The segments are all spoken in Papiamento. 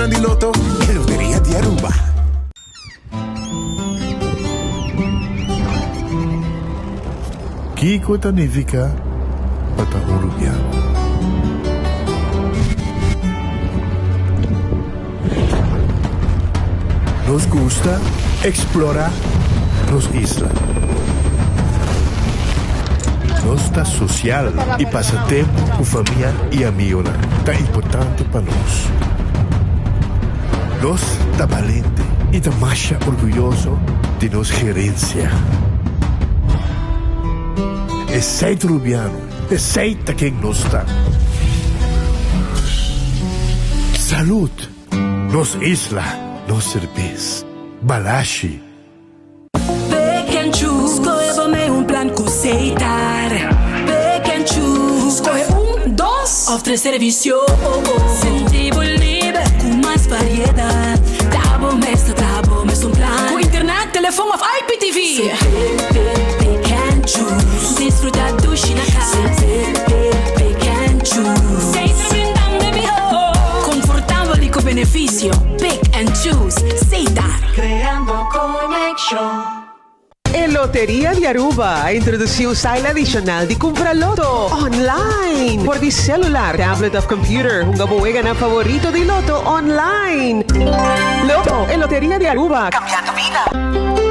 Premionan di Lotto, e loteria di Aruba. Kiko ta nifiká pa ta un rubiano? Nos gusta eksplorá nos isla. Nos ta sosial i pasa tempu ku famia i amigonan ta importante pa nos. Nos ta balente i ta masha orguyoso di nos gerensia. Esei ta Rubiano, esei ta ken nos ta. Salud! Nos isla, nos serbes. Balashi. Pick and choose, skohe bo mei un plan ku Setar. Pick and choose, skohe un, dos òf tres servisio. Sinti bo liber ku mas variedat. Ta bo mes ta traha bo mes un plan. Ku internet, telefon òf IPTV. Pick, pick, pick and choose. Disfruta dushi na kas. Pick, pick, pick and choose. Setar brindando e mihó. Konfortabel i ku benefisio. Pick and choose. Setar. Creando conexion. E Loteria di Aruba a introduci un style adicional di cumpra loto online. Por di celular, tablet of computer, hunga bo weganan favorito di loto online. Loto, e Loteria di Aruba, cambiando bida.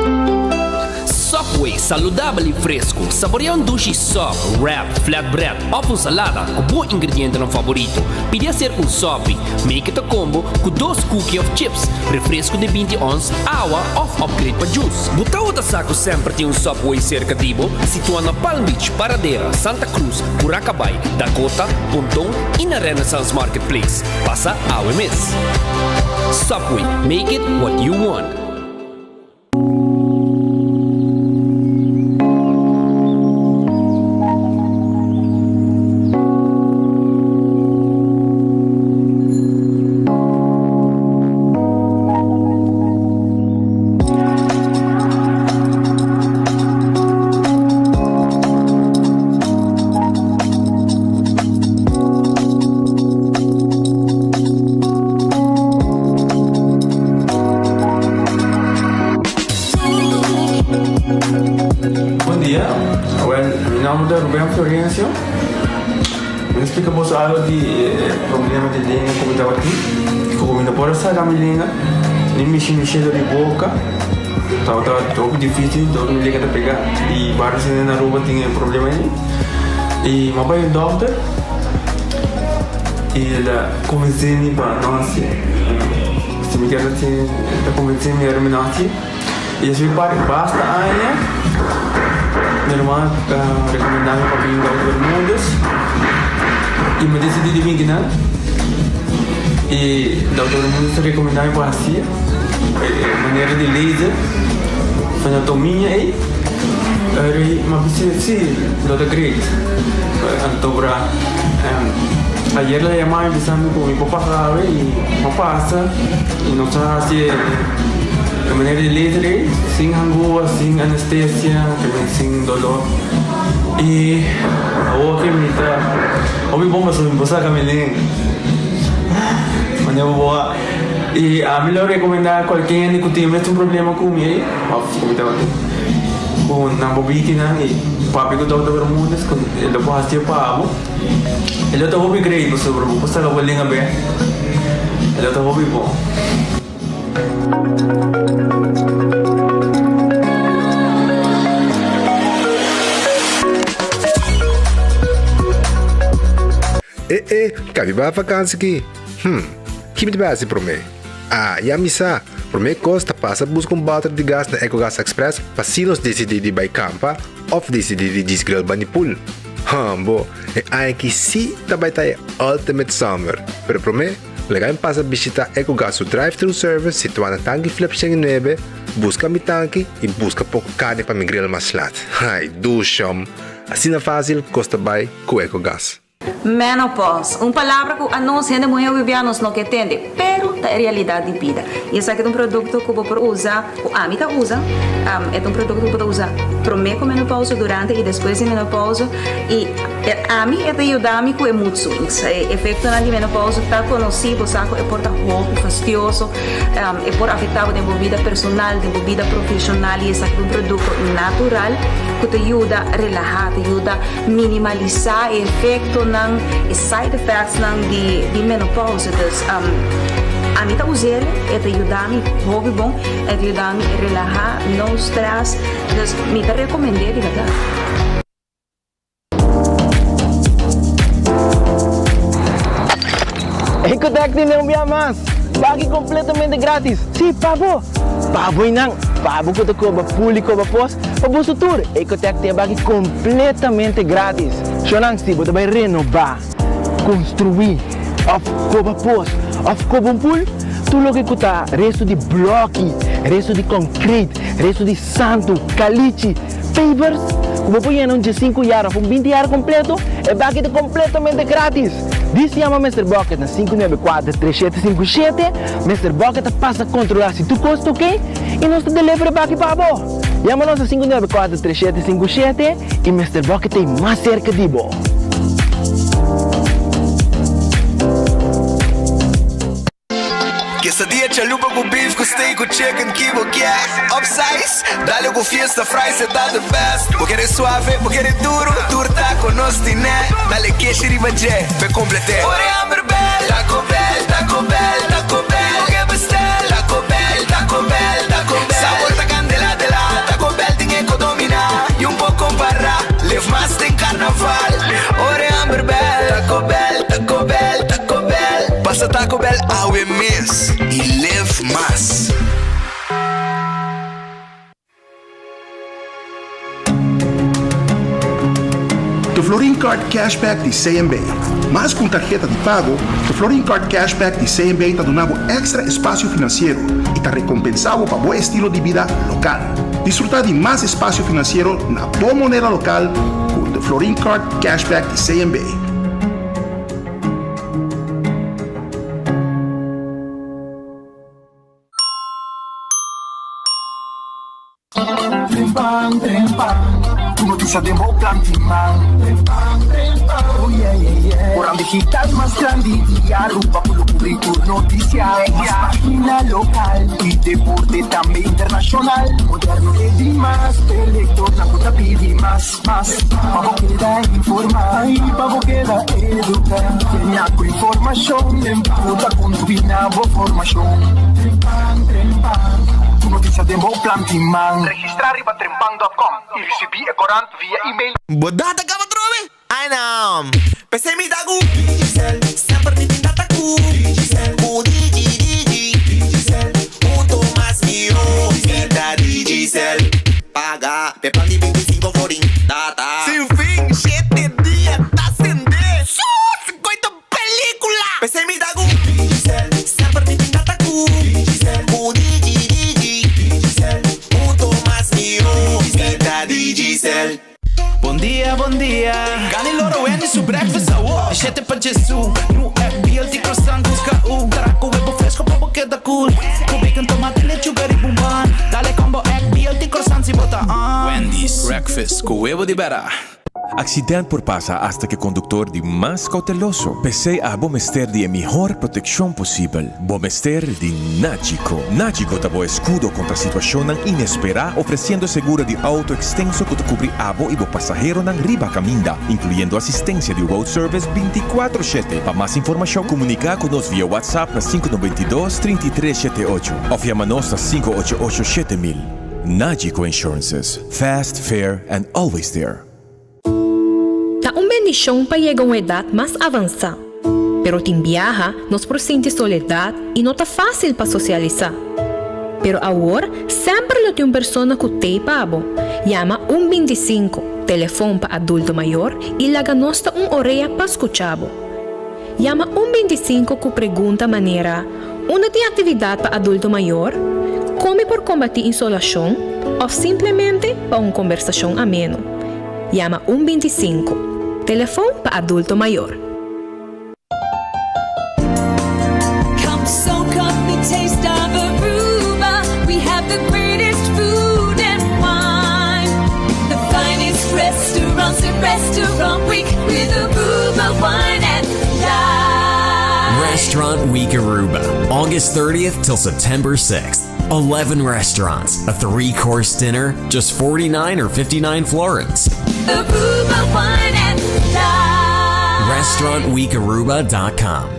Subway, saludabel y fresco. Saborea un dushi sub, wrap, flatbread of un salada cu bo ingredientenan favorito. Pidi acerca un sopi. Make it a combo cu dos cookie of chips, refresco di 20 ons, awa of upgrade pa juice. Bo tawata sa cu semper tin un Subway cerca di bo? Situa na Palm Beach, Paradera, Santa Cruz, Curacabai, Dakota, Ponton y na Renaissance Marketplace. Pasa awe mes. Subway, make it what you want. Bon dia, awel mi nomber ta Ruben Florencio. Mi ta splika boso algo di e problema di lenga ku mi tabatin. Ku mi no por a saka mi lenga, ni mishi mishi dor di boka. Tabata hopi dificil, dor mi lenga ta pega. I varios hende na Aruba tin e problema ei. I mi a bai un dokter i el a konvensé mi pa no hasi. Si mi kier hasi, el a konvensé mi ora mi no hasi. I esei parti basta aña mi ruman a rekomendá mi pa bin Dokter Bermudez i mi a disidí di bin kinan. I Dokter Bermudez a rekomendá mi pa hasi e manera di laser frenatomiña ei. Ora mi a bisa si lo ta great. Anto bra ayer el a yama mi bisa mi ku mi por pasa awe i mi a pasa i nos a hasi e manera di laser ei sin hangua, sin anestesia, sin dolor i awor ke mi ta hopi bon pasobra mi por saka mi lenga manera bo a i ami lo rekomenda kualke hende ku tin e mesun problema ku mi ei òf ku mi tabatin ku nan por biki nan i papia ku dòkter Bermudez ku e lo por hasié pa bo e lo ta hopi great pasobra bo por saka bo lenga bèk e lo ta hopi bon. E e, kabi bai vakansi ki? Hm, ki mi ta bai hasi promé? Ah, ya mi sa! Promé kos ta pasa buska un bòter di gas na Ecogas Express pa si nos disidí di bai kampa òf disidí di djis grill bani pool. Hòmbo, e aña aki sí ta bai ta e ultimate summer! Pero promé, Laga mi pasa bishita Ecogas su drive-thru service situá na Tanki Flip 109, buska mi tanki i buska poko karni pa mi grill mas lat. Ai, dushom! Asina fásil kos ta bai ku Ecogas. Menopause, un palabra ku anos hende muhé hopi bia nos no ke tende, pero ta. ta e realidat di bida. I esaki ta un produkto ku bo por usa, ku ami ta usa, e ta un produkto ku bo ta usa promé ku menopousa, durante i despues di menopousa. I ami e ta yuda mi ku e mood swings. E efektonan di menopousa ta konosí, bo sa ku e por ta hopi fastioso, e por afektá bo den bo bida personal, den bo bida profeshonal i esaki ta un produkto natural ku ta yuda relahá, ta yuda minimalisá e efektonan, e side effectsnan di menopousa. Dus ami ta us'el, e ta yuda mi hopi bon, e ta yuda mi relahá, no stress, dus mi ta rekomend'é di bèrdat. Ecotec tene un bia mas! Baki completamente gratis! Si, pa bo! Pa bo y nan! Pa bo cu ta coba pul y coba pos, pa boso tur! Ecotec tin e baki completamente gratis! Shownan, si bo ta bay renoba, construi, of coba pos, of coba un pul, tur loke cu ta resto di bloki, resto di concrete, resto di santu, kalichi, pavers, ku bo por yena un diesinku yar òf un binti yar kompleto, e baki ta kompletamente gratis! Dis yama Mister Bucket na 594 3757, Mister Bucket ta pasa kontrolá si tur kos ta oke i nos ta deliver e baki pa bo! Yama nos na 594 3757 i Mister Bucket ta ei mas serka di bo! Quesadilla chalupa cu beef cu steak cu chicken ki bo kier Upsize, dale cu fiesta fries e ta the best Bo kere suave, bo kere duro, tur taco nos tine Dale keshi riba dje, p'e complete Ora e hamber bel, Taco Bell, Taco Bell, Taco Bell Bo ke bestel, Taco Bell, Taco Bell, Taco Bell Sabor ta candela de la, Taco Bell tin e co domina Y un por compara, live mas den carnaval Ora e hamber bel, Taco Bell, Taco Bell, Taco Bell Pasa Taco Bell awe mes y live mas. De Florin Card Cashback di CMB. Mas ku un tarheta di pago, De Florin Card Cashback di CMB ta duna bo èkstra espasio finansiero i ta rekompensá bo pa bo estilo di bida lokal. Disfrutá di mas espasio finansiero na bo moneda lokal ku De Florin Card Cashback di CMB. Trempan, trempan, ku notisia den bo plan tin man. Trempan, trempan, oh yeah, yeah, yeah. Koran digital mas grandi di Aruba ku lo kubri tur notisia. Mas pagina lokal i deporte tambe internashonal. Moderno e di mas, e lektornan ku ta pidi mas. Mas pa bo keda informá i pa bo keda eduká. Kenia ku informashon den ku ta kontribuí na bo formashon. Trempan, trempan, ku notisia den bo plan tin man. Registrá riba trempan dòt kòm i risibí e korant via email. Bo data kaba trobe? Ai no! P'esei mi ta ku Digicel, semper mi tin data ku Digicel, ku Digi Digi Digicel, hunto mas mihó mi ta Digicel. Paga p'e plan di 25 florin data. Sin fin, shete dia ta sende. Su, sikoy ta pelicula. P'esei mi ta ku Digicel, semper mi tin data ku Digicel, ku Digi Digi Digicel, hunto mas mihó mi ta Digicel. Bon dia, bon dia. Gani loro Wendy su breakfast awo. Di shete pa Jesu. New app, BLT croissant ku KU. Tara ku webo fresco pa bo keda cool. Ku bacon, tomate, lechuga riba un bun. Dale combo egg, BLT croissant si bo ta on. Wendy's breakfast ku webo di bera. Accident por pasa hasta cu e conductor di mas cauteloso. P'esey abo mester di e mihor proteccion posibel. Bo mester di Nagico. Nagico ta bo escudo contra situacionnan inespera, ofreciendo seguro di auto extenso cu ta cubri abo y bo pasaheronan riba caminda, incluyendo asistencia di road service binticuatro shete. Pa mas informacion, comunica cu nos via WhatsApp na sinku noventa i dos, trinta i tres shete ocho of yama nos na sinku ocho ocho 7000. Nagico Insurances, fast, fair and always there. Ta un bendishon pa yega un edat mas avansá, pero tin biaha nos por sinti soledat i no ta fásil pa sosialisá. Pero awor semper lo tin un persona ku t'ei pa bo. Yama un 25, telefon pa adulto mayor, i laga nos ta un orea pa skucha bo. Yama un 25 ku pregunta manera, Unda tin aktividat pa adulto mayor? Kon mi por kombatí insolashon? Òf simplemente pa un kombersashon ameno. Yama un 25, telefon pa adulto mayor. Come soak up. Restaurant Week Aruba, August 30th till September 6th. 11 restaurants, a three course dinner, just 49 or 59 florins. Aruba Wine and Dine. RestaurantWeekAruba.com.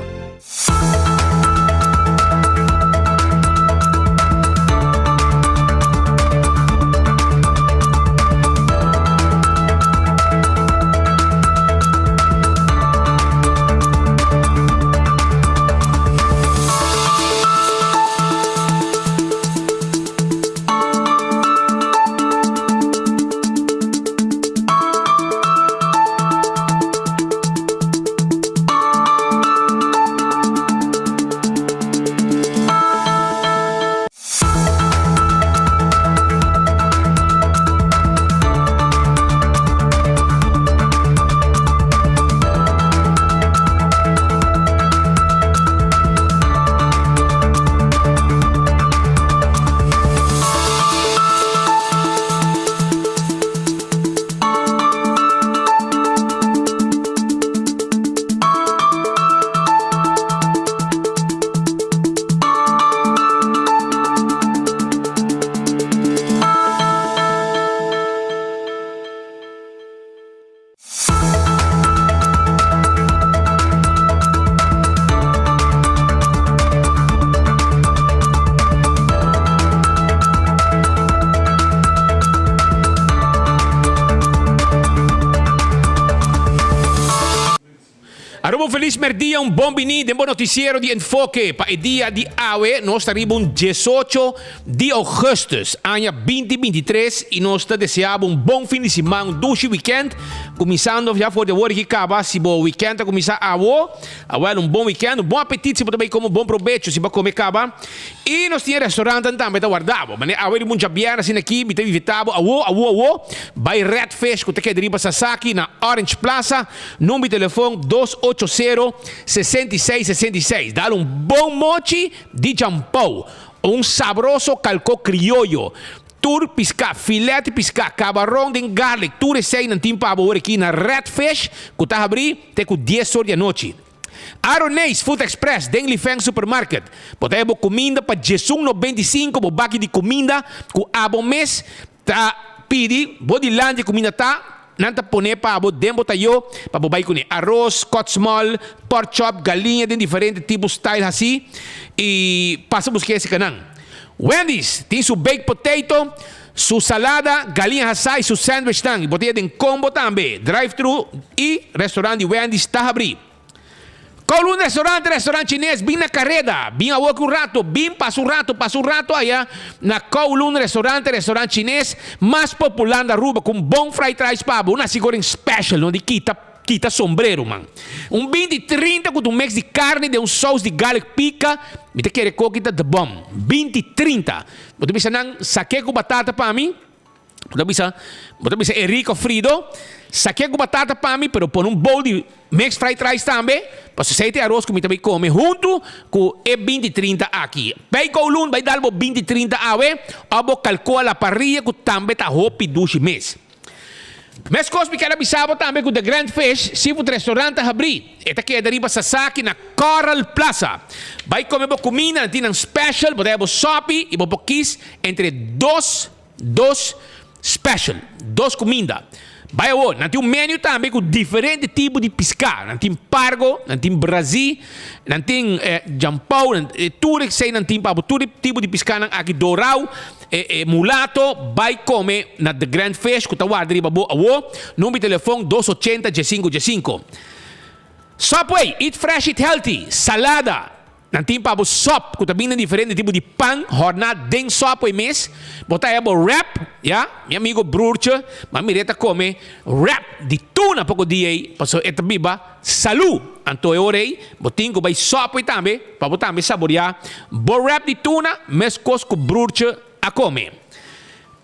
Aruba un felis merdia, un bon bini den bo noticiero di Enfoke pa e dia di awe. Nos ta riba un diesocho di augustus aña binti bintitres y nos ta desea bo un bon fin di siman, un dushi weekend, cuminsando ya for di awor aki caba. Si bo weekend ta cuminsa awo, awel un bon weekend, un bon apetit si bo ta bay come, un bon probecho si bo a come caba. Y nos tin e restaurantnan tambe ta warda bo. Manera awe riba un djabièrnè asina aki mi ta invita bo awo, awo, awo bay Red Fish cu ta keda riba Sasaki na Orange Plaza. Number di telefon dos ocho sero 66 66. Dal un bon mochi di champou, un sabroso kalko krioyo, tur piská, filet di piská, kabaron den garlic, tur esei nan tin pa bo ora aki na Red Fish ku ta habrí te ku dies or di anochi. Aroneis Food Express den Lifeng Supermarket. Bo ta haya bo kuminda pa diesun 95 bo baki di kuminda ku abo mes Ta pidi bo dilanti kuminda ta, nan ta pone pa bo den bo tayo pa bo bai kuné. Aros, kòt small, pork chop, galiña den diferente tipo style hasí i pasa busk'é esei kanan. Wendy's tin su baked potato, su salada, galiña hasá i su sandwichnan i bo ta haya den combo tambe. Drive-thru i restaurant di Wendy's ta habrí. Kowloon Restaurant, restaurant chines, bin na kareda, bin awoki un rato, bin pasa un rato, pasa un rato aya na Kowloon Restaurant, restaurant chines mas popular na Aruba ku un bon fried rice pa bo, un nasi goreng special no di kita kita sombrero man. Un 20 30 ku ta un mix di carni den un saus di garlic pica, mi ta kere koki ta the bomb. 20 30. Bo ta bisa nan sake ku batata pa mi. Bo ta bisa, bo ta bisa Enrico Frido, sakia ku batata pa mi, pero pone un bowl di mixed fried rice tambe, pasobra esei ta e aros ku mi ta bai kome huntu ku e 20 trinta aki. Bai Kowloon, bai dal bo 20 trinta awe, òf bo kalkoa la parrilla ku tambe ta hopi dushi mes. Meskos mi ker a bisa bo tambe ku The Grand Fish Seafood Restaurant ta habrí. E ta keda riba Sasaki na Coral Plaza. Bai kome bo kuminda, nan tin nan special, bo ta haya bo sopi i bo por kis entre dos Dos special, dos cuminda. Bai awor, nan tin un menu tambe cu diferente tipo di pisca. Nan tin pargo, nan tin brazi, nan tin jampou, nan tur esey nan tin pa bo. Tur e tipo di piscanan aki, dorao, mulato, bai come na The Grand Fish cu ta warda riba bo awor. Number di telefon dos ochenta diesinco diesinco. Subway, eat fresh, eat healthy, salada. Nan tin pa bo sòp ku ta bini den diferente tipo di pan hòrná den sòp ei mes. Bo ta haya bo wrap, ya, mi amigo Broertje, m'a mir'é ta kome wrap di tuna poko dia ei, pasobra e ta biba salú. Anto e ora ei bo tin ku bai sòp ei tambe pa bo tambe saboriá bo wrap di tuna meskos ku Broertje a kome.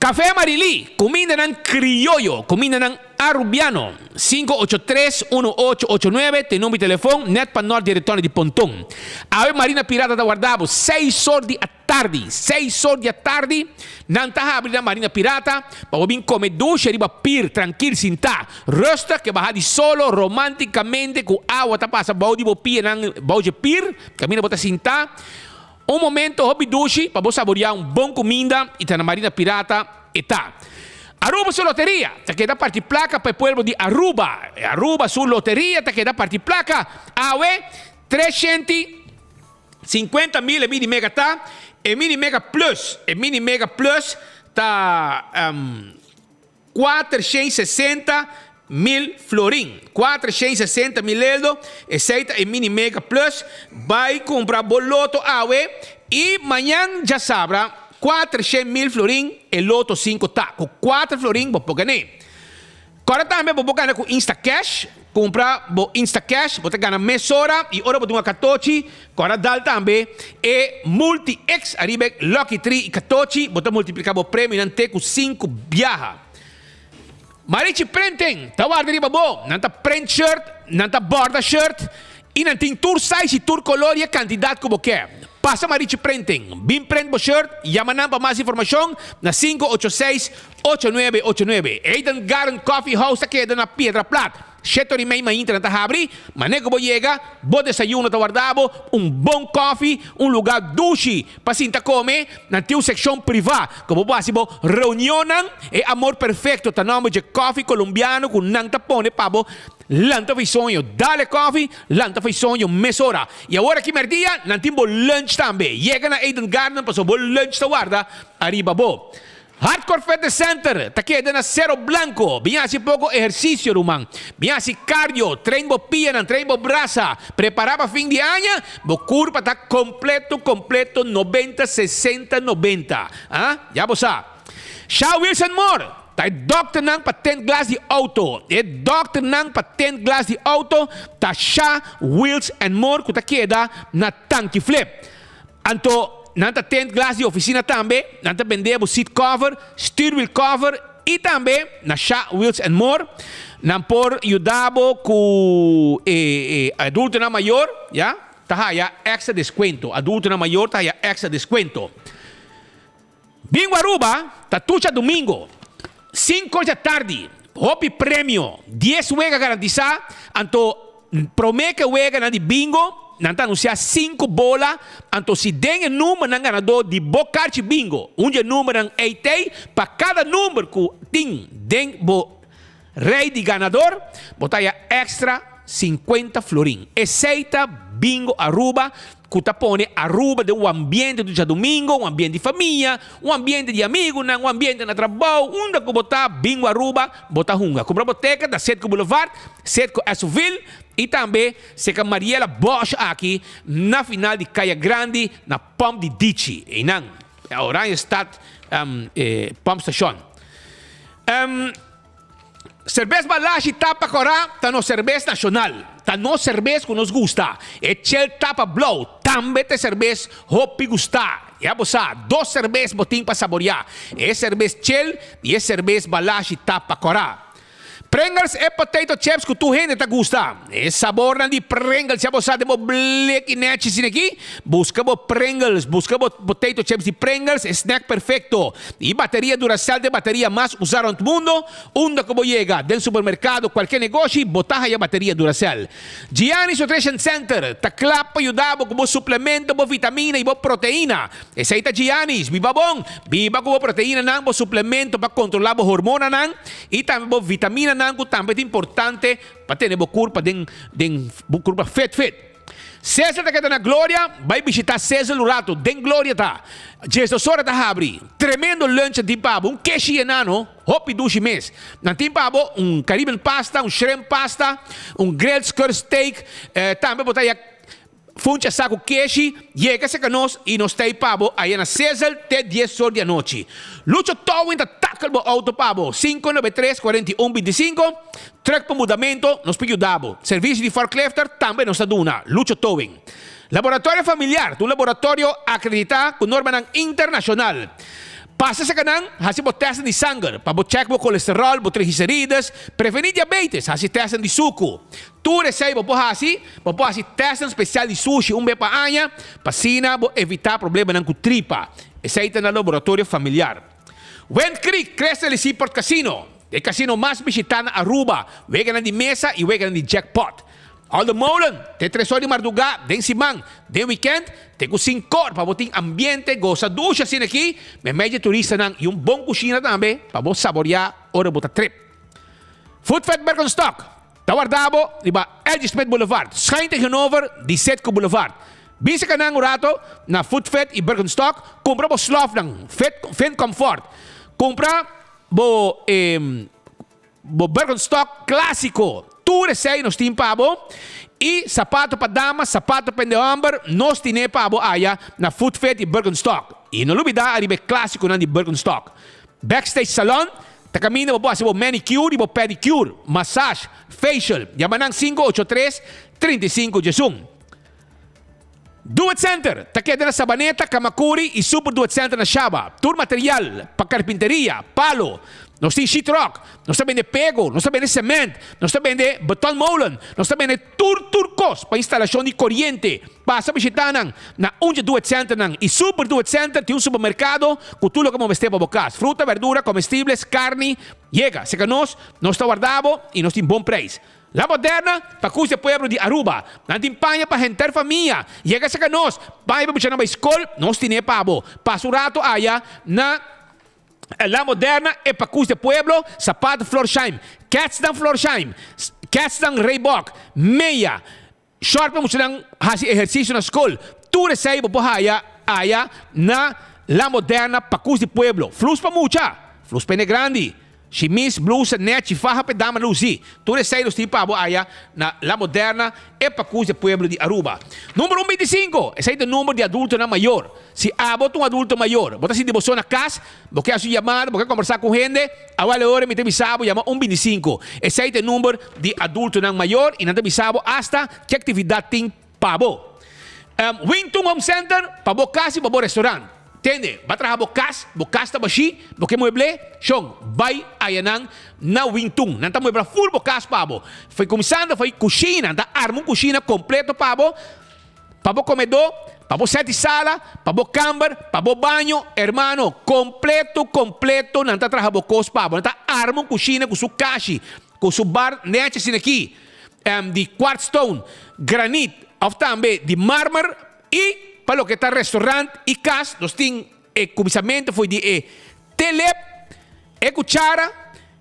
Café Marilí, kumindanan krioyo, kumindanan arubiano. 583 1889 ta e number di telefon, nèt pa nòrt di e retorno di Ponton. Awe Marina Pirata ta warda bo seis or di atardi. atardi, seis or di atardi, nan ta habri na Marina Pirata pa bo bin come dushi riba pier trankil sintá, rustig ke baha di solo romanticamente ku awa ta pasa bou di bo pianan bou dje pier kaminda bo ta sintá. Un momento hopi dushi pa bo saboreá un bon kuminda i ta na Marina Pirata e ta. Aruba su loteria ta keda parti plaka pa e pueblo di Aruba. Aruba su loteria ta keda parti plaka awe 350 mil e mini mega ta, e mini mega plus, e mini mega plus ta 460 mil florin, 460 mil eldo, esei ta e mini mega plus, bai kumpra bo loto awe i mañan djasabra 400 mil florin e loto sinku ta, ku kuater florin bo por gané. Kòrda tambe bo por gana ku Instacash, kumpra bo Instacash bo ta gana mesora i ora bo duna katochi kòrda dal tambe e Multi X ariba e Lucky Tree i katochi bo ta multiplika bo premionan te ku sinku biaha. Marichi Printing ta warda riba bo, nan ta print shirt, nan ta borda shirt i nan tin tur size i tur kolor i e kantidat ku bo ke. Pasa Marichi Printing, bin print bo shirt, yama nan pa mas informashon na 586 8989. Eden Garden Coffee House ta keda na Piedra Plat. Shete ora i mei mainta nan ta habri. Mane ku bo yega, bo desayuno ta warda bo, un bon kofi, un lugá dushi pa sinta kome. Nan tin un sekshon privá ku bo por hasi bo reunionnan. E Amor Perfecto ta nòmber dje kofi kolombiano ku nan ta pone pa bo lanta for soño. Dale kofi, lanta for soño mesora. I awor aki mèrdia nan tin bo lunch tambe. Yega na Eden Garden pasobra bo lunch ta warda ariba bo. Hardcore Fitness Center ta keda na Cerro Blanco. Bin hasi poko ehersisio ruman. Bin hasi cardio, train bo pianan, train bo brasa. Prepara pa fin di aña, bo kurpa ta kompleto kompleto nobenta sesenta nobenta. Ah, ya bo sa. Sha Wilson Moore ta e dòkternan pa tint glas di outo. E dòkternan pa tint glas di outo ta Sha Wheels and More ku ta keda na Tanki Flip. Anto nan ta tent glas di oficina tambe, nan ta bende bo seat cover, stuurwiel cover y tambe na Sha Wheels and More nan por yuda bo cu e e adultonan mayor ya ta haya extra descuento, adultonan mayor ta haya extra descuento. Bingo Aruba ta tucha domingo cinco dja tardi, hopi premio, dies wega garantisa, anto prome ke weganan di bingo nan ta anuncia cinco bola, anto si den e numbernan ganador di bo karchi bingo un dje numbernan ey tey pa kada number ku tin den bo rey di ganador bo ta haya extra 50 florin. Esey ta Bingo Aruba cu ta pone Aruba den un ambiente di djadomingo, un ambiente di famia, un ambiente di amigunan, un ambiente na trabou, unda cu bo ta Bingo Aruba bo ta hunga. Cumpra bo ticket na Citgo Boulevard, Citgo Esoville y tambe cerca Mariela Bosch aki na final di Caya Grandi na Pump di Dichi, eynan Oranjestad Pump Station. Serbes Balashi tapa kòrá ta nos serbes nashonal. Ta nos serbes ku nos gusta. E chel tapa blou tambe ta e serbes hopi gustá. Ya bo sa, dos serbes bo tin pa saboriá, e serbes chel i e serbes Balashi tapa kòrá. Pringles e potato chips ku tur hende ta gusta. E sabornan di Pringles ya bo sa den bo bleki nechi asin'aki. Buska bo Pringles, buska bo potato chips di Pringles, e snack perfecto. E bateria Duracell ta e bateria mas usa rond mundo. Unda ku bo yega, den supermerkado, kualke negoshi, bo ta haya bateria Duracell. Giannis Nutrition Center ta kla pa yuda bo ku bo suplemento, bo vitamina i bo proteina. Esei ta Giannis, biba bon! Biba ku bo proteinanan, bo suplemento pa kontrolá bo hormonanan i tambe bo vitaminanan ku tambe ta importante pa tene bo kurpa den den bo kurpa fit fit. Cesar ta keda na Gloria, bai bishita Cesar un rato, den Gloria ta. Djesdos ora ta habri. Tremendo lunch nan tin pa bo, un keshi yená no, hopi dushi mes. Nan tin pa bo un Caribbean pasta, un shrimp pasta, un grilled skirt steak, tambe bo ta haya funchi asá ku keshi. Yega serka nos i nos ta ei pa bo aya na Cesar te dies or di anochi. Lucho Towing ta tackle bo auto pa bo, 593 41 25. Truck pa mudamento, nos por yuda bo. Servicio di forklifter tambe nos ta duna. Lucho Towing. Laboratorio Familiar ta un laboratorio acredita cu normanan internacional. Pasa serka nan, hasi bo tèstnan di sanger pa bo chèk bo kolesteròl, bo triglicerides, prevení diabetes, hasi tèstnan di suku. Tur esei bo por hasi, bo por hasi tèstnan spesial di sushi un be pa aña pa asina bo evitá problemanan ku tripa. Esei ta na Laboratorio Familiar. Wind Creek, Crystal y Seaport Casino, e casino mas bishitá na Aruba, weganan di mesa y weganan di jackpot. Aldo Molen, te tres or di mardugá den siman, den wikènt, te ku sinkor pa bo tin ambiente, gosa dushi asina aki, meimei dje turistanan i un bon kushina tambe pa bo saboriá ora bo ta trip. Food Fed Birkenstock ta warda bo riba LG Smith Boulevard, schuin tegenover di Citgo Boulevard. Bin seka nan un rato na Food Fed i Birkenstock, kumpra bo slòfnan Fit Fin Comfort, kumpra bo Bo Birkenstock clásico, tur esey nos tin pa bo. Y sapato pa dama, sapato pa hende homber, nos tine pa bo aya na Foot Fit y Birkenstock. Y no lubida ariba e clásiconan di Birkenstock. Backstage Salon ta caminda bo por haci bo manicure y bo pedicure, massage, facial. Yama nan 583 35 diesun. Do It Center ta keda na Sabaneta, Camacuri y Super Do It Center na Shaba. Tur material pa carpinteria, palo. Nos tin sheetrock, nos ta bende pego, nos ta bende cement, nos ta bende betonmolen, nos ta bende tur tur cos pa instalacion di coriente. Pasa bishita nan na un dje Do It Centernan y Super Do It Center tin un supermercado cu tur loke bo mester pa bo cas, fruta, verdura, comestibles, carni. Yega, seca nos, nos ta warda bo y nos tin bon prijs. La Moderna pa cus e pueblo di Aruba. Nan tin paña pa henter famia. Yega cerca nos, paña pa muchanan bay scol, nos tine pa bo. Pasa un rato aya na La Moderna e pa cus e pueblo, sapato Florsheim, ketsnan Florsheim, ketsnan Reebok, meya, short pa muchanan haci ehercicio na scol. Tur esey bo por haya aya na La Moderna pa cus di pueblo. Flus pa mucha, flus pa hende grandi. Shimis, blusa, nechi, faha p'e dama lusi. Tur esei nos tin pa bo aya na La Moderna, e pakus di pueblo di Aruba. Number un bintisinko, esei ta number di adultonan mayor. Si abo ta un adulto mayor, bo ta sinti bo so na kas, bo ke hasi un yamada, bo ke kombersá ku hende, awal e ora mi ta bisa bo yama un bintisinko. Esei ta e number di adultonan mayor i nan ta bisa bo asta ke aktividat tin pa bo. Wingtun Home Center, pa bo kas i pa bo restaurant. Tende, ba traha bo kas, bo kas ta bashí, bo ke mueblé, shon, bai ayanan na Wingtun. Nan ta muebla ful bo kas pa bo. Foi kuminsando foi kushina, nan ta arma un kushina kompleto pa bo, pa bo komedó, pa bo sèt di sala, pa bo kamber, pa bo baño, hermano, kompleto, kompleto nan ta traha bo kos pa bo. Nan ta arma un kushina ku su kashi, ku su bar nèchi asina aki. Di quartzstone, granit of tambe di marmer y pa loke ta restaurant y cas nos tin e cuminsamento fo'i di e telep, e cuchara,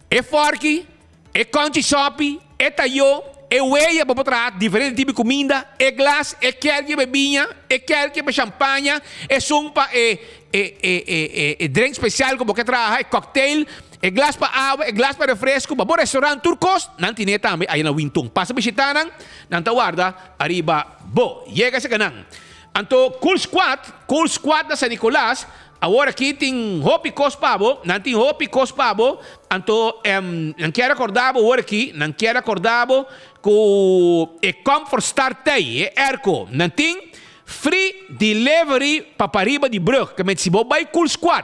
e forki, e conchi sopi, e tayo, e weya pa bo traha diferente tipo di cuminda, e glas, e kelki pa e biña, e kelki pa champaña, esun pa e e e e drink special cu bo ke traha, e cocktail. E glas pa awa, e glas pa refresco, pa bo restaurant tur cos, nan tine tambe aya na Wintun. Pasa bishita nan, nan ta warda ariba bo. Yega cerca nan. Anto Cool Squad, Cool Squad na San Nicolas, awor aki tin hopi cos pa bo, nan tin hopi cos pa bo, anto nan kier acorda bo awor aki, nan kier acorda bo cu e Comfort Star tey, e airco, nan tin free delivery pa pariba di brug. Ke si bo bay Cool Squad,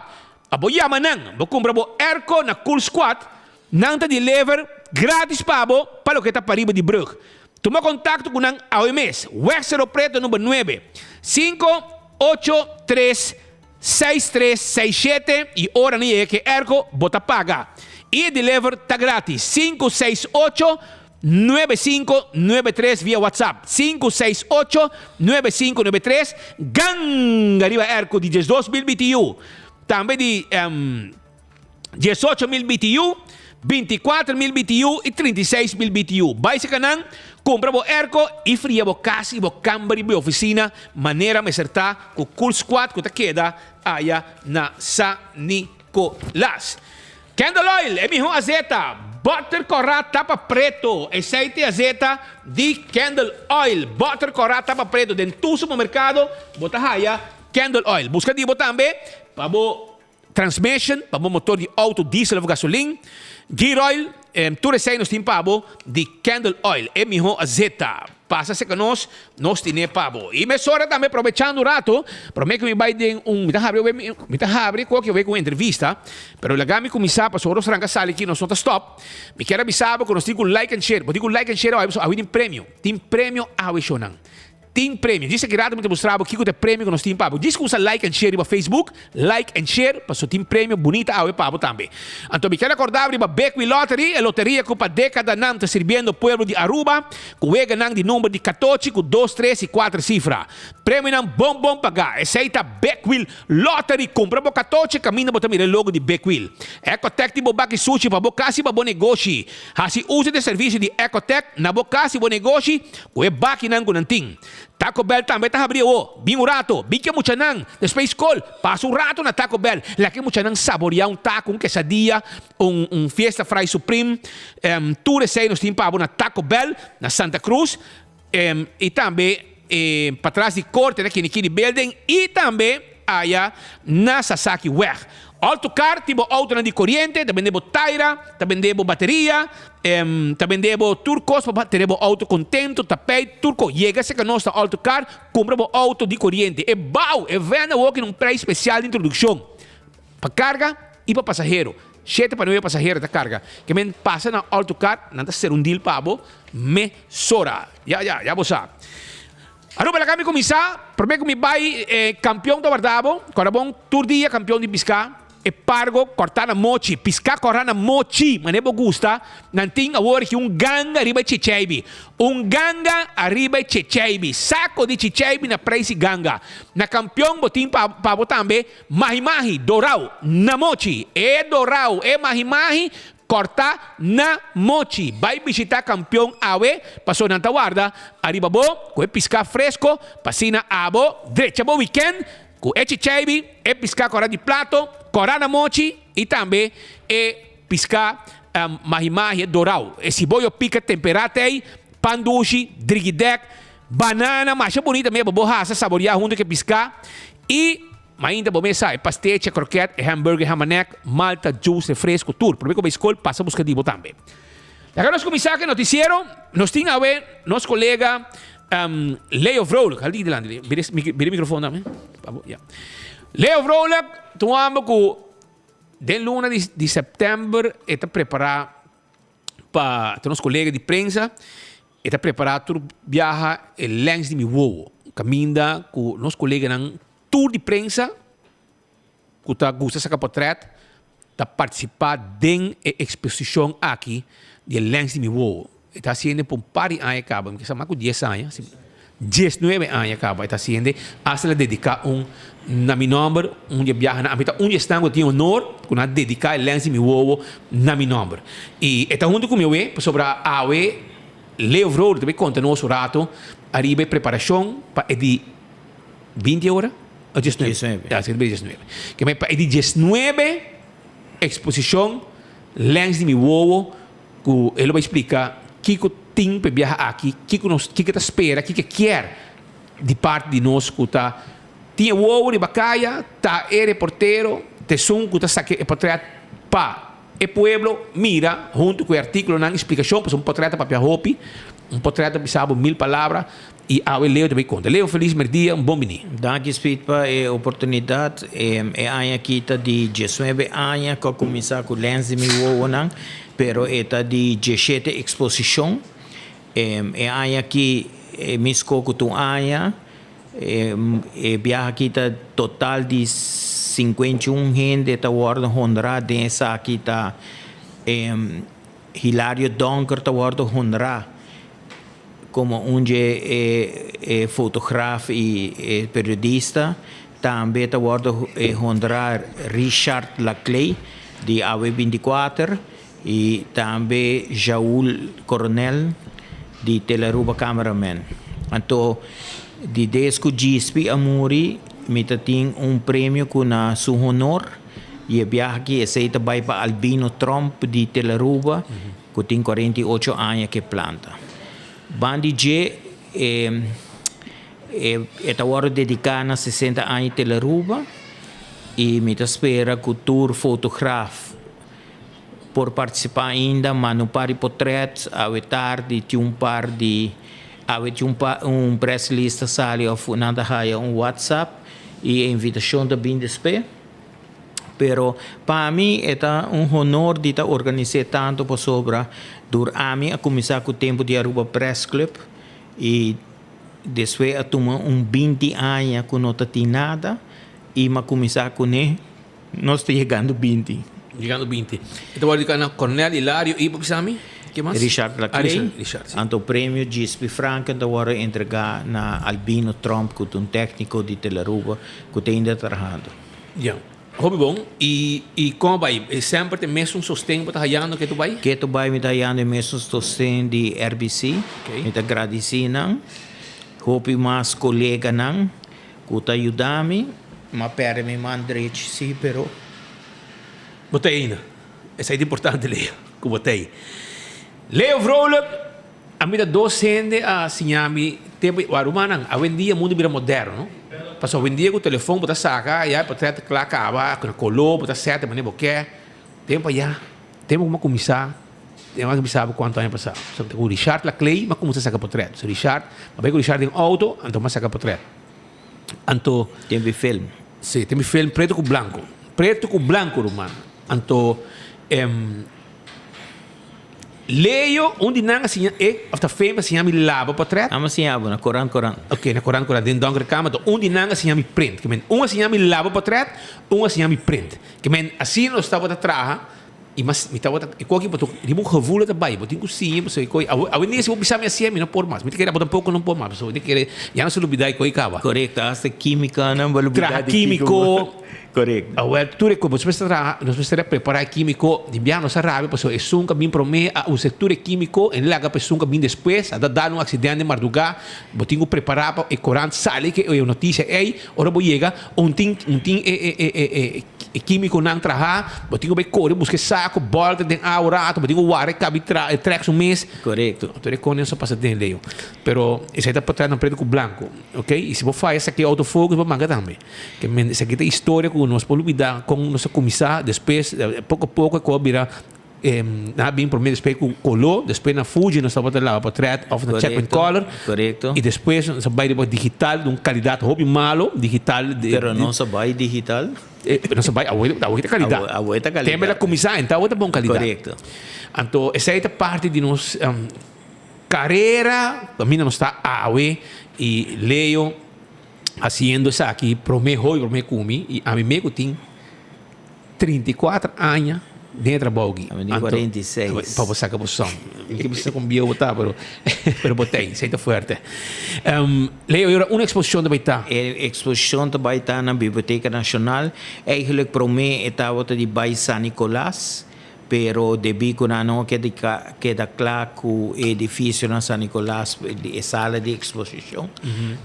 A bo yama nan, bo kumpra bo airco na Cool Squad, nan ta deliver gratis pa bo pa loke ta pariba di brug. Tuma kontakto ku nan awe mes, Weg Cerro Preto number nuebe, 583 6367 y ora nan yega ku e airco bo ta paga y e deliver ta gratis, 568 9593 via WhatsApp, 568 9593, ganga riba airco di 12000 BTU, tambe di 18000 BTU, 24000 BTU y 36000 BTU. Bai cerca nan, cumpra bo airco y fria bo cas y bo camber y bo oficina manera mester ta cu Cool Squad cu ta keda aya na San Nicolas. Candle oil, e miho azeta. Butter kòrá tapa preto. Esei ta e azeta di candle oil. Butter kòrá tapa preto. Den tur supermerkado bo ta haya candle oil. Buska di bo tambe pa bo transmission, pa bo motor di auto diesel of gasolin. Gear oil, tur esei nos tin pa bo di candle oil, e miho azeta. Pasa serka nos, nos tine pa bo. I mesora tambe probechando un rato, prome ku mi bai den un, mi ta habri awe, mi ta habri koki awe ku un entrevista, pero laga mi kuminsá pasobra nos ranka sali aki nos no ta stòp. Mi kier a bisa bo ku nos tin ku like and share. Bo tin ku like and share awe pasobra awe tin premio. Tin premio awe shownan. Tin premio. Djis aki rato mi ta mustra bo kiko ta e premio ku nos tin pa bo. Djis kusa like and share riba Facebook, like and share, paso tin premio bunita awe pa bo tambe. Anto mi kier acorda bo riba Bekwee Lottery, e loteria ku pa decadanan ta sirbiendo pueblo di Aruba ku weganan di number di katochi ku dos, tres i kuater sifra. Premionan bon bon pagá. Esei ta Bekwee Lottery. Kumpra bo katochi kaminda bo ta mira e logo di Bekwee. Ecotec tin bo baki sushi pa bo kas i pa bo negoshi. Hasi uso di e servisio di Ecotec na bo kas i bo negoshi Ku e bakinan ku nan tin. Taco Bell tambe ta habri awo. Bin un rato, bin ku e muchanan despues skol, pasa un rato na Taco Bell. Laga e muchanan saboreá un taco, un quesadilla, un un Fiesta Fry Supreme. Tur esei nos tin pa bo na Taco Bell na Santa Cruz i tambe patras di korte na Kinikini Building i tambe aya na Sasaki Weg. Autocar tin bo autonan di koriente, ta bende bo taira, ta bende bo bateria, ta bende bo tur kos pa tene bo auto kontento, tapijt, tur kos. Yega serka nos na Autocar, kumpra bo auto di koriente. E bou, e vende awor na un prijs spesial di introdukshon pa karga i pa pasahero. Shete pa nuebe pasahero ta karga. Ke men pasa na Autocar, nan ta sera un deal pa bo mesora. Ya, ya, ya bo sa. Aruba laga mi kuminsá, promé ku mi bai e kampion ta warda bo, kòrda bon tur dia kampion di piská, e pargo kòrtá na mochi, piská kòrá na mochi, manera bo gusta, nan tin awor aki un ganga riba e chicheibi, un ganga ariba e chicheibi, sako di chicheibi na preis di ganga. Na kampion bo tin pa pa bo tambe mahi mahi, dorau, na mochi, e dorau, e mahi mahi Corta na mochi. Bai bishita campeon awe paso nan ta warda ariba bo cu e pisca fresco pa asina abo drecha bo weekend cu e chichaibi, e pisca cora di plato, cora na mochi y tambe e pisca mahi mahi e dorao. E siboyo pica tempera tey, pan dushi, drigidek, banana masha bunita mey pa bo hasa saboria hunto cu e pisca y. Mainta bo mesa e pastechi, e kroket, e hamburger, e hamanek, malta, juice, refresco, tur. Prome ku bai skol, pasa buska di bo tambe. Laga nos kuminsá ku e notisiero. Nos tin awe nos kolega Leo Vrolijk. Hala diki dilanti, Leo. Bira e mikrofon dame. Pa bo, ya. Leo Vrolijk ta un homber ku den luna di sèptèmber e ta prepará pa ta nos kolega di prensa. E ta prepará tur biaha e lèns di mi wowo. Kaminda ku nos koleganan tur di prensa ku ta gusta saka potrèt ta partisipá den e eksposishon aki di e lèns di mi wowo. E ta hasiende pa un par di aña kaba, mi ke sa mas ku dies aña, diesnuebe aña kaba e ta hasiende, asta el a dediká un na mi nòmber un di e biahanan. Ami ta un di esnan ku tin honor ku nan a dediká e lèns di mi wowo na mi nòmber. I e ta huntu ku mi awe pasobra awe Leo Vrolijk ta bay konta nos un rato ariba e preparashon pa e di binti ora o diesnuebe? Diesnuebe. Ya, esaki ta bay diesnuebe. Ke men pa e di diesnuebe eksposishon Lèns di mi wowo ku e lo bay splika kiko tin pa e biaha aki, kiko nos kiko e ta spera, kiko e kier di parti di nos ku ta tin e wowo riba kaya, ta e reportero, ta esun ku ta saka e portrèt pa. E pueblo mira huntu ku e artíkulonan i splikashon, pasobra un potrèt ta papia hopi, un potrèt ta bisa bo mil palabra, i awe Leo ta bai konta. Leo, felis merdia, un bon biní. Danki Speed pa e oportunidat. E aña aki ta di diesnuebe aña ku a kuminsá ku Lens di mi wowonan, pero e ta di dieshete eksposishon. E aña aki mi skoku ta un aña. E biaha aki ta total di 51 hende ta wòrdu honrá den esaki ta Hilario Donker ta wòrdu honrá komo un dje e fotograaf i e periodista. Tambe ta wòrdu honrá Richard Laclay di Awe 24 i tambe Jaul Coronel di Telearuba Cameraman. Anto di des ku Djispi a muri mi ta tin un premio ku na su honor i e biaha aki esei ta bai pa Albino Tromp di Telearuba ku tin 48 aña ku e planta. Ban di dje e e ta wòrdu dediká na 60 aña di Telearuba i mi ta spera ku tur fotograaf Por partisipá ainda, manda un par di potrèt. Awe tardi tin un par di Awe tin un pa un press list ta sali of nan ta haya un WhatsApp y e invitacion ta bin despe. Pero pa mi e ta un honor di ta organis'é tanto pasobra dur ami a cuminsa cu tempo di Aruba Press Club y despues a tuma un binti aña cu no ta tin nada y m'a cuminsa cune nos ta yegando binti. Yegando binti. E ta wòrdu dedicá na Cornel Hilario y bo bisa mi? Ke mas? Richard Ah, Laclay. Richard, Richard, si. Anto premio Gispi Franken ta wòrdu entregá na Albino Tromp cu ta un tecnico di Telaruba cu ta ainda trahando. Ya. Hopi bon. Y y con a bay? E semper ta e mesun sosten bo ta hayando ke tu bay? Ke tu bay mi ta hayando e mesun sosten di RBC. Okay. Mi ta gradici nan. Hopi mas coleganan cu ta yuda mi. M'a perde mi man drechi si, pero. Bo ta eyna. Esey ta importante Leo, cu bo ta ey. Leo Vrolijk, A mi ta dos hende a siña mi tempu i rumannan, awendia mundu bira moderno, no? Pasobra awendia ku telefon bo ta saka ya e portret ta kla kaba, ku na koló bo ta sèt manera bo ke. Tempu ayá, tempu ku mi a kuminsá, mi a bisa bo kuantu aña pasá, ku Richard Laclay mi a kuminsá saka portret. So Richard, mi a bai ku Richard den outo, anto mi a saka portret. Anto. Tempu di film. Si, tempu di film pretu ku blanku. Pretu ku blanku ruman. Anto. Leo, un di nan a siña e, of ta Femi a siña mi laba portret. Amo siña bo na Koran Koran. Ok, na Koran Koran, den donkere kamer. Anto un di nan a siña mi print. Ke men, un a siña mi laba portret, un a siña mi print. Ke men, asina nos tabata traha, i mas mi tabata, e koki bo ta riba un gevoel ta bai, bo tin ku siña pasobra e koki, awe, awendia si bo bisa mi hasié mi no por mas. Mi ta kere abo tampoco no por mas, pasobra mi ta kere, ya nos a lubida e koki kaba. Korekto, hasta kimikanan bo a lubida Traha di kiko kimiko. bo. Correcto. Awel, tur e nos mester traha, nos mester a prepara e quimico, di biaha nos a rabia pasobra esun cu a bin prome a usa tur e quimico en laga pa esun cu a bin despues, a ta dal un accidente den marduga, bo tin cu prepara pa e corant sali cu e noticia ey, ora bo yega un tin un tin e e e e e quimiconan traha, bo tin cu bay core busca e saco, bolter den awa rato, bo tin cu wara e cabi tra e trek su mes. Correcto. Tur e cosnan a pasa den Leo. Pero esey ta pa traha nan preto cu blanco, ok, y si bo faya esaki autofocus bo manga tambe. Ke men esaki ta historia ku nos por lubida kon nos a kuminsá despues poko poko e kos a bira nan a bin promé despues ku koló despues na Fuji nos tabata laba portret òf na Checkpoint Color Korekto. i despues nos a bai riba digital di un kalidat hopi malo digital Pero nos a bai digital? Nos a bai awe awe ta kalidat Awe ta kalidat Tempo el a kuminsá enta awe ta bon kalidat Korekto. Anto esei ta parti di nos karera kaminda nos ta awe i Leo Haciendo esaki prome hoy prome cu mi y ami me cu tin 34 aña den e trabou aki. Ami tin 46. Pa bo saca bo som. Mi ke bisa con bieu bo ta pero pero bo ta ey. Esey ta fuerte. Leo y ora un exposicion ta bay ta? E exposicion ta bay ta na Biblioteca Nacional. Eigenlijk prome e tabata di bay San Nicolas. Pero debí ku nan no a keda kla ku e edifisio na San Nicolas, e sala di eksposishon,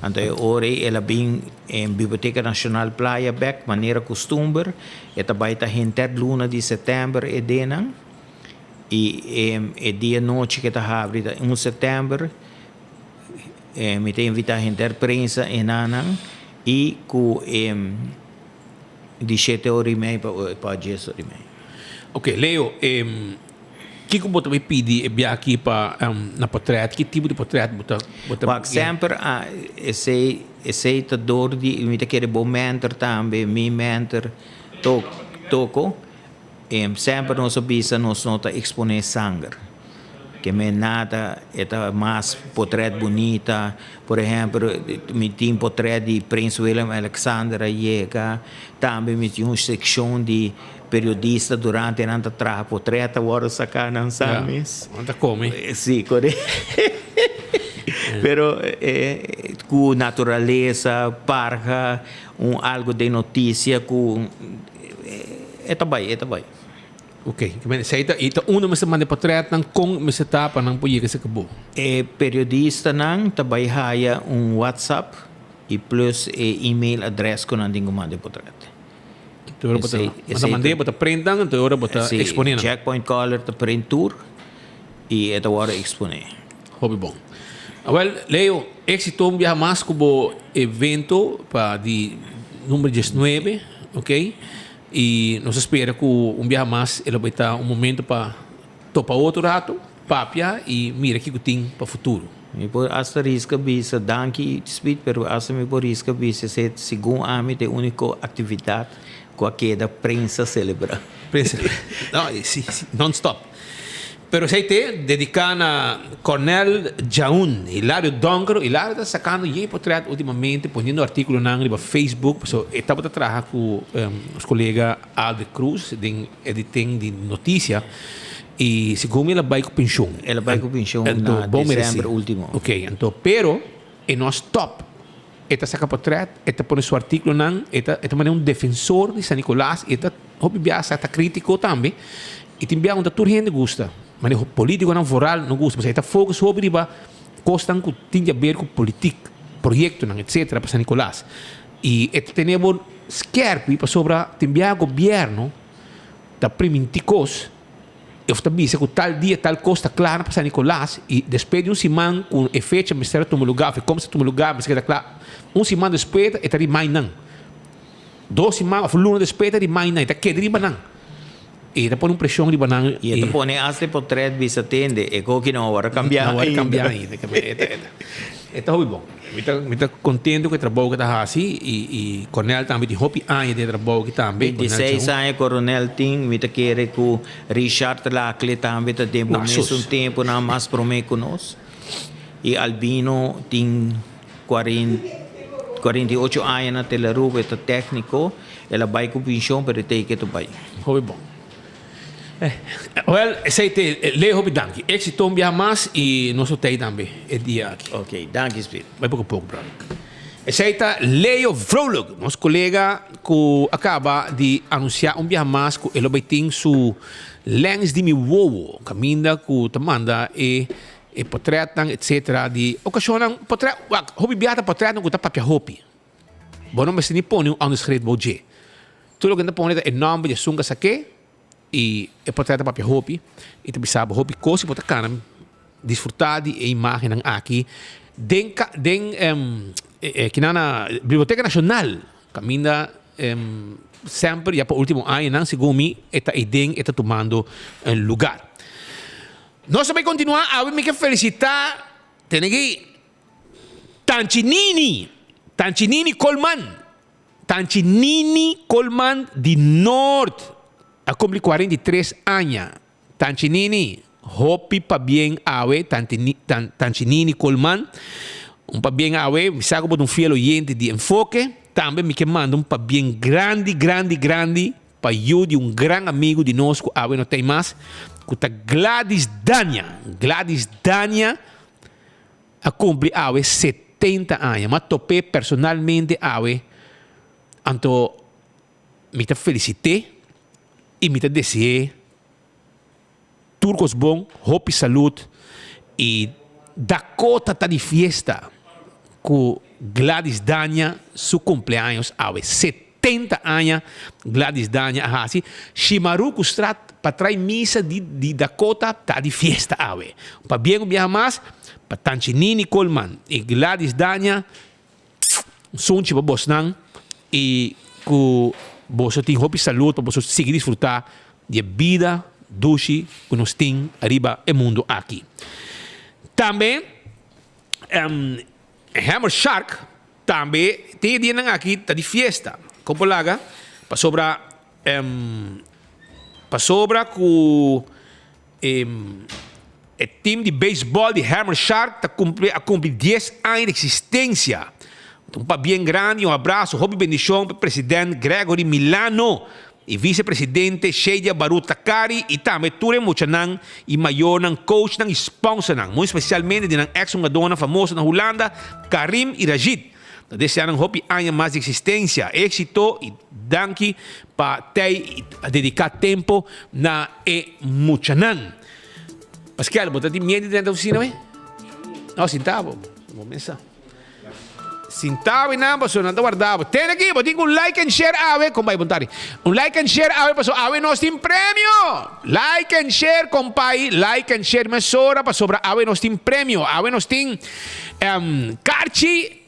anto e ora ei el a bin en Biblioteka Nashonal Playa bèk manera kustumber. E ta bai ta henter luna di sètèmber e denan i e dia nochi ku e ta habri ta un sètèmber. Mi ta invitá henter prensa enanan i ku e. Di shete ora i mei pa dies ora i mei. Ok, Leo, kiko bo ta bai pidi e biaha aki pa na portret? Ki tipo di portret bo ta bo ta. Wak, semper a esei esei ta dor di mi ta kere bo mentor tambe, mi mentor to toko. Semper nos a bisa nos no ta expone sanger. Ke men nada e ta mas potret bunita. Por ehempel, mi tin potret di Prins Willem Alexander a yega. Tambe mi tin un seccion di periodista durante nan ta traha potret a wordo saca nan sa mes. Nan ta come. Si, correcto. Pero cu naturalesa, parha, un algo den noticia cu e ta bay, e ta bay. Ok, esei ta, i ta unda mester manda e portretnan, kon mester ta pa nan por yega esaki bo? E periodistanan ta bai haya un WhatsApp i plus e email adres ku nan tin ku manda e portret. Anto ora bo ta, bo ta mand'é, bo ta print nan, anto ora bo ta eksponé nan. Si, Checkpoint Color ta print tur i e ta wòrdu eksponé. Hopi bon. Awel, Leo, éksito un biaha mas ku bo evento pa di number diesnuebe, ok. I nos a spera ku un biaha mas e lo bai ta un momento pa topa otro rato. papia i mira kiko tin pa futuro. Mi por hasta riska bisa danki Speed, pero hasta mi por riska bisa esei segun ami ta e úniko aktividat ku a keda prensa selebrá. Prensa, no, si, si, non stop. Pero esei te dediká na Cornel Djaun, Hilario Donker. Hilario ta sakando yei potret ultimamente, poniendo artíkulonan riba Facebook, pasobra e tabata traha ku nos kolega Albert Cruz den editing di notisia i segun mi el a bai ku penshon. El a bai ku penshon na desèmber último. Ok, anto pero e no a stòp. E ta saka potret, e ta pone su artíkulonan, e ta e ta manera un defensor di San Nicolas i e ta hopi biaha sa ta krítiko tambe i tin biaha unda tur hende gusta, manera polítikonan vooral no gusta pasobra e ta focus hopi riba kosnan ku tin di aber ku politik, proyektonan etcetera pa San Nicolas i e ta tene bo skèrpi pasobra tin biaha gobièrnu ta primintí kos. Of ta bisa ku tal dia tal kos ta kla na pa San Nicolas i despues di un siman ku e fecha mester a tuma lugá of e komsa tuma lugá mester keda kla un siman despues e ta rimai nan. Dos siman of un luna despues e ta rimai nan e ta keda riba nan i e ta pone un preshon riba nan. I e ta pone asta e potret bisa tende e koki no a wòrdu kambiá No a wòrdu kambiá ainda. E ta hopi bon. Mi ta mi ta contento cu e trabou cu e ta haci y y Cornel tambe tin hopi aña den e trabou aki tambe. 26 aña Coronel tin, mi ta kere cu Richard Lacle tambe ta den bo mesun tempo nan mas prome cu nos. Y Albino tin 48 aña na Telaruba, e ta tecnico, el a bay cu pension pero e ta ey ke ta bay. Hopi bon. Well, esei te Leo hopi danki. Éxito un biaha mas y nos lo tei tambe e dia aki. Ok, danki Speed. Bai poko poko brother. Esei ta Leo Vrolijk, nos kolega ku a kaba di anunsiá un biaha mas ku e lo bai tin su Lens di mi wowo, kaminda ku ta manda e e potretnan etcetera di okashonnan potret, wak, hopi biaha ta potretnan ku ta papia hopi. Bo no mester ni pone un onderschrift bou dje. Tur loke nan ta pone ta e nòmber di esun ku a sak'é i e portrèt ta papia hopi i ta bisa bo hopi kos i bo ta kana disfrutá di e imágennan aki den ka den kinan na Biblioteka Nashonal kaminda semper ya pa último añanan segun mi e ta eiden e ta tumando lugar. Nos ta bai kontinuá awe mi ke felisitá tene ki Tanchi Nini Tanchi Nini Colman. Tanchi Nini Colman di Noord a cumpli 43 aña. Tanchi Nini, hopi pabien awe, tanti Tanchi Nini Colman, un pabien awe, mi sa cu bo ta un fiel oyente di Enfoke, tambe mi ke manda un pabien grandi, grandi, grandi pa yu di un gran amigo di nos cu awe no ta ey mas, cu ta Gladys Dania. Gladys Dania a cumpli awe 70 aña. M'a top'é personalmente awe, anto mi ta felicit'é y mi ta dese'é tur cos bon, hopi salud y Dakota ta di fiesta cu Gladys Dania su cumpleaños awe. 70 aña Gladys Dania a haci. Shimarucu Straat pa trai misa di di Dakota ta di fiesta awe. Pabien un biaha mas pa Tanchi Nini Coleman y Gladys Dania un sunchi pa bosnan y cu boso tin hopi salud pa boso sigui disfruta di e bida dushi cu nos tin ariba e mundo aki. Tambe Hammer Shark tambe tin e dianan aki ta di fiesta. Con por laga? Pasobra pasobra cu e team di baseball di Hammer Shark ta cumpli a cumpli dies aña di existencia. Un pabien grandi, un abrazo, hopi bendicion pa president Gregory Milano y vicepresidente Shedia Barut Takari y tambe tur e muchanan y mayornan, coachnan y sponsornan, muy especialmente di nan ex hungadornan famoso na Hulanda, Karim y Rajid. Ta desea nan hopi aña mas di existencia, exito y danki pa tey y dedica tempo na e muchanan. Pascal, bo ta tin miedo di drenta oficina we? No, sinta bo. Bo mesa. Sinta bo nan pasobra nan ta warda bo. Tene aki, bo tin ku like and share awe. Kon bai bon tardi. Un like and share awe pasobra awe nos tin premio. Like and share kompai, like and share mesora pasobra awe nos tin premio. Awe nos tin karchi.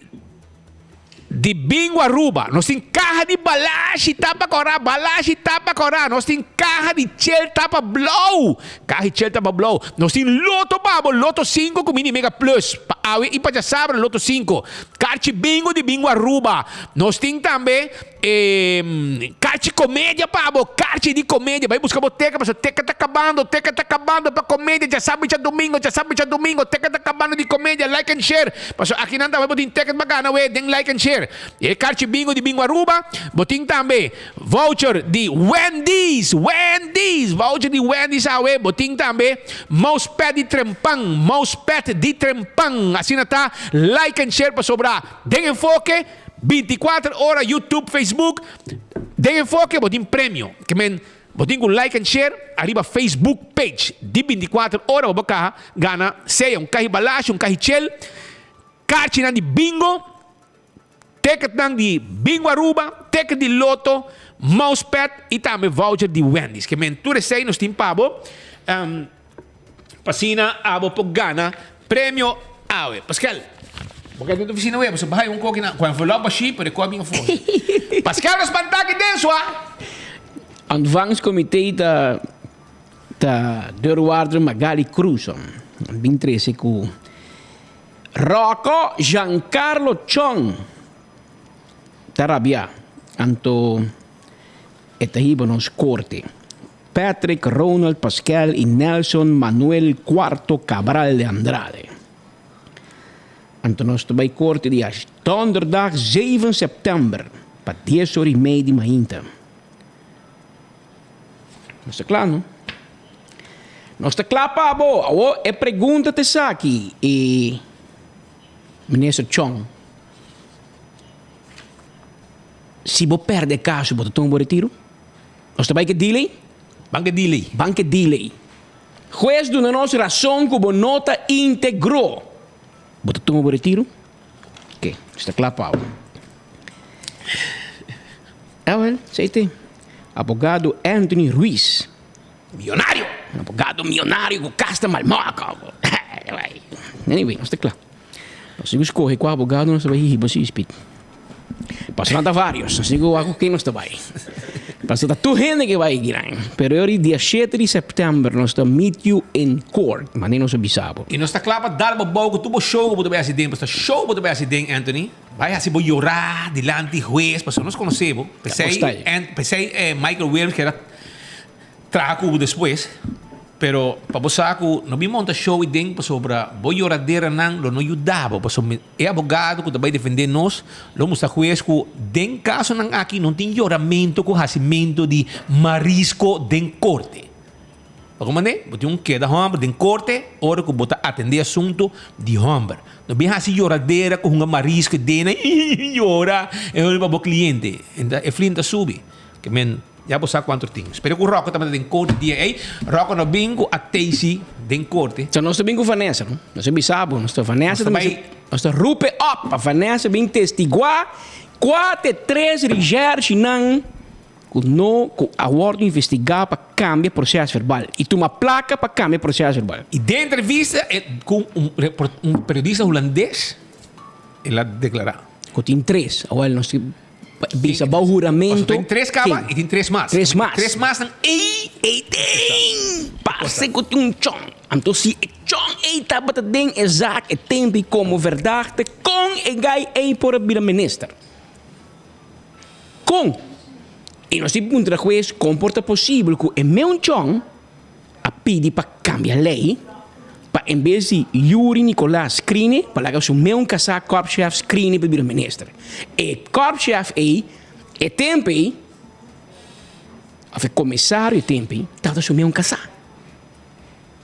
Di Bingo Aruba. Nos tin kaha di balashi tapa kòrá, balashi tapa kòrá. Nos tin kaha di chel tapa blou, kaha di chel tapa blou. Nos tin loto pa bo, loto sinku ku mini mega plus pa awe i pa djasabra loto sinku. Karchi bingo di Bingo Aruba. Nos tin tambe e karchi komedia pa bo, karchi di komedia. Bai buska bo teka pasobra teka ta kabando, teka ta kabando pa komedia djasabra i djadumingo, djasabra i djadumingo. Teka ta kabando di komedia, like and share. Pasobra akinan tambe bo tin ticket pa gana we den like and share. E karchi bingo di Bingo Aruba, bo tin tambe voucher di Wendy's, Wendy's, voucher di Wendy's awe, bo tin tambe mousepad di Trempan, mousepad di Trempan. Asina ta, like and share pasobra den Enfoke binticuater ora YouTube, Facebook, den Enfoke bo tin premio. Ke men bo tin ku like and share ariba Facebook page di binticuater ora bo bo kaha gana sea un kahi balashi, un kahi chel, karchinan di bingo, ticketnan di Bingo Aruba, ticket di Lotto, mousepad y tambe voucher di Wendy's. Ke men tur esey nos tin pa bo pa asina abo por gana premio awe. Pascal, bo ke den oficina awe? Bo baha un koki na ku envelop ashi pero e koki bin afo. Pascal nos pantaki den sua. Ontvangstcomité ta ta deurwaarder Magali Cruz bin trece cu Rocco Giancarlo Chong ta rabia anto e ta hiba nos corte. Patrick Ronald Pascal y Nelson Manuel Cuarto Cabral de Andrade. Anto nos ta bay corte dia donderdag zeven september pa dies ora y mei di mainta. Nos ta kla no? Nos ta kla pa bo. Awor e pregunta ta esaki e Minister Chong. Si bo perde e kaso bo ta tuma bo retiro? Nos ta bai ke delay? Ban ke delay. Ban ke delay. Hues duna nos rason ku bo no ta integro. Bo ta tuma bo retiro? Oke, nos ta kla pa bo. Awel, esei te. Abogado Anthony Ruiz. Millonario! Un abogado millonario ku kas ta malmòk. Anyway, nos ta kla. Nos tin ku skohe kua abogado nos ta bai hiba si Speed. Pasobra nan ta varios, nos tin ku wak ku ken nos ta bai. Pasobra ta tur hende ke bai kinan. Pero e ora dia shete di sèptèmber nos ta meet you in court, manera nos a bisa bo. I nos ta kla pa dal bo bou ku tur bo show ku bo ta bai hasi den. Pasobra show bo ta bai hasi den, Anthony. Bai hasi bo yorá dilanti hues pasobra nos konosé bo. P'esei p'esei Michael Williams keda traha ku bo despues. Pero pa bo sa ku no bin monta show ei den pasobra bo yoraderanan lo no yuda bo pasobra e abogado ku ta bai defendé nos lo mustra hues ku den kasonan aki no tin yoramentu ku hasimentu di marisco den korte. Pa ku manera? Bo tin un keda hòmber den korte ora ku bo ta atendé asuntu di hòmber. No bin hasi yoradera ku hunga marisco i dena yora e ora pa bo kliente. E flin ta subi. Ke men ya bo sa kuantu tin. Spera ku Rocco tabata den korte dia ei. Rocco no bin ku Atesi den korte. So nos ta bin ku Vanessa no. Nos a bisa bo nos ta Vanessa ta nos ta rupe op pa Vanessa bin testiguá kua te tres recherchenan Ku no ku a wòrdu investigá pa kambia proses verbal i tuma plaka pa kambia proses verbal. I den entrevista ku un periodista hulandes el a deklará. Ku tin tres. Awel nos tin bisa bou huramento. Pasobra tin tres kaba i tin tres mas. Tres mas. Tres masnan ei. Ei den. Parse ku tin un chòn. Anto si e chòn ei tabata den e zaak e tempu i komo verdachte kon e gai ei por a bira minister? Kon? I nos tin puntra hues kon por ta posibel ku e meun chòn a pidi pa kambia lei pa en bes di Yuri Nicolaas skrini pa laga su meun kasá korpschef skrini pa bira minister. E korpschef ei e tempu ei òf e komisario e tempu ei tabata su meun kasá.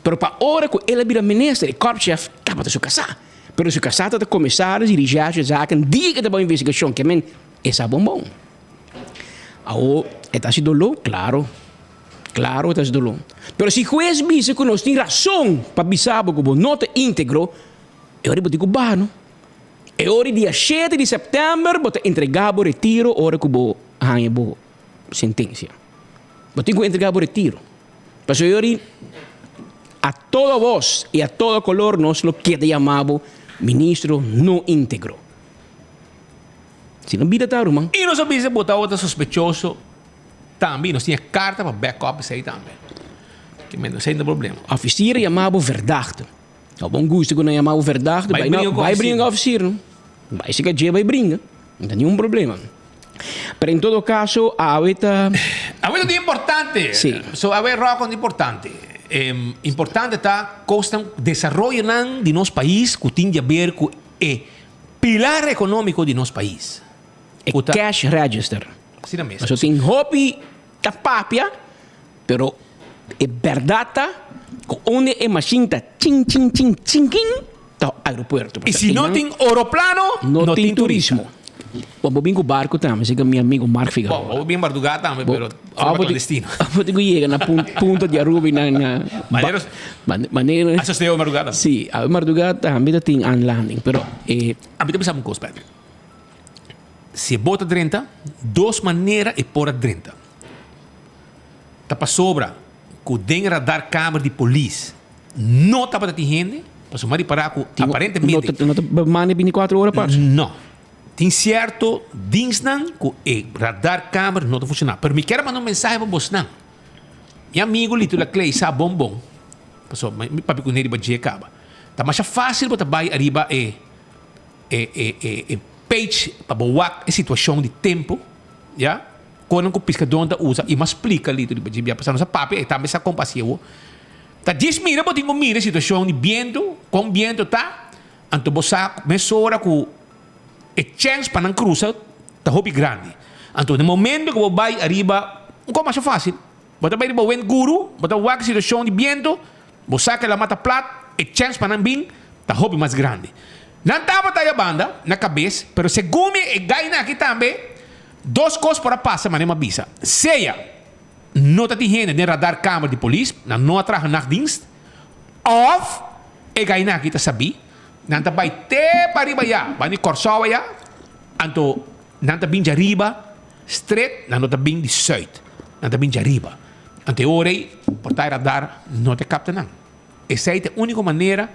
Pero pa ora ku el a bira minister e korpschef tabata su kasá. Pero su kasá tabata komisaris i recherche zaken dia ku ta bai investigashon ke men E sa bon bon. Awor, e ta hasi doló? Klaro. Klaro e ta hasi doló. Pero si hues bisa ku nos tin rason pa bisa bo ku bo no ta íntegro, e ora bo tin ku baha no. E ora dia shete di sèptèmber bo ta entregá bo retiro ora ku bo haña bo sentensia. Bo tin ku entregá bo retiro. Pasobra e ora a todo bos i a todo kolor nos lo keda yama bo ministro no íntegro. Si no bida ta, ruman. I nos a bisa bo tabata sospechoso tambe i nos tin e karta pa back up esei tambe. Ke men esei no ta problema. Ofisier a yama bo verdachte. No bon gusto ku nan yama bo verdachte, Bai bai bringa na ku bai ofisier. bringa ku ofisier no. Bai si ka dje bai bringa. No ta niun problema. Pero en todo caso awe ta. Awe ta dia importante. Sí. So awe rock on importante. Importante ta kosnan desaroyonan di nos pais ku tin di aber ku e pilar ekonómiko di nos pais. E Ku ta. cash register. Asina mes. Pasobra tin hopi ta papia pero e bèrdat ta ku unda e mashin ta chin chin chin chinkin ta aeropuerto. I si no tin oroplano, no tin turismo. Bo bo bin ku barko tambe, así ku mi amigo Mark Figueroa. Bo bo bin bardugá tambe, pero forma clandestino. Abo tin ku yega na punta di Aruba i na na Manera manera A sosteo mardugá tambe. Sí, awe mardugá tambe ta tin aanlanding, pero e. Ami ta bisa un kos, Patrick. Si e bo ta drenta, dos manera e por a drenta. Ta pasobra ku den radarkamer di polis no tabata tin hende, pasobra mi a ripará ku aparentemente. No ta manda binticuatro ora pas? No. Tin sierto dinsnan ku e radarkamer no ta funshoná. Pero mi kier a manda un mensahe pa bosnan. Mi amigu Lito Laclay sa bon bon, pasobra mi papia kuné riba dje kaba. Ta masha fásil bo ta bai ariba e e page pa bo wak e situashon di tempu, ya. Konan ku piskadónan ta usa i mas splika litu riba dje bia pasá nos a papia e tambe sa kon pa hasi awo. Ta djis mira bo tin ku mira e situashon di bientu, kon bientu ta, anto bo sa mesora ku e chèns pa nan krusa ta hopi grandi. Anto na momento ku bo bai ariba un kos masha fásil, bo ta bai riba windguru, bo ta wak e situashon di bientu, bo sa ku e lama ta plat, e chèns pa nan bin ta hopi mas grandi. Nan tabata ya banda na kabes, pero segun mi e gainan aki tambe Dos kos por a pasa manera mi a bisa. Sea no ta tin hende den radarkamer di polis, nan no a traha nachtdienst, òf e gainan aki ta sabí, nan ta bai te pariba ya, bai di Kòrsou aya, anto nan ta bin djariba stret, nan no ta bin di sùit, nan ta bin djariba. Anto e ora ei por ta e radar no ta kapta nan. Esei ta e úniko manera.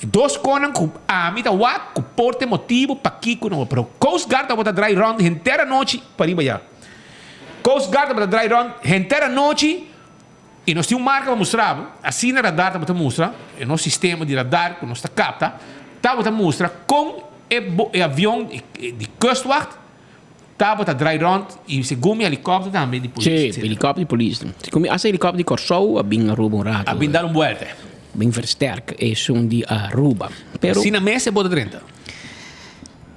Dos konan ku ami ta wak ku por ta e motibu pakiko no pero Coast Guard tabata drai rond henter anochi pariba ya. Coast Guard tabata drai rond henter anochi i nos tin un marka pa mustra bo, asina radar tabata mustra, e nos sistema di radar ku nos ta kapta tabata mustra kon e e avion di Kustwacht tabata drai rond i segun mi helikòpter tambe di polis Sí, etcetera. helikòpter di polis. Segun mi asta helikòpter di Kòrsou a bin Aruba un rato. A bin dar un buelta. Bin versterk esun di Aruba. Pero. Asina mes e bota drenta.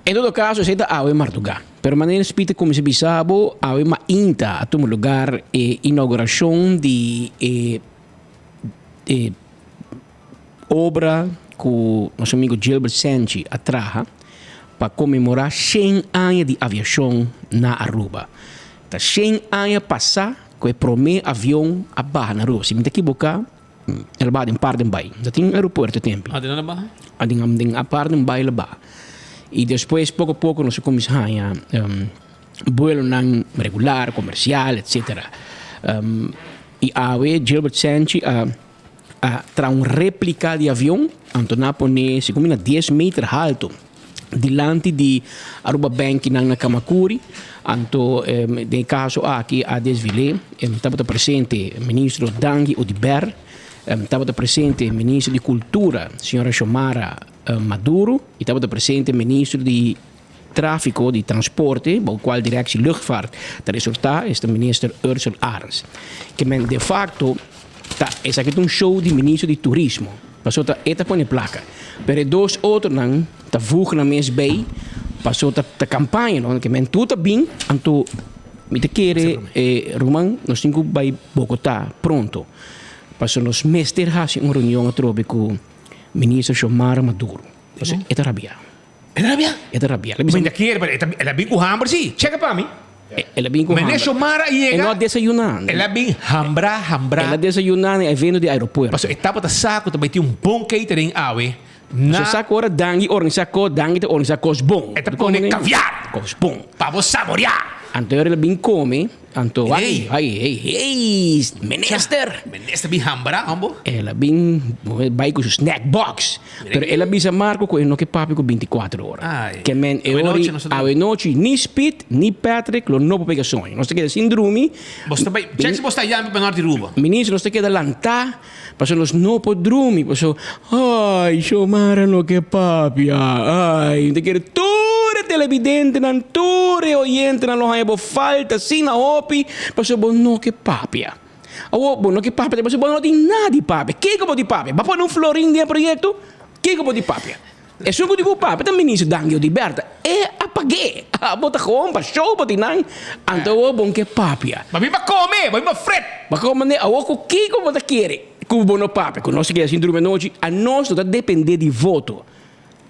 En todo caso esey ta awe marduga. Pero manera Speed a cuminsa bisa bo, awe mainta a tuma lugar e inauguracion di e e obra cu nos amigo Gilbert Senchi a traha pa conmemora shen aña di aviacion na Aruba. Ta shen aña pasa cu e prome avion a baha na Aruba. Si mi ta ekiboca. El a baha den Paardenbaai. Ta tin aeropuerto e tempi. Ah, den nan a baha? Ah, den, den a Paardenbaai el a baha. I despues poko poko nos a kuminsá haña buelonan regular, komersial, etsetera. I awe Gilbert Senchi a a traha un replika di avion, anto nan a pone segun mi na dies meter halto. Dilanti di Aruba Bank nan na Camacuri, anto den e caso aki a desvil'é, tabata presente Ministro Dangui Oduber, tabata presente Ministro di Cultura señora Xiomara Maduro y tabata presente Ministro di Trafico di Transporte, bou cual Directie Luchtvaart ta resorta, esta Minister Ursell Arends. Ke men de facto ta esaki ta un show di Ministro di Turismo, pasobra ta e ta pone placa, pero e dos otronan ta voeg nan mes bay pasobra ta campaña no, ke men tur ta bin, anto mi ta kere ruman nos tin cu bay Bogota pronto, pasobra nos mester haci un reunion atrobe cu Minister Xiomara Maduro, pasobra e ta rabia. E ta rabia? E ta rabia. Mi ta kere, pero el a bin ku hamber si. Cheka pa mi. El a bin ku hamber. Meneer Xiomara a yega. E no a desayuná. El a bin hambrá, hambrá. El a desayuná na e evento di aeropuerto. Pasobra e tabata sa ku ta bai tin un bon catering awe na. Pasobra sa ku ora Dangui organisá kos, Dangui ta organisá kos bon. E ta pone kaviar. Kos bon. Pa bo saboreá. Anto el a bin come, anto ay, ay, ey, ey, minister! Minister bin hambra, hombo. El a bin bay cu su snack box. Pero el a bisa Marco cu e no ke papia cu binticuatro ora. Ke men e ora awe nochi ni Speed ni Patrick lo no por pega soño. Nos ta keda sin drumi. Bos ta bay, check si bos ta yami pa norte Aruba. Minister, nos ta keda lanta pasobra nos no por drumi. Pasobra, ay, Xiomara no ke papia. Ay, mi ta kere tur e televidentenan, tur e oyentenan lo haña bo falta asina hopi pasobra bo no ke papia. Awor, bo no ke papia pasobra bo no tin nada di papia. Kiko bo di papia? Bo a pone un florin den e proyekto? Kiko bo di papia? Esun ku di ku papia ta minister Dangio di Berta. E a pag'é. Abo ta gewoon pa show bo tin nan. Anto awor bo no ke papia. Bo bin pa kome, bo bin pa fret. Bo kome ne awor ku kiko bo ta kere ku bo no papia? Ku nos ta keda sin drumi anochi? Anos no ta depende di voto.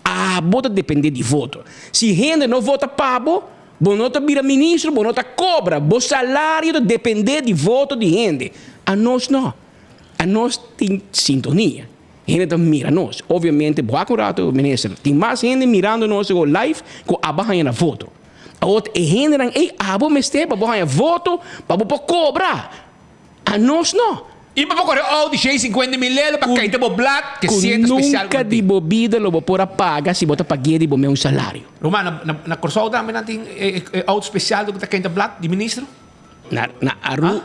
Abo ta depende di voto. Si hende no vota pa bo, bo no ta bira ministro, bo no ta cobra. Bo salario ta depende di voto di hende. Anos no. Anos tin sintonia. Hende ta mira nos. Obviamente, bo wak un rato, minister, tin mas hende mirando nos awo live cu abo haña na voto. Awor e hendenan ey abo mester pa bo haña voto pa bo por cobra. Anos no. I pa bo kore Audi 650 mil lelo pa kaita bo blad ke sienta spesial Ku nunka di bo bida lo bo por a paga si bo ta pag'é di bo meun salario. Ruman, na na na Kòrsou tambe nan tin e e auto spesial ku ta kaita blad di ministro? Na na Aru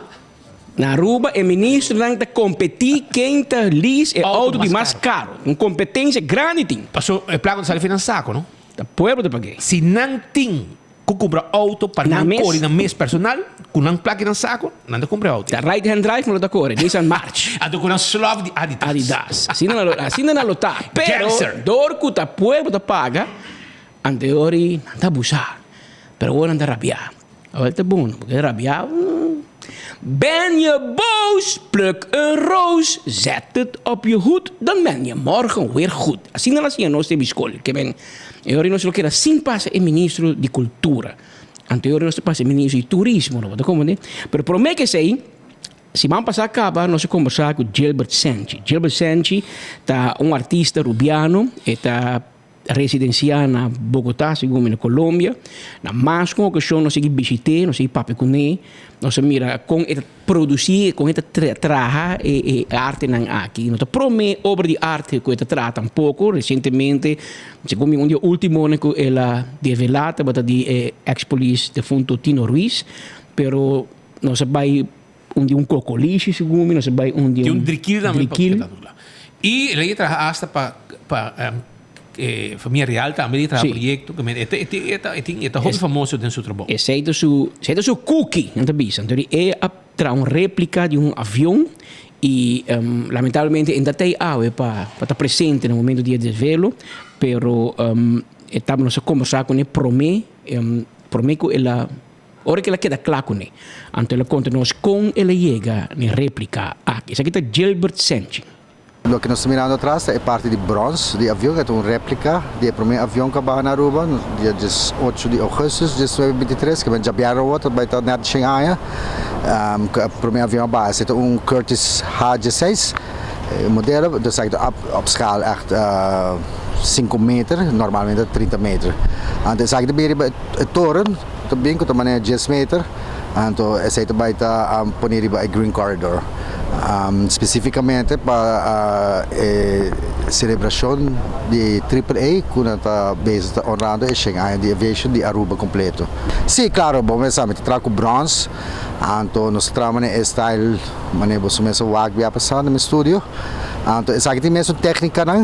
na Aruba e ministronan ta kompetí ken ta lease e auto di mas karo. Un kompetensia grandi tin. Paso e plaka ta sali fi nan sako, no? Ta pueblo ta pag'é. Si nan tin Ku kumpra auto pa nan kore nan mes personal, ku nan plaki nan sako, nan ta kumpra e auto. Ta right hand drive nan lo ta kore, Nissan March. Anto ku nan slof di Adidas. Adidas. Asina nan lo, asina nan lo ta. Pero dor ku ta pueblo ta paga, anteori nan ta abusa. Pero awor nan ta rabia. Awor ta bon, porque rabia. Ben je boos, pluk een roos, zet het op je hoed, dan ben je morgen weer goed. Asina nan a siña nos den mi skol. Ke men e ora nos lo keda sin pasa e ministro di kultura. Anto e ora nos ta pasa e ministro di turismo, no bo ta komprende? Pero prome ke esei, siman pasá kaba nos a kombersá ku Gilbert Senchi. Gilbert Senchi ta un artista rubiano, e ta residenciá na Bogotá, segun mi na Colombia. Na mas ku un okashon nos a sigui bishit'é, nos a sigui papia kuné, nos a mira kon e ta produsí, kon e ta traha e artenan aki. No ta promé obra di arte ku e ta traha tampoko. Resientemente, segun mi un di e últimonan ku el a develá tabata di e eks polis defunto Tino Ruiz, pero nos a bai un di un kokolishi, segun mi, nos a bai un di Di un un drikil tambe pa drikil. keda doblá. I el a traha asta pa pa e famia real tambe el a traha Sí. proyekto. Ke men e ta e tin e ta e tin e ta hopi Es- famoso den su trabou. Esei ta su esei ta su cookie, nan ta bisa. Anto di e a traha un replika di un avion i lamentablemente e no ta tei awe pa pa ta presente na momento di e desvelo, pero e tabata nos a kombersá kuné promé promé ku el a Ora ku el a keda kla kuné, anto el a konta nos kon el a yega n'e réplika aki. Esaki ta Gilbert Senchi. Loke nos ta mirando atras ta e parti di brons di avion, e ta un replika di e prome avion ku a baha na Aruba dia diesocho di augustus diesnuebe bintitres, ke men djabièrnè awor ta bai ta nèt shen aña ku e prome avion a baha. Esei ta un Curtiss H dieseis modelo, dus esaki ta op schaal ègt sinku meter, normalmente ta trinta meter. Anto esaki ta bin riba e toren. Ta bin ku ta manera dies meter, anto esei ta bai ta pone riba e Green Corridor. Spesifikamente pa e selebrashon di Triple A ku nan ta bezig ta honrando e shen aña di aviation di Aruba kompleto. Sí, klaro, bo mes sa mi ta traha ku brons, anto nos ta traha manera e style manera boso mes a wak bia pasá na mi studio. Anto esaki tin mesun técnicanan,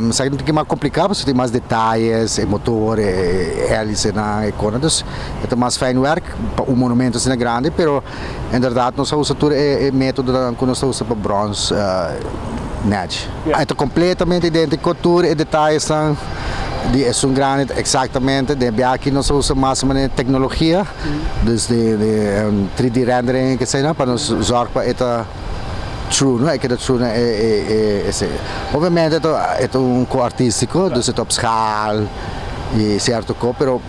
esaki tin un poquito mas complicado pasobra tin mas detayes, e motor, e hélicenan, e cosnan, dus e ta mas fijn werk pa un monumento asina grandi, pero inderdaad nos a usa tur e metodonan cu nos ta usa pa brons nèchi. E ta completamente identico, tur e detayesnan di esun grandi ta exactamente, den biaha aki nos a usa mas manera tecnologia, dus di 3D rendering en keseinan pa nos zorg pa e ta. True no, e keda true na e e esei. Obviamente e ta e ta un ko artístiko, dus e ta op schaal i sierto ko, pero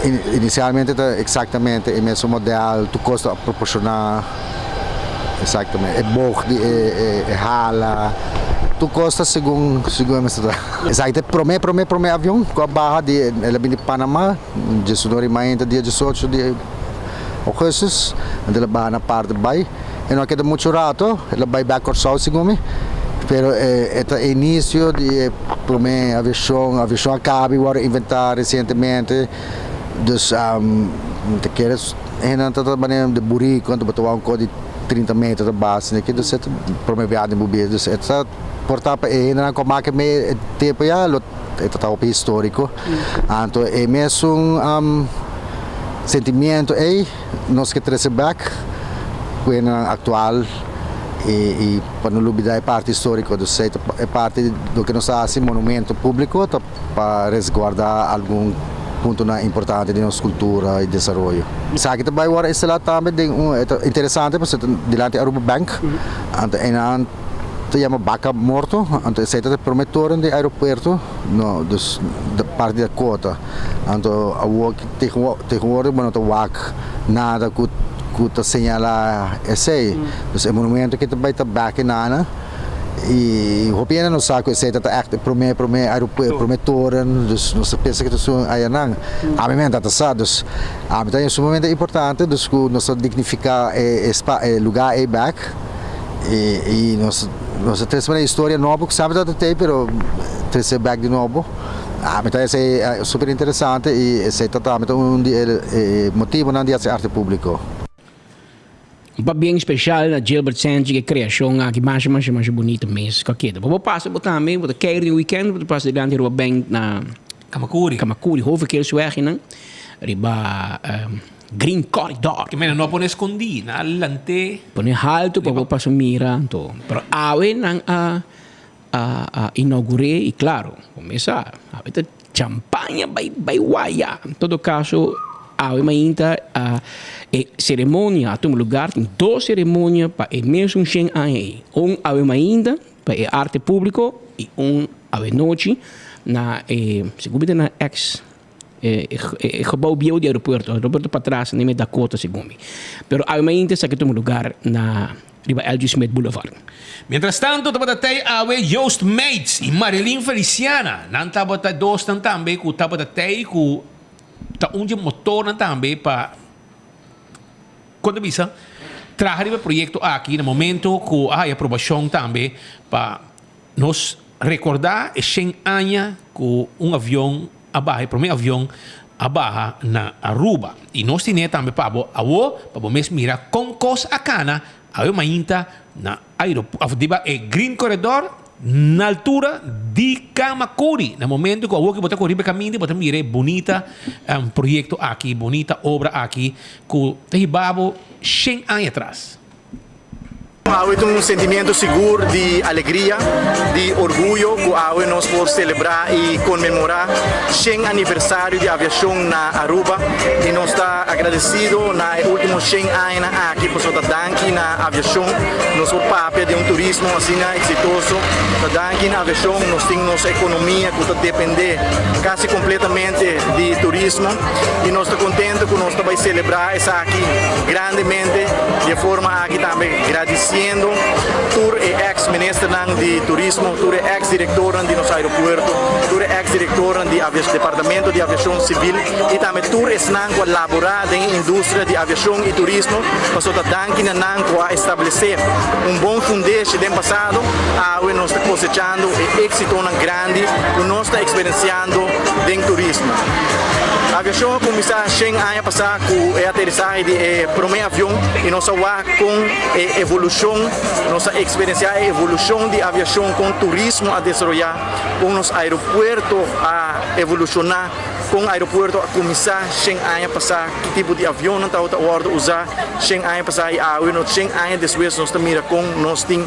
inisialmente ta eksaktamente e mesun modèl, tur kos ta proporshoná eksaktamente. E boog di e e hala, tur kos ta segun segun e mester ta. Esaki ta e promé promé promé avion ku a baha di el a bini di Panama, diesunora i mainta dia diesocho di. augustus, anto el a baha na Paardenbaai. E no a keda mucho rato, el a bai bek Kòrsou segun mi, pero e ta e inisio di e promé aviashon, aviashon a kaba i wòrdu inventá resientemente, dus mi ta kere hendenan ta ta manera di buriku anto bo ta wak un kos di trinta meter ta basa esaki, dus e ta promé biaha den bo bida, dus e ta por ta pa e hendenan ku a make me e tempu ya lo e ta ta hopi históriko, anto e mesun sentimiento ei. Nos ke trese bek ku hendenan aktual i pa no lubida e parti históriko. Dus esei ta e parti di loke nos ta hasi, monumento públiko ta pa resguardá algun puntonan importante di nos kultura i desaroyo. Esaki ta bai wòrdu instalá tambe den un, e ta interesante pasobra ta dilanti Aruba Bank, anto einan ta yama Baka Morto, anto esei ta e prome toren di aeropuerto, no, dus parti di Dakota. Anto awor tegenwoordig bo no ta wak nada ku ku ta señalá esei. Dus e monumento aki ta bai ta bek enana i hopi hende no sa ku esei ta ta ègt e promé promé aeropuerto promé toren dus nos ta pensa ku ta esun ayanan. Ami men ta ta sa dus ami ta haña sumamente importante dus ku nos ta dignifiká e e lugá ei bek i i nos nos ta trese manera historia nobo ku semper ta ta tei pero trese bek di nobo. Ami ta esei super interesante y esei ta tambe ta un di e motibonan di haci arte publico. Un pabien special na Gilbert Sanchez cu e creacion aki masha masha masha bunito mes cu a keda. Bo por pasa bo tambe, bo ta keir den weekend, bo ta pasa dilanti riba bank na Camacuri, Camacuri, Hoofdverkeersweg nan, riba Green Corridor. Ki mena no a pone escondi, nan a lant'e. Pone halto pa bo pasa mira anto. Pero awe nan a. A inaugur'é y claro, comenzá awe ta champaña bay bay waya. En todo caso, awe mainta a e ceremonia a tuma lugar, tin dos ceremonia pa e mesun shen aña ei. Un awe mainta pa e arte publico y un awe nochi na e, segun mi ta na ex e gebouw bieu di aeropuerto, aeropuerto patras na e Dakota segun mi. Pero awe mainta esaki a tuma lugar na. Riba LG. Smith Boulevard. Mientras tanto tabata tei awe Joost Meijts y Marilyn Feliciana. Nan tabata dosnan tambe cu tabata tei cu ta un dje motornan tambe pa con ta bisa traha riba e proyecto aki na momento cu a haya aprobacion tambe pa nos recorda e shen aña cu un avion a baha, e prome avion a baha na Aruba. Y nos tine tambe pa bo awo, pa bo mes mira con cos a cana awe mainta na aeropu-, of diba e Green Corredor na altura di Camacuri. Na momento cu awo ki bo ta cori riba e caminda bo ta mira e bunita proyecto aki, bunita obra aki cu ta hiba bo shen aña atras. Awe ta un sentimiento sigur di alegria, di orguyo cu awe nos por celebra y conmemora shen aniversario di aviacion na Aruba y nos ta agradecido na e ultimo shen añanan aki pasobra ta danki na aviacion nos por papia di un turismo asina exitoso, ta danki na aviacion nos tin nos economia cu ta depende casi completamente di turismo y nos ta contento cu nos ta bay celebra esaki grandemente di e forma aki tambe gradiciendo tur e ex ministernan di turismo, tur e ex directornan di nos aeropuerto, tur e ex directornan di departamento di aviacion civil y tambe tur esnan cu a labora den e industria di aviacion y turismo pasobra ta danki na nan cu a establece un bon fundeshi den pasado, awe nos ta cosechando e exitonan grandi cu nos ta experienciando den turismo. Aviacion a cuminsa shen aña pasa cu e aterisahe di e prome avion y nos a wak con e evolucion, nos a experiencia e evolucion di aviacion, con turismo a desaroya, con nos aeropuerto a evoluciona, con aeropuerto a cuminsa shen aña pasa, ki tipo di avionnan tabata wordo usa shen aña pasa y awe nos shen aña despues nos ta mira con nos tin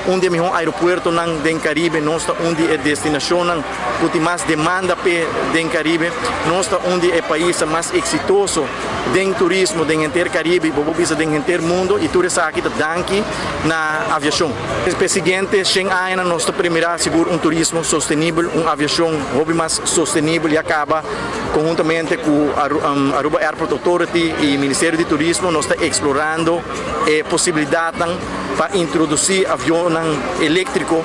un di e mihor aeropuertonan den Caribe, nos ta un di e destinacionnan cu tin mas demanda p'e den Caribe. Nos ta un di e paisnan mas exitoso den turismo den henter Caribe y bo por bisa den henter mundo y tur esaki ta danki na aviacion. P'e siguiente shen añanan nos ta premira sigur un turismo sostenibel, un aviacion hopi mas sostenibel ya caba conhuntamente cu Aruba Airport Authority y Ministerio di Turismo nos ta explorando e posibilidadnan pa introduci avionnan electrico.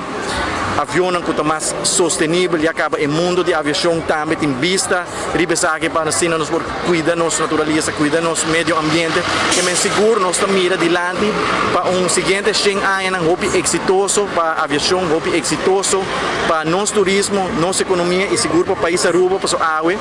Avionnan ku ta mas sostenibel ya kaba e mundo di aviashon tambe tin bista riba esaki pa asina nos por kuida nos naturalesa, kuida nos medio ambiente. E men sigur nos ta mira dilanti pa un siguiente shen añanan hopi eksitoso pa aviashon, hopi eksitoso pa nos turismo, nos ekonomia i sigur pa pais Aruba pasobra awe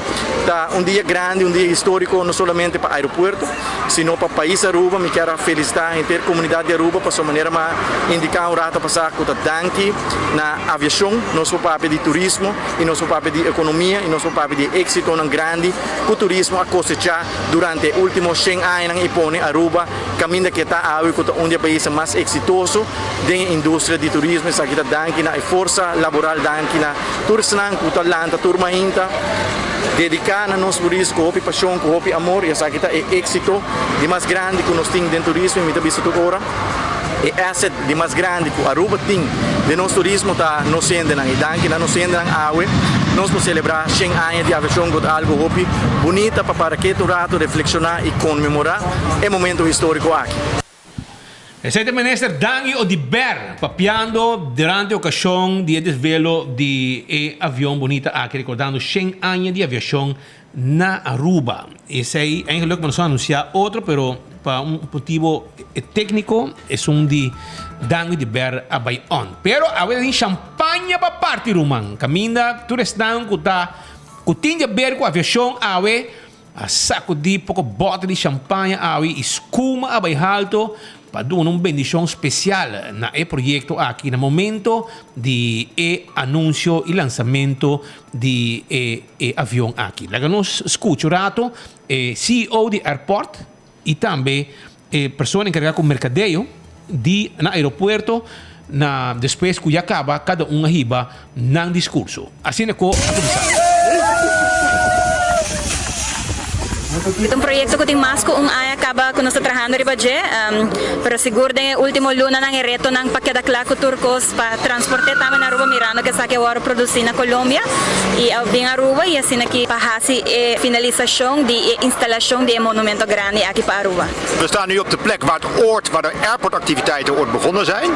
ta un dia grandi, un dia historiko no solamente pa aeropuerto sino pa pais Aruba. Mi kier a felisitá henter komunidat di Aruba pasobra manera mi a indiká un rato pasá ku ta danki na aviashon nos por papia di turismo i nos por papia di ekonomia i nos por papia di e éksitonan grandi ku turismo a kosechá durante e último shen añanan i pone Aruba kaminda ke ta awe ku ta un di e paisnan mas eksitoso den e industria di turismo. Esaki ta danki na e forsa laboral, danki na tur esnan ku ta lanta tur mainta dediká na nos turismo ku hopi pashon, ku hopi amor i esaki ta e éksito di mas grandi ku nos tin den turismo i mi ta bisa tur ora e asset di mas grandi ku Aruba tin den nos turismo ta nos hendenan i danki na nos hendenan awe nos por selebrá shen aña di aviashon ku ta algu hopi bunita pa para ketu un ratu reflekshoná i konmemorá e momento históriko aki. Esei ta Minister Dangui Oduber papiando durante ocasion di e desvelo di e avion bunita aki recordando shen aña di aviacion na Aruba. Esei eigenlijk nos a anuncia otro pero pa un motibo tecnico esun di Dangui Oduber a bay on. Pero awe tin champaña pa parti ruman caminda tur esnan cu ta cu tin di haber cu aviacion awe A sakudí poko bòter di shampaña awe i skuma a bai halto pa duna un bendishon spesial na e proyekto aki na momento di e anunsio i lansamento di e e avion aki. Laga nos skucha un rato e ceo di airport i tambe e persona enkargá ku merkadeo di na aeropuerto na despues ku ya kaba kada un a hiba nan diskurso. Asina ku a kuminsá. E ta un proyekto ku tin mas ku un aña kaba ku nos ta trahando riba dje, pero sigur den e último lunanan e retonan pa keda kla ku tur kos pa transport'é tambe na Aruba mirando ku esaki a wòrdu produsí na Colombia i a bin Aruba i asina ki pa hasi e finalisashon di e instalashon di e monumento grandi aki pa Aruba. We staan nu op de plek waar het oord, waar de airportactiviteiten ooit begonnen zijn.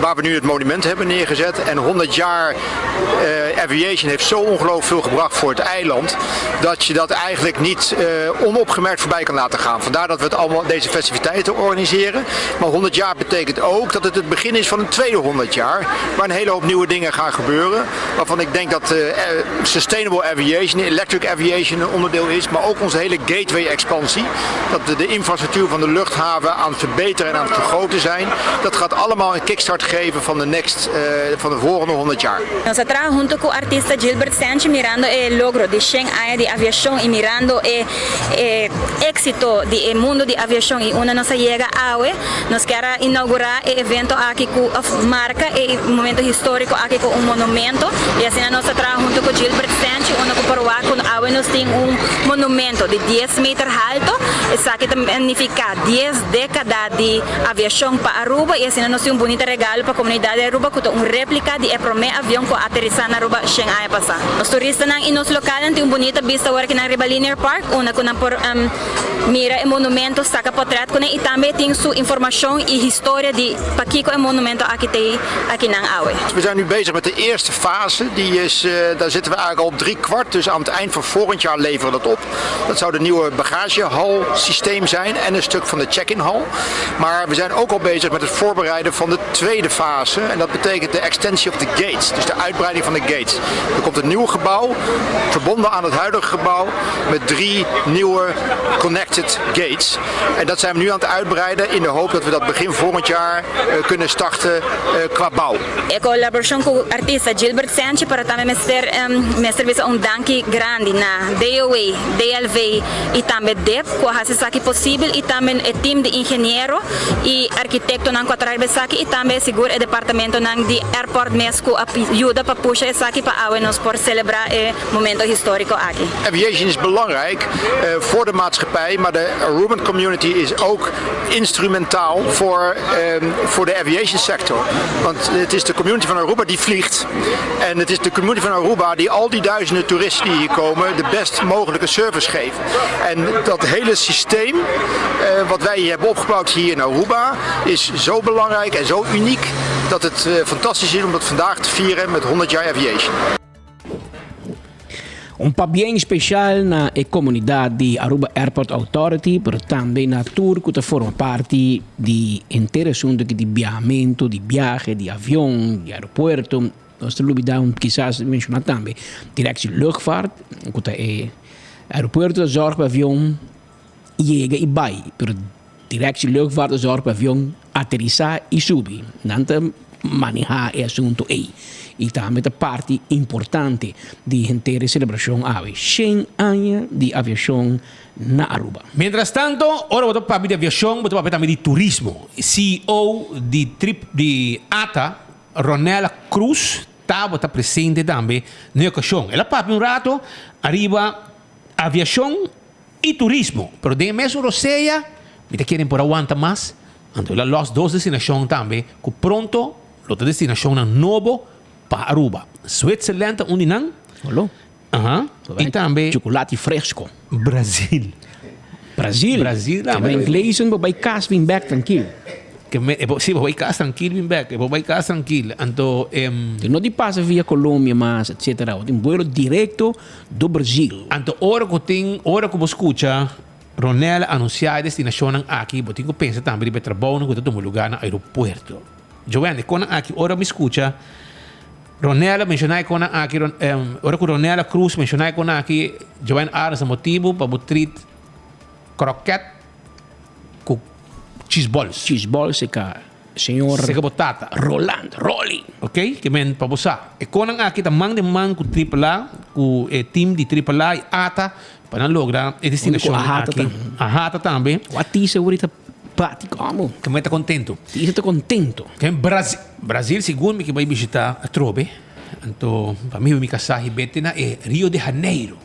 Waar we nu het monument hebben neergezet. En 100 jaar eh, aviation heeft zo ongelooflijk veel gebracht voor het eiland. Dat je dat eigenlijk niet eh, onopgemerkt voorbij kan laten gaan. Vandaar dat we het allemaal, deze festiviteiten organiseren. Maar 100 jaar betekent ook dat het het begin is van een tweede 100 jaar. Waar een hele hoop nieuwe dingen gaan gebeuren. Waarvan ik denk dat eh, sustainable aviation, electric aviation een onderdeel is. Maar ook onze hele gateway expansie. Dat we de infrastructuur van de luchthaven aan het verbeteren en aan het vergroten zijn. Dat gaat allemaal een kickstart geven van de, next, uh, van de volgende 100 jaar. Nos a traha hunto cu artista Gilbert Senchi mirando e logro di shen aña di aviacion y mirando e e exito di e mundo di aviacion y unda nos a yega awe. Nos kier a inaugura e evento aki cu of marca e momento historico aki cu un monumento y asina nos a traha hunto cu Gilbert Senchi unda cu por wak cu awe nos tin un monumento di dies meter halto. Esaki ta nifica dies decada di aviacion pa Aruba y asina nos tin un bunita regalo pa comunidad di Aruba cu ta un replica di e prome avion cu a aterisa na Aruba shen aña pasa. Nos turistanan y nos localnan tin un bunita bista ora ki nan riba Linear Park unda cu nan por mira e monumento, saca potret cune y tambe tin su informacion y historia di pakico e monumento aki t'ey akinan awe. We zijn nu bezig met de eerste fase. Die is, eh, daar zitten we eigenlijk al op drie kwart. Dus aan het eind van volgend jaar leveren we dat op. Dat zou de nieuwe bagagehalsysteem zijn en een stuk van de check-in-hal. Maar we zijn ook al bezig met het voorbereiden van de tweede fase. En dat betekent de extensie of the gates, dus de uitbreiding van de gates. Er komt een nieuw gebouw, verbonden aan het huidige gebouw, met drie nieuwe connected gates. En dat zijn we nu aan het uitbreiden in de hoop dat we dat begin volgend jaar eh, kunnen starten eh, qua bouw. E kolaborashon ku artista Gilbert Senchi pero tambe mester mester bisa un danki grandi na DOA, DLV i tambe dip ku a hasi esaki posibel i tambe e team di ingeniero i arkitektonan ku a traha riba esaki i tambe sigur e departamentonan di airport mes ku a yuda pa pusha esaki pa awe nos por selebrá e momento históriko aki. Aviation is belangrijk voor de maatschappij, maar de Aruban community is ook instrumentaal voor, ehm, voor de aviation sector. Want het is de community van Aruba die vliegt. En het is de community van Aruba die al die duizenden toeristen die hier komen komen de best mogelijke service geven. En dat hele systeem eh, wat wij hier hebben opgebouwd hier in Aruba is zo belangrijk en zo uniek dat het eh, fantastisch is om dat vandaag te vieren met 100 jaar aviation. Un pabien special na e comunidad di Aruba Airport Authority, pero tambe na tur cu ta forma parti di henter asunto aki di biahamento, di biahe, di avion, di aeropuerto. Nos ta lubida un kisas menciona tambe Directie Luchtvaart, cu ta e aeropuerto ta zorg pa avion yega y bay, pero Directie Luchtvaart ta zorg pa avion aterisa y subi. Nan ta maneha e asunto ey. Y tambe ta parti importante di henter e celebracion awe, shen aña di aviacion na Aruba. Mientras tanto, ora bo ta papia di aviacion, bo ta papia tambe di turismo. CEO di Trip di ata, Ronella Cruz, tabata presente tambe na e ocasion. El a papia un rato ariba aviacion y turismo, pero den e mesun rosea mi ta keren por a wanta mas, anto el a los dos destinacion tambe cu pronto lo ta destinacionnan nobo pa Aruba. Zwitserland ta un di nan. Olo. Aha. Y tambe. Chocolate fresco. Brasil. Brasil. Brasil tambe. Ke inglezen bo bay cas bin bek trankil. Ke me, e bo, si, bo bay cas trankil bin bek. E bo bay cas trankil. Anto, em. No di pasa via Colombia mas, etcetera. Bo tin vuelo directo do Brasil. Anto ora ku tin, ora ku bo skucha Ronel anunsiá e destinashonnan aki, bo tin ku pensa tambe riba e trabounan ku ta tuma lugá na aeropuerto. Joanne, e konan aki ora mi skucha Ronel menshoná e konan aki, ora ku Ronela Cruz menshoná e konan aki, Joanne Arends a motibu pa bo trit kroket ku chisbols. Chisbols e ka Señor Seka bo tata. Roland, Rolly. Ok, ke men pa bo sa. E konan aki ta man den man ku Triple A, ku e team di Triple A i ata pa nan logra e destinashon aki. Ahata tambe. Ku a tisa wor ta bati komo. Ke men ta kontento. Tisa ta kontento. Ke men Brazil, Brazil segun mi ke bai bishita atrobe. Anto pa mi mi kasá hibete na e Rio de Janeiro,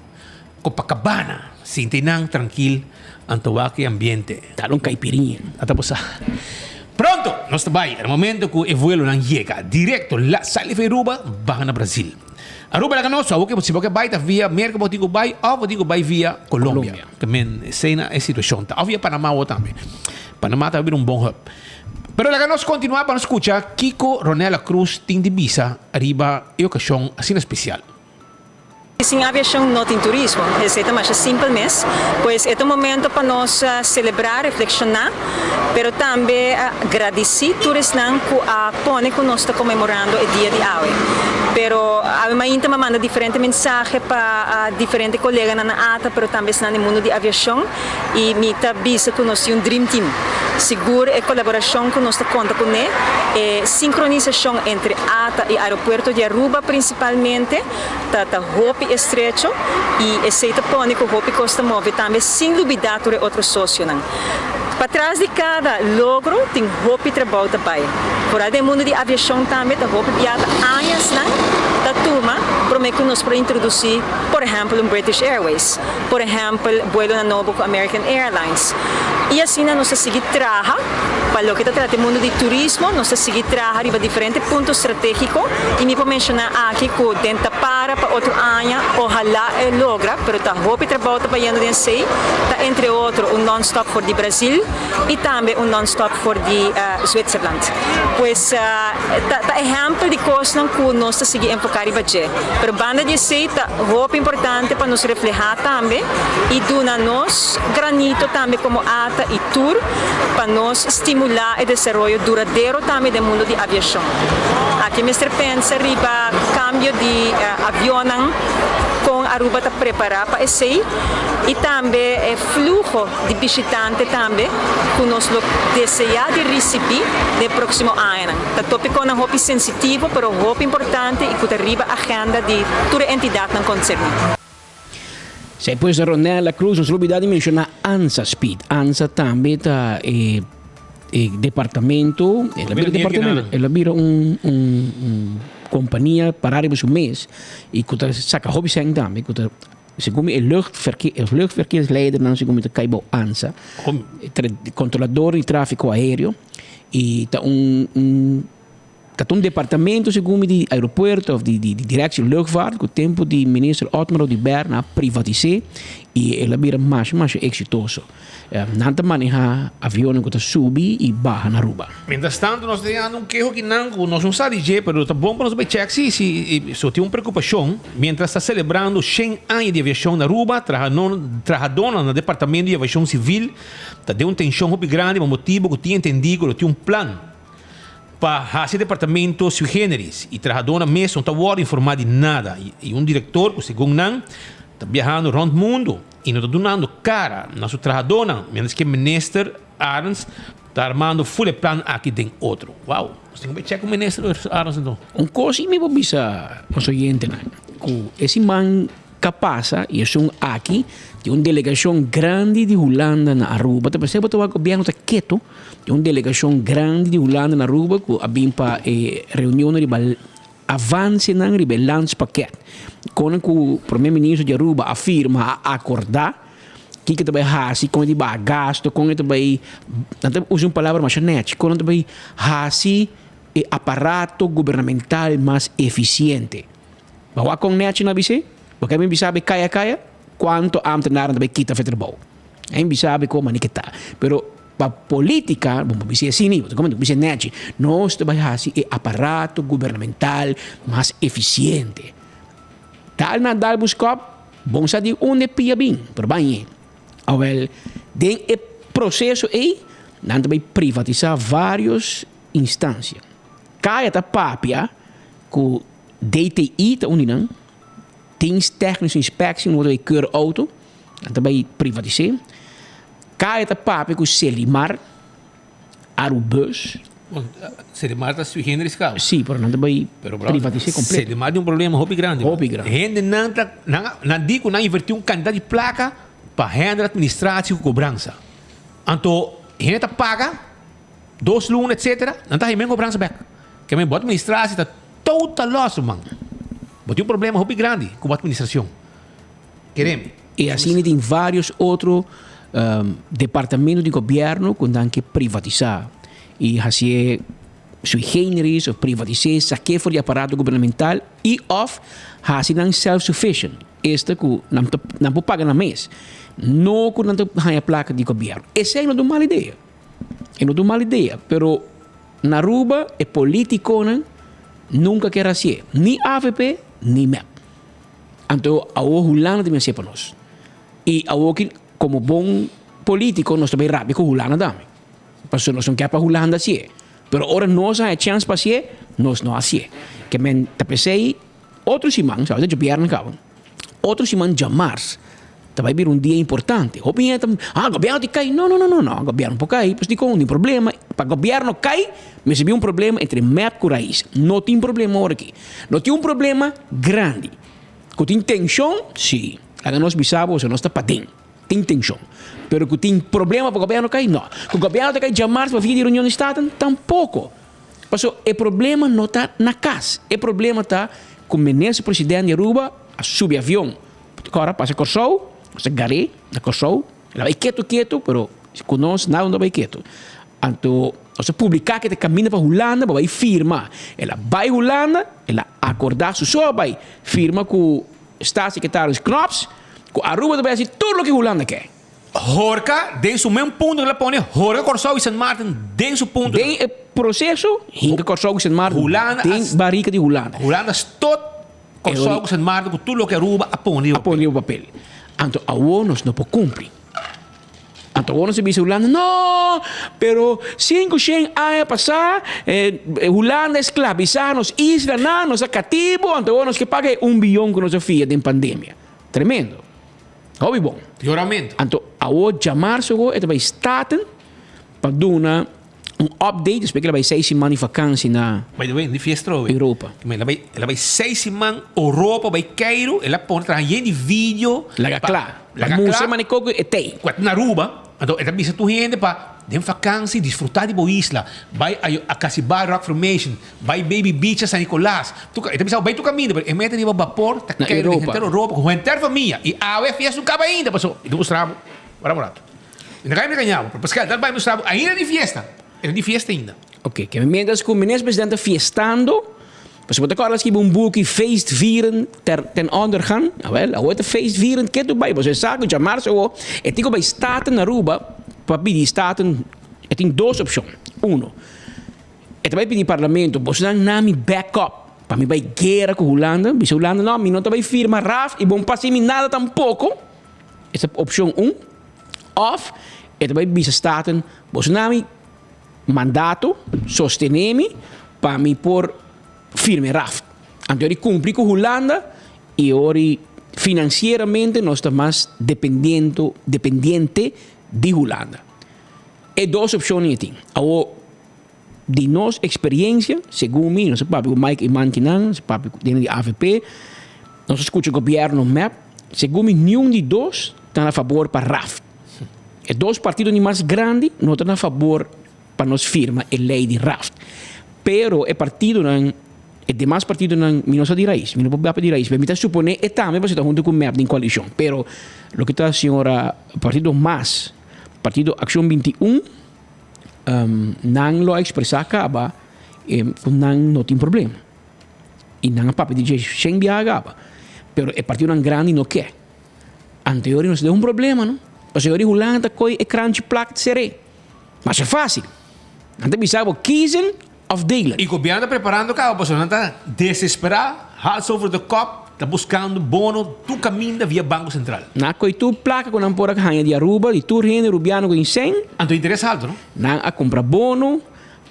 Copacabana. Sinti nan trankil. Anto wak e ambiente. Dal un caipirinha. Ata bo sa. Pronto! Nos ta bai. Na momento cu e vuelonan yega directo la sali for Aruba baha na Brasil. Aruba laga nos awor si bo ke bai ta via Merca bo tin cu bai of bo tin cu bai via Colombia. Ta men esey na e situacion ta. Of via Panama awor tambe. Panama ta bira un bon hub. Pero laga nos continua pa nos scucha kico Ronella Cruz tin di bisa riba e ocasion asina special. Sin aviashon no tin turismo, esei ta masha simpel mes. Pues e ta un momento pa nos selebrá, reflekshoná, pero tambe gradisí tur esnan ku a pone ku nos ta konmemorando e dia di awe. Pero awe mainta mi a manda diferente mensahe pa diferente koleganan na ata, pero tambe esnan den mundu di aviashon i mi ta bisa ku nos tin un dream team. Sigur e kolaborashon ku nos ta konta kuné, e sinkronisashon entre ata i aeropuerto di Aruba prinsipalmente, ta ta hopi estrecho y esey ta pone cu hopi cos ta move tambe sin lubida tur e otro socionan. Patras di cada logro tin hopi trabou ta bay. Foral den mundo di aviacion tambe ta hopi bia ta añasnan ta tuma prome cu nos por introduci por ehempel un British Airways, por ehempel buelonan nobo cu American Airlines y asina nos ta sigui traha. Pa loke ta trata e mundu di turismo, nos ta sigui traha riba diferente punto strategico y mi por menciona aki cu den ta para pa otro aña, ohala e logra, pero ta hopi trabou ta bayendo den esey, ta entre otro un non-stop for di Brazil y tambe un non-stop for di Zwitserland. Pues ta ta ehempel di cosnan cu nos ta sigui enfoca riba dje. Pero banda di esey ta hopi importante pa nos refleha tambe y duna nos granito tambe como ata y tur pa nos stimulá e desaroyo duradero tambe den mundo di aviashon. Aki mester pensa riba kambio di avionnan, kon Aruba ta prepará pa esei i tambe e fluho di bishitante tambe ku nos lo deseá di risibí den e próksimo añanan. Ta tópikonan hopi sensitivo pero hopi importante i ku ta riba agenda di tur e entidatnan konserní. Esei pues Ronella Cruz, nos lo olbida di menciona ANSA Speed. ANSA tambe ta e e departamento, el a bira departamento, el a bira un un un compania para riba su mes y cu ta saca hopi cen tambe, cu ta segun mi e luchtverkeer, e luchtverkeersleidernan segun mi ta cay bao ANSA, controlador di trafico aereo y ta un un. Ta un departamento segun mi di aeropuerto of di di Directie Luchtvaart ku tempu di minister Otmar Oduber nan a privatis'é i el a bira masha masha eksitoso. Nan ta maneha avionnan ku ta subi i baha na Aruba. Mientras tanto nos ta yanda un keho kinan ku nos no sa di dje pero ta bon pa nos bai chèk si si so tin un preokupashon. Mientras ta selebrando shen aña di aviashon na Aruba trahadónan na departamento di aviashon sivil ta den un tenshon hopi grandi pa motibu ku tin entendí ku lo tin un plan Pa hasi departamento sui generis y trahadónan mes no ta wòrdu informá di nada y un direktor ku segun nan ta biahando rònt mundu y no ta dunando kara na su trahadónan mientras ke minister Arends ta armando ful e plan aki den otro. Wow! Nos tin ku bai chèk ku minister Arends anto. Un kos i mi por bisa nos oyentenan ku e siman ka pasa y esun aki tin un delegacion grandi di Hulanda na Aruba ta pensé bo ta wak gobierno ta keto tin un delegacion grandi di Hulanda na Aruba cu a bin pa e reunionnan riba avancenan riba e landspakket con cu prome minister di Aruba a firma a acorda kico ta bay haci con e ta baha gasto con e ta bay nan ta usa un palabra masha nechi con nan ta bay haci e aparato gubernamental mas eficiente. Bo wak kon nechi na bis'é? Bo ke mi bisa be kaya kaya? Kuantu ambtenaren ta bai kita for e trabou? Ein bisa be kon mane ke ta. Pero pa politika, bo no por bis'é asina ni, bo ta komo bis'é nechi. Nos ta bai hasi e aparato gubernamental mas efisiente. Dal na dal bo skòp, bon sa di unda e pia bin, pero ban ye. Awèl, den e proseso ei, nan ta bai privatisá vários instansia. Kaya ta papia ku DTI ta un di nan, Dienst Technische Inspectie, un otro e keur auto, nan ta bai privatisé. Kaya ta papia ku Selimar, Arubus. Bon, Selimar ta sui generis kaba. Sí, pero nan ta bai privatisé kompleto. Selimar tin un problema hopi grandi. Hopi grandi. Hende nan ta, nan, nan di ku nan invertí un kantidat di plaka pa hende administratie ku kobransa. Anto hende ta paga dos luna etcetera, nan ta haña men kobransa bèk. Ke men bo administratie ta Total loss ruman. Bo tin un problema hopi grandi ku bo administracion. Keremi. E asina tin varios otro departamento di gobierno ku nan ke privatisa i hasié sui generis of privatisé, saké for di aparato gubernamental i of hasi nan self sufficient, esta ku nan ta nan por paga nan mes, no ku nan ta haña plaka di gobierno. Esei no ta un mal idea, e no ta un mal idea, pero Na Aruba e politiconan nunca kier hacié, ni avp ni mep. Anto awo Hulanda ta bin hacié pa nos. Y awo ki como bon politico nos ta bay rabia cu Hulanda tambe. Pasobra nos no kier pa Hulanda hacié. Pero ora nos a haña chance pa hacié, nos no hacié. Ke men ta pesey otro siman, sabes djabièrnè caba. Otro siman djamars ta bai bira un dia importante. Hopi hende ta, ah, gobierno tin kai. No, no, no, no, no, gobierno por kai. Pues dikon tin problema? Pa gobierno kai, mester bin un problema entre mep ku rais. No tin problema ora aki. No tin un problema grandi. Ku tin tenshon, si. Laga nos bisa bo, nos ta paden. Tin tenshon. Pero ku tin problema pa gobierno kai, no. Ku gobierno ta kai djamars pa via di reunion di Staten, tampoko. Paso e problema no ta na cas. E problema ta cu minister president di Aruba a subi avion. Ora pasa Corsou, nos a gar'é na Corsou. El a bay ketu ketu, pero cu nos nada no ta bay ketu. Anto nos a publica cu e ta caminda pa Hulanda pa bay firma. El a bay Hulanda, el a acorda su so a bay firma cu staatssecretaris Knops cu Aruba ta bay haci tur loke Hulanda ke. Horka den su men punto el a pone Horka Kòrsou i Sint Maarten den su punto. Den e proseso hinka Kòrsou ku Sint Maarten Hulanda den barika di Hulanda. Hulanda stot Kòrsou ku Sint Maarten ku tur loke Aruba a pone riba papel. A pone riba papel. Anto awor nos no por kumpli. Anto awor nos a bisa Hulanda no, pero sinku shen aña pasá Hulanda a esklabisá nos islanan, nos a katibu, anto awor nos ke paga e un biyon ku nos a fia den pandemia. Tremendo. Hopi bon. Yoramento. Anto awor djamarzo awo e ta bai Staten pa duna un update despues ke el a bai seis siman di vakansi na By the way, di fiesta awe. Europa. El a bai, el a bai seis siman Europa, bai Cairo, el a pone traha yen di video. Laga kla. Laga kla. Mustra mane koko e tei. Ku a ta na Aruba, anto e ta bisa tur hende pa den vakansi disfruta di bo isla. Bai a Casibari Rock Formation, Bai Baby Beach a San Nicolas. Tu e ta bisa bai tu caminda pero e mete riba bapor ta Na kere den Europa. henter Europa cu henter famia y awe e fiesta no caba ainda paso mi ta mustra bo wara un rato. Mi ta caba mi ta caña bo pero Pascal dal bai mustra bo ainda tin fiesta e no tin fiesta ainda. Ok, ke mientras ku minister president ta fiestando, pasobra bo ta kòrda skibi un buki Feestvieren ter ten ondergang, awel, awor ta feestvieren ketu bai, pasobra e sa ku djamarsa awor e tin ku bai Staten na Aruba pa pidi Staten, e tin dos opshon, uno, e ta bai pidi parlamento bosonan na mi back up pa mi bai guera ku Hulanda, bisa Hulanda no mi no ta bai firma raf i bon pasi mi nada tampoko, esa opshon un, òf e ta bai bisa Staten boso na mi. Mandato, Sostené mi pa mi por firma e raft. Anto di kumpli ku Hulanda i ora finansieramente nos ta mas dependiento dependiente di Hulanda. E dos opshonnan e tin. Awor di nos eksperiensia, segun mi, nos a papia ku Mike Eman kinan, nos a papia ku dende di avp, nos a skucha gobièrnu mep, segun mi niun di dos ta na fabor pa raft. E dos partido di mas grandi no ta na fabor pa nos firma e ley di raft. Pero e partidonan, e demas partidonan, mi no sa di rais, mi no por papia di rais, pero mi ta supone e tambe pasobra ta hunto cu mep den coalicion. Pero loke ta señora partido mas, partido Accion 21, nan lo a expresa caba cu nan no tin problema. Y nan a papia di dje shen biaha caba. Pero e partidonan grandi no ke. Anterior nos den un problema no. Pasobra yori Hulanda ta koy e kranchi plak ser'é. Masha fásil. Nan ta bisa bo kiezen of delen. I gobierno ta preparando kaba pasobra nan ta desesperá, hals over de kop, ta buskando bono tur kaminda via Banko Sentral. Nan a koy tur plaka ku nan por a haña di Aruba, di tur hende Rubiano ku tin sèn. Anto interes haltu no. Nan a kumpra bono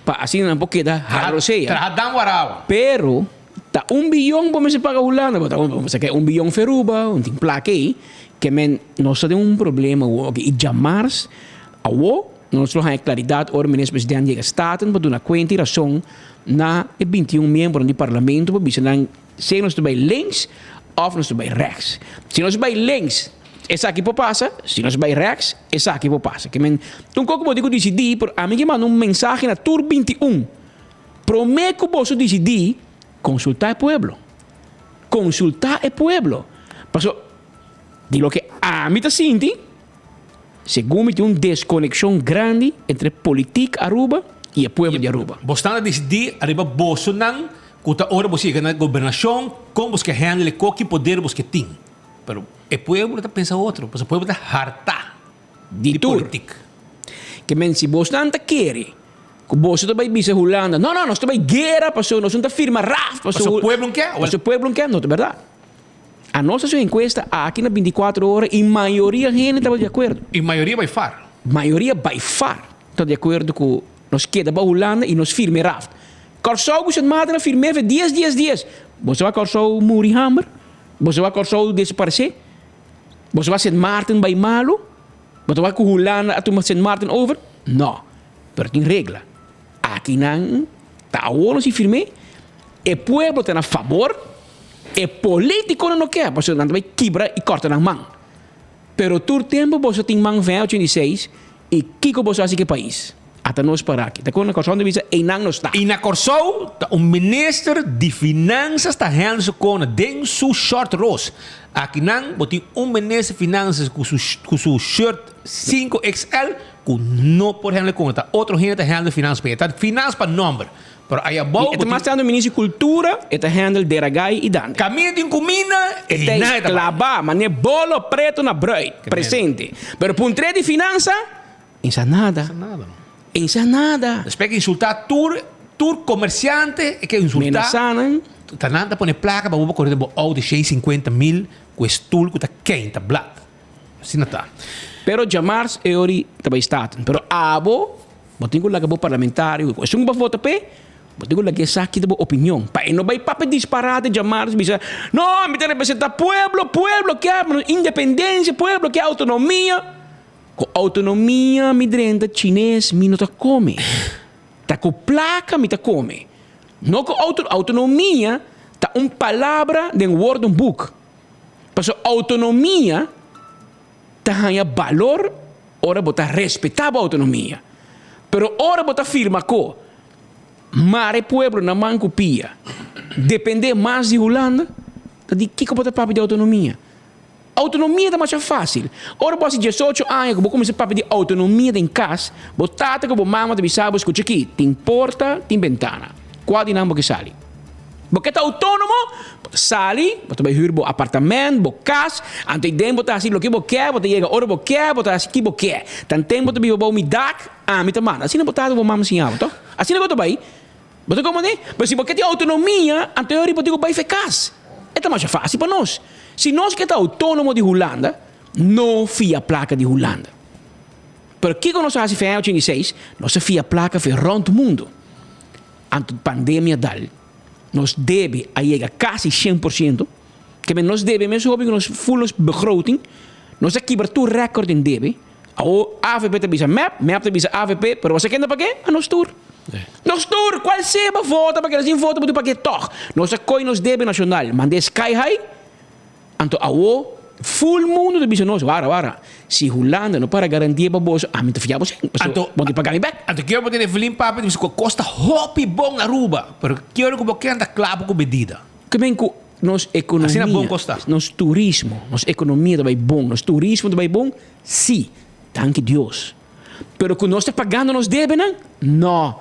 pa asina nan por keda hala rosea. Traha dan warawa. Pero. Ta un biyon bo mester paga Hulanda, bo ta bo mester kai un biyon feruba, un tin plaka ei, ke men nos ta den un problema awor i djamars awo nos lo haña klaridat ora minister president yega Staten pa duna kuenta i rason na e 21 miembronan di parlamento pa bisa nan si nos ta bai links òf nos ta bai rechts. Si nos bai links esaki por pasa, si nos bai rechts esaki por pasa. Ke men un koko bo tin ku disidí pero ami ke manda un mensahe na tur 21. Promé ku boso disidí, konsultá e pueblo. Konsultá e pueblo. Paso, di loke ami ta sinti, segun mi tin un deskonekshon grandi entre politik Aruba i e pueblo di Aruba. Bo stan ta disidí ariba bosonan ku ta ora boso yega na gobernashon, kon boso ke handle e koki poder boso ke tin. Pero e pueblo ta pensa otro, pasobra e pueblo ta hartá di politik. Ke men si bosnan ta kere Ku boso ta bai bisa Hulanda, no, no, nos ta bai guera pasobra nos no ta firma raf pasobra. Pasobra pueblo no ke. Pasobra pueblo no ke, no ta bèrdat. Anos a hasi un enkuesta aki na bintikuater ora i mayoria hende tabata di akuerdo. I mayoria bai far. Mayoria bai far ta di akuerdo ku nos keda ba Hulanda i nos firma e raf. Kòrsou ku Sint Maarten a firm'é fe dies, dies, dies. Boso wak Kòrsou muri hamber? Boso wak Kòrsou desaparesé? Boso wak Sint Maarten bai malu? Bo ta wak ku Hulanda a tuma Sint Maarten over? No. Pero tin regla. Aki nan ta awor nos firm'é, e pueblo ta na fabor, e politiconan no ke, pasobra nan ta bai kibra i kòrta nan man. Pero tur tempu boso tin man vèn 86 i kiko boso hasi ku e pais? Ata nos para aki. Ta kon na Kòrsou nan ta bisa einan nos ta. I na Kòrsou ta un minister di finansas ta handle su kona den su short ros. Aki nan bo tin un minister finansas ku su ku su shirt 5XL ku no por handle kona. Ta otro hende ta handle finans pa e. Ta finans pa nomber. Pero aya abou E ta mas tantu minister di kultura, e ta handle Deragai i Dande. Kaminda tin kuminda, E ta einan e ta bai. klabá manera bolo preto na bruid. Presente. Pero puntr'é di finansa, Ensa nada. Ensa nada no. Ensa nada. Despues ke insulta tur tur komersiante e ke insulta. Menasa nan. Ta nan ta pone plaka pa bo por kore den bo outo 150 mil ku e stul ku ta keinta blat. Asina ta. Pero djamars e ori ta bai Staten. Pero abo bo tin ku laga bo parlamentario ku esun ku bo vota p'e bo tin ku laga e sa kita bo opinion. Pa e no bai papia disparate djamars bisa no mi ta representa pueblo, pueblo ke independensia, pueblo ke autonomia. Ku outonomia mi drenta chines mi no ta kome. Ta ku plaka mi ta kome. No ku outo outonomia ta un palabra den woordenboek. Pasobra outonomia ta haña balor ora bo ta respetá bo outonomia. Pero ora bo ta firma ku mara e pueblo na man ku pia, dependé mas di Hulanda, ta di kiko bo ta papia di outonomia? Autonomia ta masha fácil. Ora bo hasi diesocho aña ku bo kuminsá papia di autonomia den kas, bo tata ku bo mama ta bisa bo, Skucha aki, tin porta, tin bentana. Kua di nan bo ke sali? Bo ke ta autónomo? Bo ta sali, bo ta bai hür bo apartamènt, bo kas, anto ei den bo ta hasi loke bo ke, bo ta yega ora bo ke, bo ta hasi ki bo ke. Tanten bo ta biba bou mi dak, ami ta manda. Asina bo tata ku bo mama siña bo, tòg? Asina ku bo ta bai. Bo ta komprendé? Pero si bo ke tin outonomia, anto e ora bo tin ku bai fe kas. E ta masha fásil pa nos. Si nos ke ta outónomo di Hulanda, no fia plaka di Hulanda. Pero kiko nos a hasi fe aña 86? Nos a fia plaka fe rònt mundu. Anto pandemia dal, nos debe a yega kasi 100%. Ke men nos debe mes hopi ku nos ful nos begroting. Nos a kibra tur rèkòrt den debe. Awor avp ta bisa mep, mep ta bisa avp, pero bo sa kende pa ke? A nos tur. Nos tur, cual sea bo vota pa keda sin vota bo tin pa ke tog. Nos a coy nos debe nacional, manda e sky high, anto awor full mundo ta bisa nos, wara wara, si Hulanda no para garantia pa boso, ami ta fia bo sen, pasobra bo tin paga mi bek. Anto kier bo tene Evelyn papia ta bisa cu a costa hopi bon Aruba, pero kier cu bo kende ta cla cu medida. Ke men cu nos economia, Asina bon cos ta. nos turismo, nos economia ta bay bon, nos turismo ta bay bon, si, danki Dios. Pero cu nos ta pagando nos debenan? No.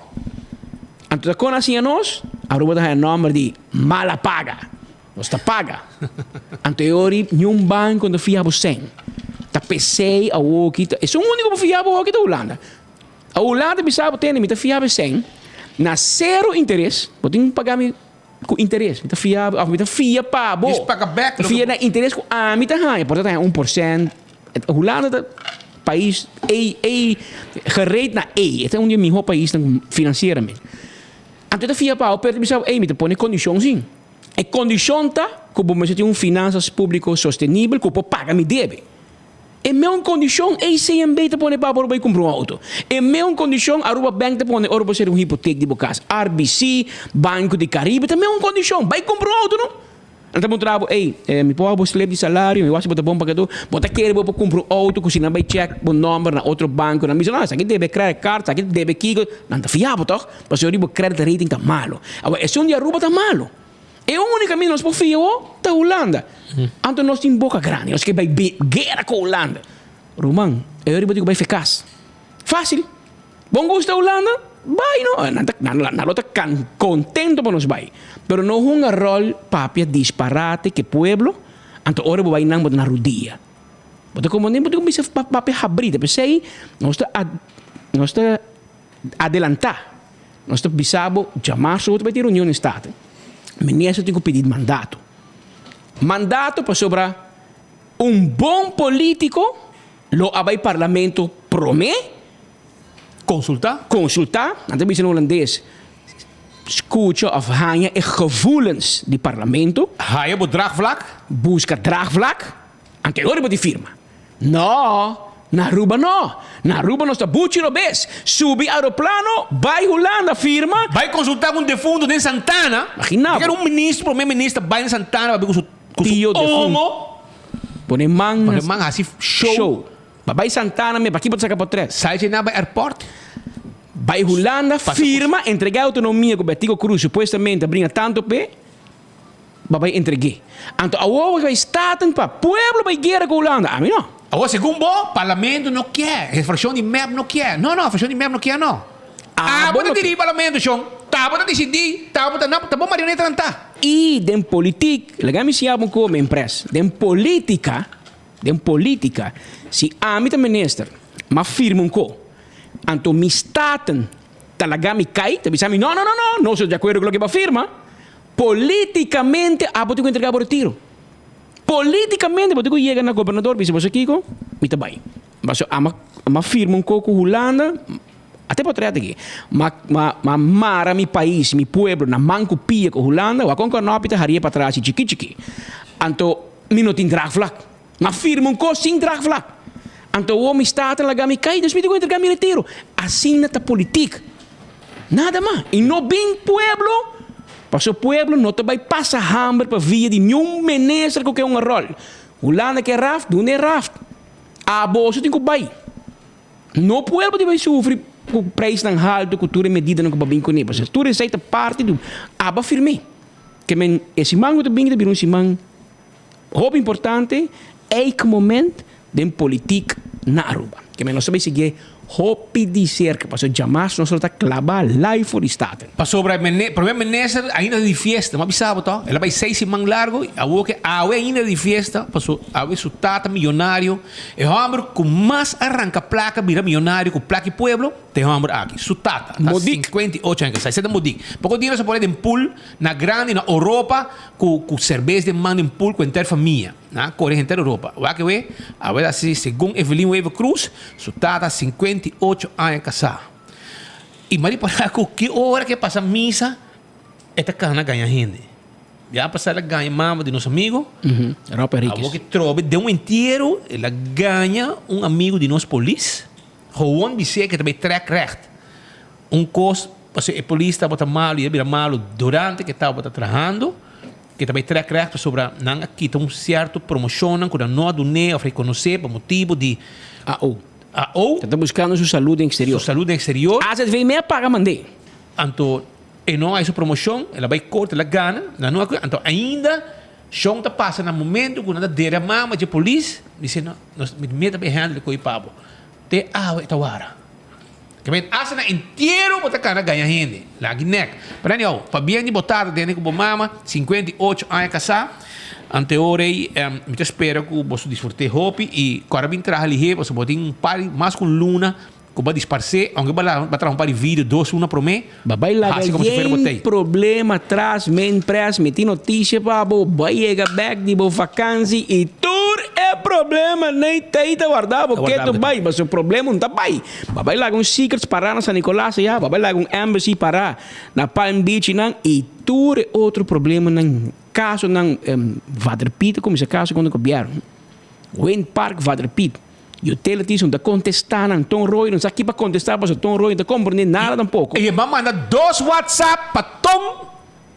Anto ta con a siña nos? Aruba ta haya nomber di mala paga. Nos ta paga. Anto e ori niun banco no ta fia bo cen. Ta pesey awoki, esun unico bo fia bo awoki ta Hulanda. A Hulanda bisa bo tene mi ta fia bo e cen na cero interes, bo tin paga mi Ku interes. Mi ta fia bo, òf mi ta fia pa bo. Dis paga bèk Ta fia na interes ku ami ta haña. Por ta ta haña 1%. Hulanda ta pais A, A, gereed na A. E ta un di e mihó paisnan finansieramente. Anto e ta fia pa bo, pero e ta bisa bo, ey, mi ta pone kondishon sin. E kondishon ta ku bo mester tin un finansas públiko sostenibel ku por paga mi debe. E meun kondishon ACMB ta pone pa bo ora bo bai kumpra un outo. E meun kondishon Aruba Bank ta pone ora bo sera un hipotek di bo kas. RBC, Banco di Caribe ta meun kondishon. Bai kumpra un outo no. Nan ta puntra bo, ey, mi por haña bo slip di salario, mi wak si bo ta bon pagadó. Bo ta kere bo por kumpra un outo ku si nan bai chèk bo nòmber na otro banko nan bisa, no, esaki debe credit card, esaki debe kiko. Nan ta fia bo tòg, pasobra di bo credit rating ta malo. Awor esun di Aruba ta malo. E único kaminda nos por fia awor ta Hulanda. Anto nos tin boka grandi, nos ke bai guera ku Hulanda. Ruman, e ora bo tin ku bai fe kas. Fásil. Bon gusta Hulanda? Bai no. Nan ta, nan lo ta kontento pa nos bai. Pero no hunga ròl papia disparate ke pueblo, anto ora bo bai nan bo ta na rudia. Bo ta komprendé? Bo tin ku bisa papia habrí. Ta p'esei nos ta, nos ta adelantá. Nos ta bisa bo djamarso bo ta bai tin reunion den Staten. Minister tin ku pidi mandato. Mandato pasobra un bon politico lo a bai parlamento prome. Consulta. Consulta, nan ta bisa na Holandes, scucha of haña e gevoelens di parlamento. Haya bo draagvlak. Busca draagvlak, anto e ora bo tin firma. No, na Aruba no. Na Aruba nos ta buchi robes. Subi aeroplano, bai Hulanda, firma. Bai consulta cu un defunto den Santana. Imagina bo. Kier un minister, prome minister bai na Santana papia cu su cu su Tio defunto. omo. Pone man Pone man haci show. Show. Ba bai Santana me, paki bo ta saca potret? Sai dje na bai airport. Bai Hulanda, firma, entrega e autonomia cu Betico Croes supuestamente a bringa tanto p'e. Bo bai entreg'é. Anto awor bo bai Staten pa pueblo bai guera ku Hulanda? Ami no. Awor segun bo, parlamento no kier, e fraccion di mep no kier. No, no, fraccion di mep no kier no. Abo ta dirigi parlamento, shon. Ta bo ta disidí, ta bo ta, ta bo marionetanan ta. I den politik, laga mi siña bo un kos, Mempres. Den politika, den politika, si ami ta minister, m'a firma un kos, anto mi Staten ta laga mi kai, ta bisa mi, no, no, no, no, nos no ta di akuerdo ku loke bo a firma. Politicamente abo tin cu entrega bo retiro. Politicamente bo tin cu yega na gobernador bisa boso kico? Mi ta bay. Paso ama ama firma un co cu Hulanda, ate por trata aki, ma ma ma mara mi pais, mi pueblo na man cu pia cu Hulanda, wak con canopi ta haria patras y chiki chiki. Anto mi no tin draagvlak. Ma firma un co sin draagvlak. Anto awor mi staten laga mi cay, dus mi tin cu entrega mi retiro. Asina ta politic. Nada mas. Y no bin pueblo, paso pueblo no ta bay pasa hamber pa via di niun minister cu ke un rol. Hulanda ke raft, duna e raft. Aboso tin cu bay. No pueblo tin bay sufri cu prijsnan halto cu tur e medidanan cu bo a bin cune. Pasobra tur esey ta parti di aba firme. Ke men e siman cu ta bin ta bira un siman hopi importante. eikmoment den politiek na Aruba. Ke men nos ta bay siguié hopi di cerca pasobra djamas nos lo ta claba live for di Staten. Pasobra e prome minister ainda ta di fiesta, mi a bisa bo to, el a bay seis siman largo, awor ke awe ainda ta di fiesta, paso awe su tata miyonario, e homber cu mas a ranca placa bira miyonario cu placa di pueblo, ta e homber aki, su tata, ta 58 aña casá, esei ta Modik. Poco dia nos a pone den pool na grandi na Europa cu cu cerbes den man den pool cu henter famia. Nan a kore henter Europa. Wak ewe, awe ta si segun Evelyn Wever Croes, su tata 58 aña kasá. I m'a ripará ku ki ora ku e pasa misa, e ta kana gaña hende. Ya pasá el a gaña mama di nos amigo. Rob Henriquez. Awor ki trobe den un entiero, el a gaña un amigo di nos polis. Gewoon bis'é ku e ta bai trèk règt. Un kos, pasobra e polis tabata malu i a bira malu durante ku e tabata trahando. Ke ta bai trèk règt pasobra nan a kita un sierto promoshonnan ku nan no a dun'é òf rekonosé pa motibu di AO. AO. Ta ta buskando su salú den eksterior. Su salú den eksterior. AZV me a paga mand'é. Anto e no a haña su promoshon, el a bai korte, el a gana, nan no a anto ainda shon ta pasa na momento ku nan ta dera mama dje polis, dice no, nos mi meta bai handle ko'i pa bo. Te awe e ta wara. Ke men hasta na entiero bo ta kana gaña hende. Lagi nek. Pero anyhow, pabien di bo tata tene ku bo mama, 58 aña kasá. Anteor ei mi ta spera ku boso disfrut'é hopi i ku ora bin traha lihé pasobra bo tin un par di mas ku un luna ku bo a disparsé, aunke bo a traha un par di video dos luna promé, Ba bai laga hasi komo si fuera bo yen tei. problema tras men pres mi tin noticia pa bo, bo a yega bek di bo vakansi i tur e problema nei tei ta warda bo Ta warda ketu bo bai, pasobra problema no ta bai. Ba bai laga un secrets pará na San Nicolas ayá, ba bai laga un embassy pará na Palm Beach nan i tur e otro problemanan, kasonan, Vader Piet a kuminsá kaso kontra gobièrnu, Wind Park Vader Piet, Utilities no ta kontestá nan, Ton Roy no sa ki pa kontestá pasobra Ton Roy no ta komprendé nada tampoko. I e ba manda dos WhatsApp pa Ton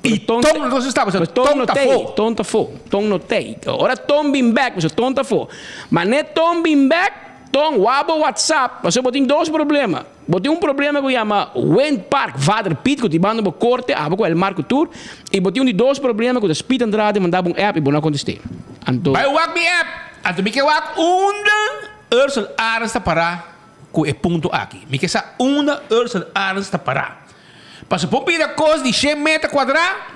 i Ton no kontestá pasobra Ton ta afó. Ton ta afó, Ton no tei. Ora Ton bin bèk pasobra Ton ta afó. Ma ne Ton bin bèk, Ton wak bo WhatsApp pasobra bo tin dos problema. Bo tin un problema ku yama Wind Park Vader Piet ku ti banda bo korte abo ku Elmar ku tur i bo tin un di dos problema ku ta Speed Andrade manda bo un app i bo no a kontest'é. Anto. Bai wak mi app! Anto mi ke wak unda Ursel Arends ta pará ku e punto aki. Mi ke sa unda Ursel Arends ta pará. Pasobra por bira kos di shen meter kuadrá,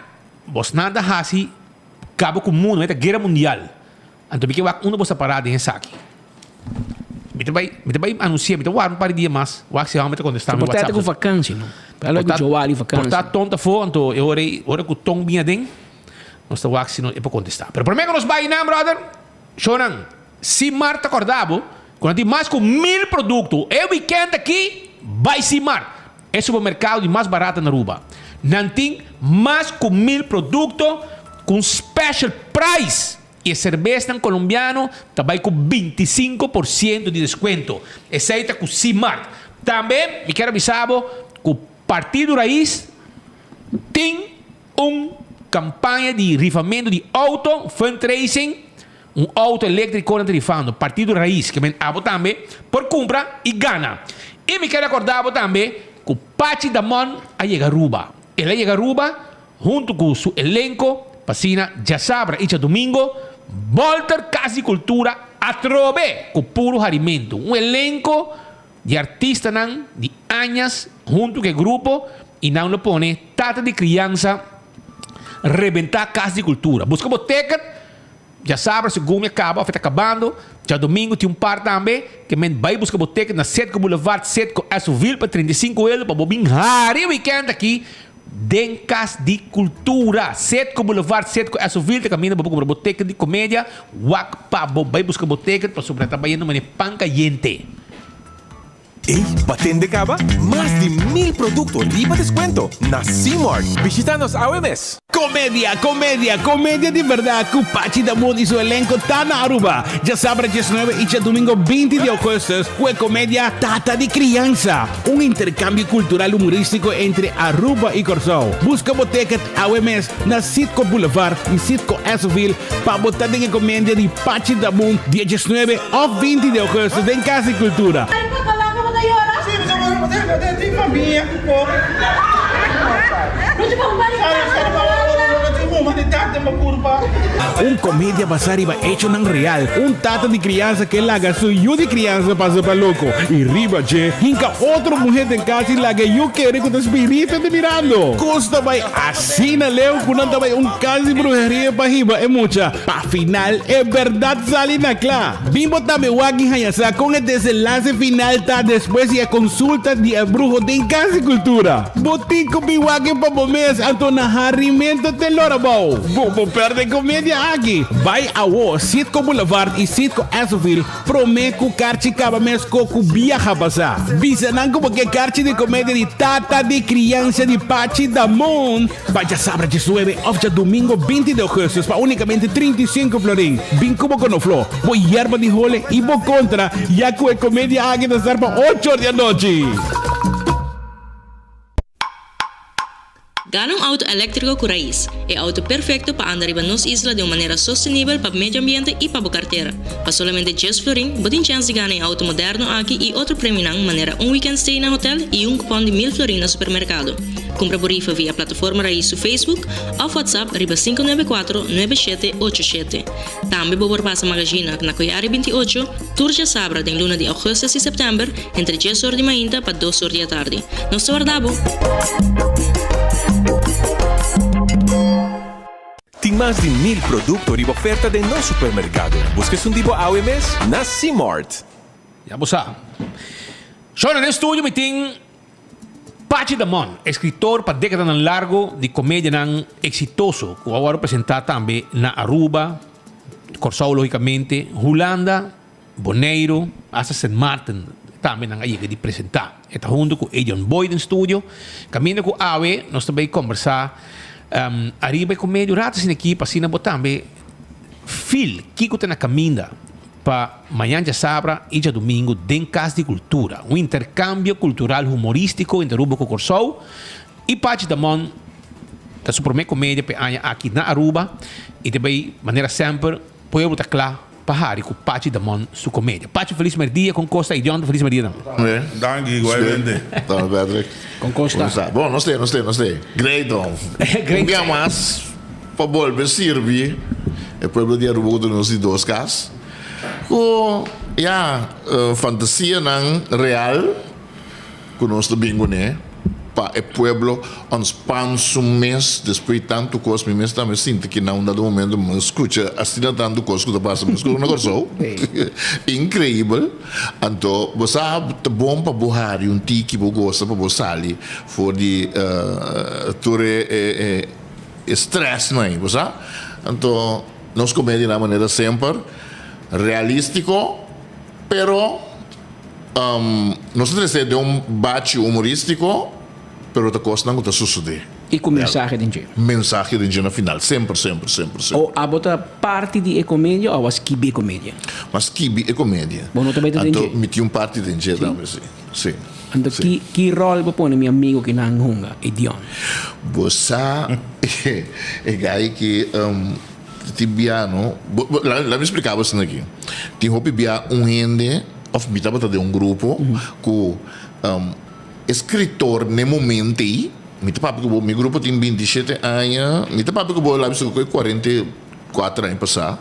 bosnan ta hasi kaba ku mundu, mester guera mundial. Anto mi ke wak unda bo sta pará den esaki. Mi ta bai, mi ta bai anunsiá, mi ta warda un par di dia mas, wak si hòmber ta kontestá mi Por ta WhatsApp. ku vakansi no. Por ta ku Joali vakansi. Por ta Ton ta afó, anto e ora ei, ora ku Ton bin aden, nos ta wak si no e por kontestá. Pero promé ku nos bai nan, bròder, shownan, si Mart ta kòrda bo ku nan tin mas ku mil produkto, e wikènt aki bai Simart, e supermerkado di mas barata na Aruba. Nan tin mas ku mil produkto ku un special price. E serbesnan kolombiano ta bai ku 25 por siento di deskuento. Esei ta ku Simart. Tambe mi kier a bisa bo ku Partido Raiz tin un kampaña di rifamentu di outo, fundraising, un outo eléktriko nan ta rifando. Partido Raiz, ke men abo tambe por kumpra i gana. I mi kier rekordá bo tambe ku Pachi Damon a yega Aruba. El a yega Aruba Huntu ku su elenko pa asina djasabra i djadumingo, Bolter Kas di Kultura atrobe ku puru harimentu. Un elenko di artistanan di añas huntu ku e grupo i nan lo pone Tata di Kriansa rebentá Kas di Kultura. Buska bo ticket djasabra segun mi a kaba òf e ta kabando. Djadumingu tin un par tambe ke men bai buska bo ticket na Setco Boulevard, Setco Esoville pa 35 euro pa bo bin hari wikènt aki Den Kas di Kultura, Setco Boulevard, Setco Esoville ta kaminda bo por kumpra bo ticket di komedia, wak pa bo bai buska bo ticket pasobra ta bayendo manera pan kayente. Ey, batende caba? Mas di mil producto riba descuento na C-Mart. Bishita nos awe mes! Comedia, comedia, comedia di berdad cu Pachi Damon y su elenco ta na Aruba djasabra diesnuebe y djadumingo binti di augustus cu e comedia Tata di Crianza, un intercambio cultural humoristico entre Aruba y Corsou. Busca bo ticket awe mes na Citgo Boulevard y Citgo Esoville pa bo ta den e comedia di Pachi Damon dia diesnuebe of binti di augustus den Cas di Cultura. humanidat den bo kurpa. Un komedia basá riba echonan real. Un tata di kriansa ke laga su yu di kriansa pasa pa loko i riba dje hinka otro muhé den kas i laga e yu kere ku ta spiritu ta mirando. Kos ta bai asina leu ku nan ta bai un kas di bruheria pa hiba e mucha. Pa final e bèrdat sali na kla. Bin bo tambe wak i haña sa kon e desenlase final ta despues di e konsulta di e bruho den Kas di Kultura. Bo tin ku bin wak e pa bo mes, anto na harimento te lora bou. Bo por pèrdè komedia aki. Bai awo Citgo Boulevard i Citgo Essoville promé ku karchi kaba mes ko ku biaha pasá. Bisa nan ku bo ke karchi di komedia di Tata di Kriansa di Pachi Damon. Pa djasabra diesnuebe òf djadumingo 20 di ougùstùs pa únikamente 35 florin. Bin ku bo konofló, bo yerba di hole i bo kontra, ya ku e komedia aki ta star pa ocho or di anochi. Gana un auto eléktriko ku rais, e auto perfekto pa anda riba nos isla den un manera sostenibel pa medio ambiente i pa bo kartera. Pa solamente djes florin, bo tin chèns di gana e auto moderno aki i otro premionan manera un weekend stay na hotel i un kupòn di mil florin na supermerkado. Kumpra bo rifa via Plataforma Rais su Facebook òf WhatsApp riba 594 9787. Tambe bo por pasa Magazina na Koyari 28 tur djasabra den luna di augustus i sèptèmber entre djes or di mainta pa dos or di atardi. Nos ta warda bo! Tin mas di mil produkto riba oferta den nos supermerkado. Buska esun di bo awe mes na Cmart. Ya bo sa. Shona, den studio mi tin Pachi Damon, escritor pa decadanan largo di comedianan exitoso cu a worde presenta tambe na Aruba, Corsou logicamente, Hulanda, Boneiro, hasta Sint Maarten tambe nan a yega di presenta. E ta hunto cu Edion Boy den studio. Caminda cu awe nos ta bay combersa ariba e comedia un rato asina aki pa asina bo tambe feel kico ta na caminda. Pa mañan djasabra i djadumingu den Kas di Kultura, un interkambio kultural humorístiko entre Aruba ku Kòrsou i Pachi Damon ta su promé komedia pa e aña aki na Aruba i ta bai manera semper pueblo ta kla pa hari ku Pachi Damon su komedia. Pachi felis merdia kon kosta i Dionte felis merdia tambe. Danki igualmente. Danki Patrick. Kon kosta? Bon nos te nos te nos te. Great don. Un bia mas. Pa bolbe sirbi e pueblo di Aruba ku ta nos di dos kas ku ya fantasianan real ku nos ta bin kuné pa e pueblo ontspan su mes despues di tantu kos. Mi mes tambe sinti ki na un dado momento mi skucha asina tantu kos ku ta pasa mes ku na Kòrsou inkreibel. Anto bo sa ta bon pa bo hari un tiki bo gosa pa bo sali for di tur e E stress no ei, bo sa? Anto nos comedia na manera semper realistico, pero nos ta trece den un bachi humoristico, pero ta cosnan cu ta sucede. Y cu mensahe den dje. Mensahe den dje na final, semper, semper, semper, semper. O abo ta parti di e comedia o abo a skibi e comedia? Mi a skibi e comedia. Bo no ta bay ta den dje? Anto mi tin un parti den dje tambe, si. Si. Anto ki ki rol bo pone mi amigo ki nan hunga e Dion? Bo sa e gai ki tin bia no bo bo laga mi splika bo asina aki tin hopi bia un hende of mi tabata den un grupo ku e skritor n'e momento ei mi ta papia ku bo mi grupo tin 27 aña mi ta papia ku bo laga mi splika ku e 44 aña pasa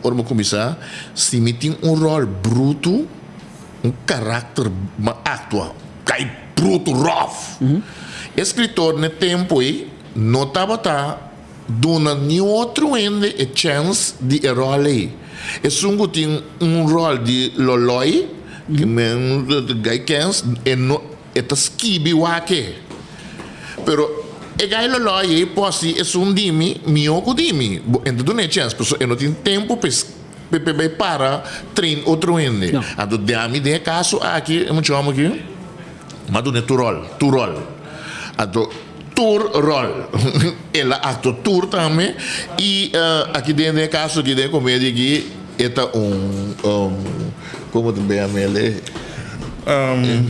ora mi a kuminsá si mi tin un rol brutu. Un karakter ma aktua kai brutu ròf. E skritor n'e tempu ei no tabata duna niun otro hende e chèns di e ròl ei. Esun ku tin un ròl di lolòi, ki men gai kèns, e no e ta skibi wak e. Pero e gai lolòi ei por hasi esun di mi mihó ku di mi. Bo e ta duna e chèns pasobra e no tin tempu pa e. Pepe bay para train otro hende. Anto den ami den e caso aki e mucha homber aki m'a duna tur rol, tur rol. Anto tur rol. El a actua tur tambe y aki den den e caso aki den e comedia aki e ta un como ta bay yama el? En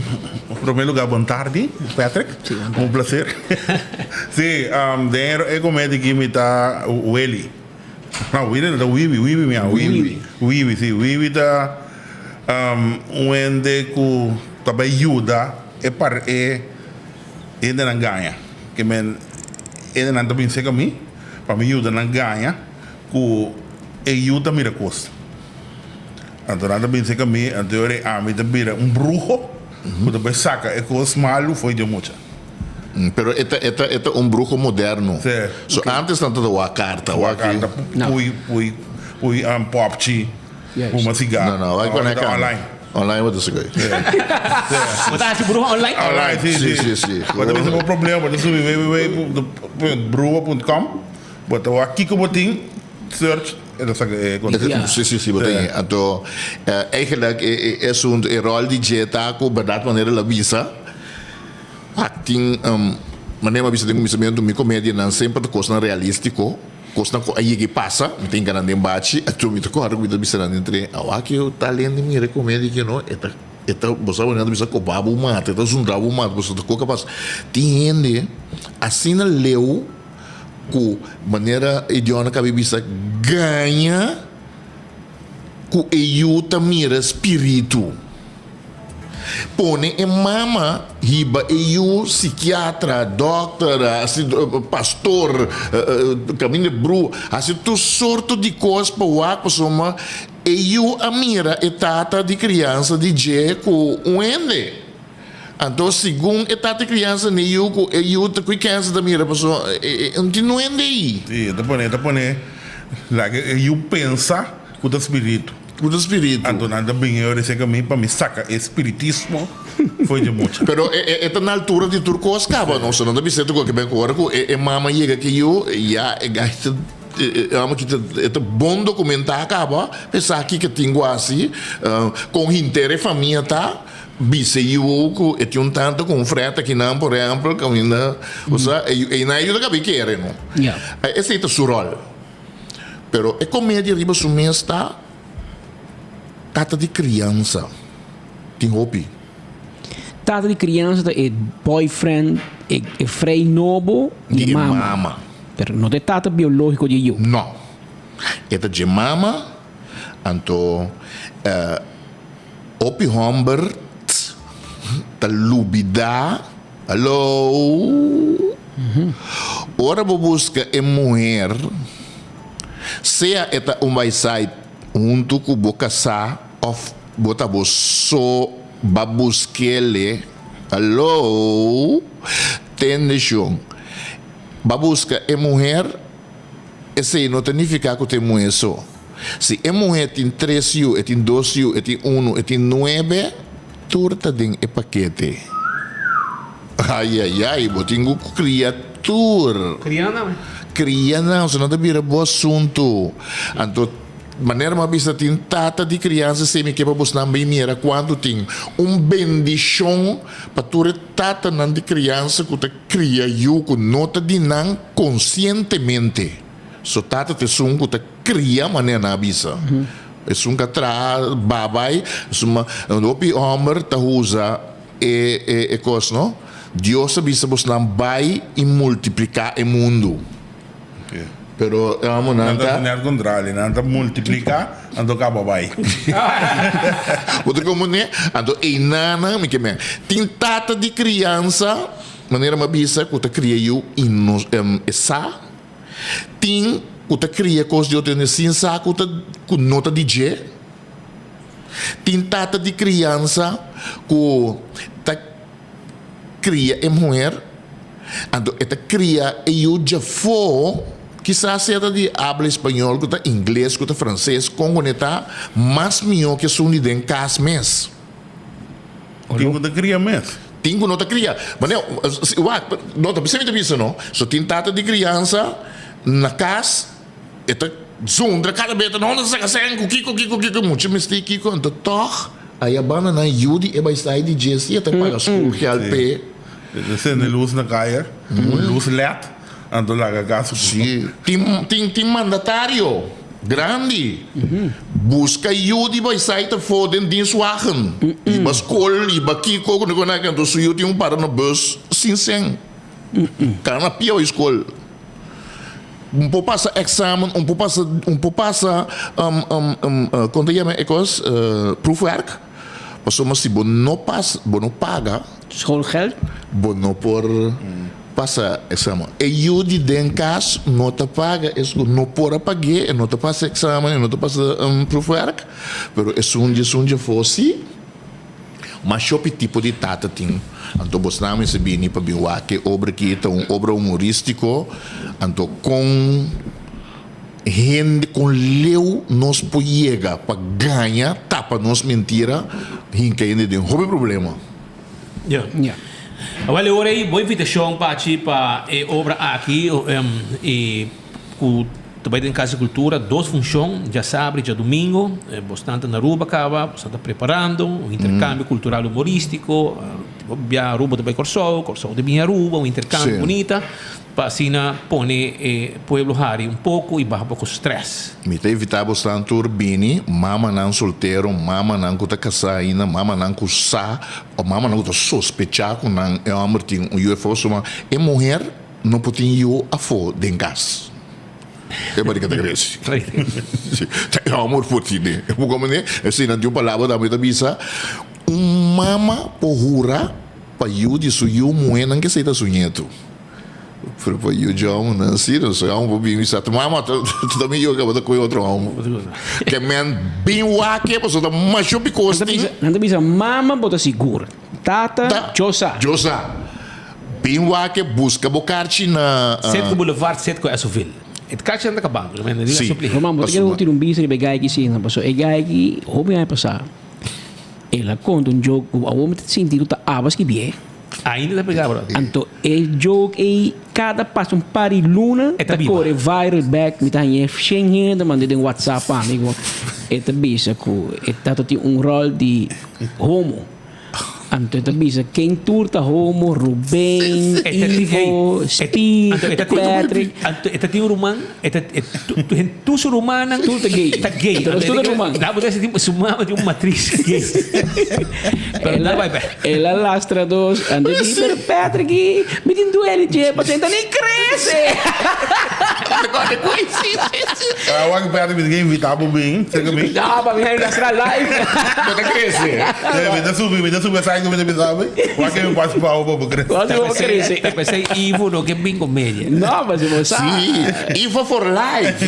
primer lugar bon tardi Patrick. Un placer. Si den e comedia aki mi ta Willy. No, Willy no ta Wiwi, Wiwi mi a, Wiwi. Wiwi, si, Wiwi ta un hende ku ta bai yuda e par e hendenan gaña. Ke men hendenan ta bin serka mi. Pa mi yuda nan gaña ku e yu ta mira kos. Anto nan ta bin serka mi, anto e ora ei ami ta bira un bruho ku ta bai saka e kos malu fo'i di e mucha. Pero e ta e ta e ta un bruho moderno. Sí. So antes nan ta wak karta, Wak karta, pui pui pui popchi, fuma sigar. No, no, wak Awor ta online. Online bo ta sikoy. Bo ta hasi bruha online? Online, si, si. Si, si, si. Bo ta bisa bo problema, bo ta subi www.bruha.com, bo ta wak kiko bo tin, search, e ta saka e konteksto. Si, si, si, bo tin. Anto, eigenlijk e e asuntu, e ròl di dje ta ku bèrdat manera el a bisa, wak tin, manera mi a bisa den kuminsamentu, mi komedianan semper ta kosnan realístiko. Kosnan ku a yega i pasa, mi ta hinka nan den bachi, anto mi ta kòrda ku mi ta bisa nan den tren, Awor ku ta lende mira e komedia aki no, e ta, e ta, bo sa bo nan ta bisa koba bo mata, e ta zundra bo mata, pasobra ta koka pasa. Tin hende asina leu ku manera idioma kabi bisa gaña ku e yu ta mira spiritu. Pone e mama hiba e yu sikiatra, dòkter, hasi pastor, kaminda bru, hasi tur sorto di kos pa wak pasobra e yu a mira e tata di kriansa di dje ku un hende. Anto segun e tata di kriansa n'e yu ku e yu ta ku kènsa ta mira pasobra e no tin un hende ei. Sí, e ta pone, e ta pone laga e yu pensa ku ta spiritu. Ku ta spiritu. Anto nan ta bin e ora serka mi pa mi saka e spiritismo fo'i dje mucha. Pero e ta na altura di tur kos kaba no? So nan ta bisa tur kos. Ke ora ku e mama yega ki yu, ya e gai ta e mama ki ta e ta bon dokumentá kaba pa e sa kiko tin ku hasi, kon hinter e famia ta bisa e yu ku e tin un tanta ku un frèt akinan por ehèmpel kaminda osea e nan yuda kaba e kere no. Esei ta su ròl. Pero e comedia riba su mes ta tata di crianza. Tin hopi. Tata di crianza ta e boyfriend, e e frei nobo di e mama. Pero no ta e tata biologico di e yu. No. E ta dje mama, anto hopi homber ta lubida. Hallo! Ora bo buska e muher, sea e ta un baisait huntu ku bo kasá òf bo ta bo so ba busk'ele, hallo! Tende shon, ba buska e muher, esei no ta nifiká ku ta e muher so. Si e muher tin tres yu, e tin dos yu, e tin unu, e tin nuebe, Tur ta den e pakete. Ayayay, bo tin ku kria tur. Kria nan. Kria nan, so nan ta bira bo asuntu. Anto, manera mi a bisa tin tata di kriansa esei mi ke pa bosnan bin mira kuantu tin. Un bendishon pa tur e tatanan di kriansa ku ta kria yu ku no ta di nan konsientemente. So tata ta esun ku ta kria manera nan a bisa. Esun ka traha babay, esun hopi homber ta usa e e e kos no. Dios a bisa bosnan bai i multipliká e mundu. Pero e homonan Nan ta ta. net kontrali, nan ta multipliká anto kaba bai. Bo ta komprendé? Anto einanan mi ke men tin tata di kriansa manera mi a bisa ku ta kria yu ino e sa. Tin ku ta kria kos di otro hende sin sa ku ta ku no ta di dje. Tin tata di kriansa ku ta kria e muher, anto e ta kria e yu djafó, kisas sea ta di habla español ku ta ingles ku ta franses, kon ku ne ta mas mihó ku esun di den kas mes. Tin ku ta kria mes. Tin ku no ta kria. Manera, wak, no ta bisa mi ta bisa no. So tin tata di kriansa na kas, e ta zundra kada bes, ta no ta saka sèn ku kiko, kiko, kiko, mucha mester kiko. Anto tòg aya banda nan yu di e bai sai di dje si e ta paga schoolgeld p'e. E ta sende lus na kaya, un lus led, anto laga kas ku. Si, tin, tin, tin mandatario. Grandi. Buska yu di bai sai ta for den dienstwagen. Riba skol, riba kiko ku no na anto su yu tin un para na bus sin sen. Kana na pia bai skol. Un por pasa examen, un por pasa, un por pasa kon ta yama e kos? Proefwerk. Pasobra si bo no pasa, bo no paga. Schoolgeld. Bo no por. pasa examen. E yu di den kas no ta paga es ku no por a pag'é, e no ta pasa examen, e no ta pasa proefwerk, pero esun di esun dje afó sí. Mas hopi tipo di tata tin. Anto bosnan mester bini pa bin wak e obra aki ta un obra humorístiko, anto kon hende kon leu nos por yega pa gaña tapa nos mentira hinka hende den hopi problema. Ya. Awel e ora ei bo invitashon Pachi pa e obra aki i ku ta bai den Casa di Cultura dos funshon djasabra i djadumingo. Bosnan ta na Aruba kaba, bosnan ta preparando un interkambio kultural humoristiko. Bia Aruba ta bai Kòrsou, Kòrsou ta bini Aruba, un interkambio bunita. Pa asina pone e pueblo hari un poco y baha poco stress. Mi ta invitá bosnan tur bini, mamanan soltero, mamanan ku ta kasá ainda, mamanan ku sa òf mamanan ku ta sospechá ku nan e hòmber tin un yu afó, suma e muher no por tin yu afó den kas. E barika ta krese. Si, ta e hòmber por tin e. Bo komprendé? Esei nan tin un palabra tambe ta bisa, un mama por hura pa yu di su yu muhénan ke esei ta su ñetu. Pero pa yu jong nan si no so jong por bin bisa tu mama tu ta mi yu kaba ta koe otro hom. Ke men bin wak e pasobra ta masho bikos tin. Nan ta bisa mama bo ta sigur tata yo sa. Yo sa. Bin wak e buska bo karchi na. Setco Boulevard Setco Esoville. E karchi nan ta kabando. Si. Roman bo ta kere tira un bista riba e guy aki si pasobra e guy aki hopi aña pasa el a konta un joke ku awor mi ta sinti ku ta aba skibié. Ainda ta pega bro. Anto e joke ei kada pasa un par di luna ta kore viral bek. Mi ta haña shen hende ta manda den WhatsApp pa mi ku e ta bisa ku e tata tin un ròl di homo. Anto e ta bisa ken tur ta homo, Ruben, Ivo, Steve, Patrick. Anto e ta tin un ruman, e ta tur su rumannan Tur ta gay. Ta gay. Anto nos tur ta ruman. Nan bo ta sinti su mama tin un matris gay. Pero nan bai bai. El a lastra dos. Anto e di, pero Patrick, mi tin duele dje, pasobra e ta ni crece. Awor Patrick mi tin ke invita bo bin, cerca mi. No, pa mi a lastra live. Bo ta crece. Mi ta subi, mi ta subi esaki ku mi ta bisa mi. Wak ke mi pasa pa bo pa bo crece. Wak bo crece. Ta pesey Ivo no ke bin comedia. No, pasobra bo sa. Sí, Ivo for life.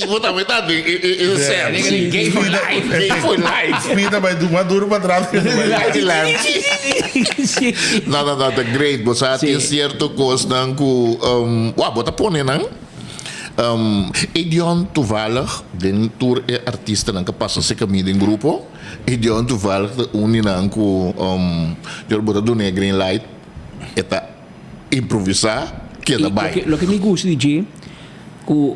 Ivo tambe ta den e set. Sí. Gay for life. Gay for life. Speed ta bai mas duro pa atras ke bai dilanti. No, no, no, ta great. Bo sa tin cierto cosnan cu, wou, bo ta pone nan. Edion toevallig den tur e artistanan cu pasa cerca mi den grupo, Edion toevallig ta un di nan cu, bo ta duna e green light, e ta improvisa. Keda bai. Loke mi gusta di dje ku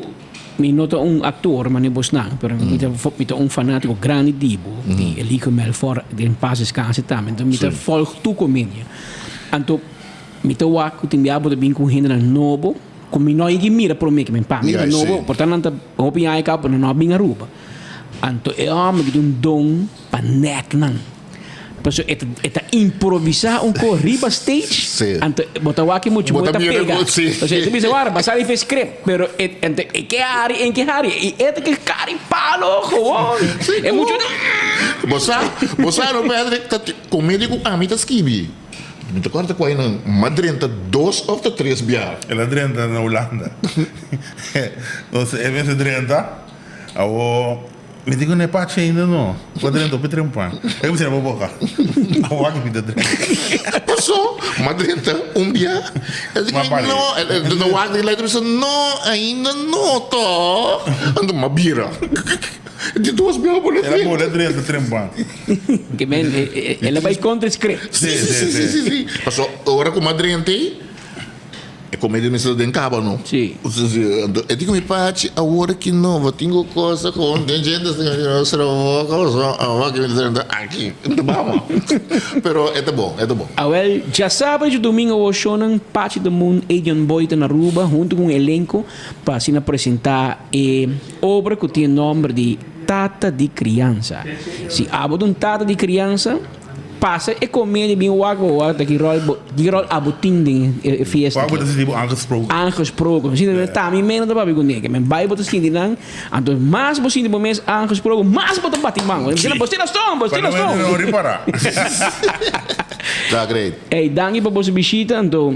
mi no ta un aktor manera bosnan pero mi ta mi ta un fanatiko grandi di bo di Eligio Melfor den pas deskanse tambe enton mi ta volg tur komedia anto mi ta wak ku tin bia bo ta bin ku hendenan nobo ku mi no yegi mira prome ke men pa mi ta nobo por ta nan ta hopi aña kaba pero nan no a bin Aruba anto e homber ki tin un don pa nek nan. Pasobra e ta e ta improvisá un ko riba stage. Sí. Anto bo ta wak e mucha Bo moe ta ta mira pega. ku sí. Pasobra e ta bisa wara basá riba e script pero e anto e ke hari en ke hari i e ta ke kari palo gewoon. Sí, E mucha ta Bo sa, bo sa no Patrick ta komedia ku ami ta skibi. Mi ta kòrda ku ainan m'a drenta dos òf ta tres bia. El a drenta na Hulanda. Nos e mester drenta awo. Mi di ku no e pachi ainda no. Bo drenta hopi trempan. E ku sera bo boka. Awor aki mi ta drenta. Paso, m'a drenta un bia. E di ku no. E ta wak den light e bisa no, ainda no to. Anto m'a bira. Di dos bia bo la drenta. El a bo la drenta trempan. Ke men, el a bai kontra e script. Si, si, si, si, si, si. Paso, ora ku m'a drenta ei. E comedia mester ta den caba no. Sí. E di cu mi pachi awor aki no bo tin cu cosa con den gente sera boca so awor aki mi ta drenta aki ta bama pero e ta bon e ta bon. Awel djasabra y djadomingo awor shownan Pachi the Moon Adrian Boy ta na Aruba hunto cu un elenco pa asina presenta e obra cu tin e nomber di Tata di Crianza. Si abo ta un tata di crianza. Pasa e comedia bin wak bo wak ta ki rol bo ki rol abo tin den e fiesta Wak bo aki. ta sinti bo aangesproken. Aangesproken. Sinti bo ta mi meno ta papia ku neke. Men bai bo ta sinti nan anto mas bo sinti bo mes aangesproken mas bo ta bati man. Bo tin rason bo tin Pa no rason. hende no ripara. Ta great. Ey, danki pa boso bishita, anto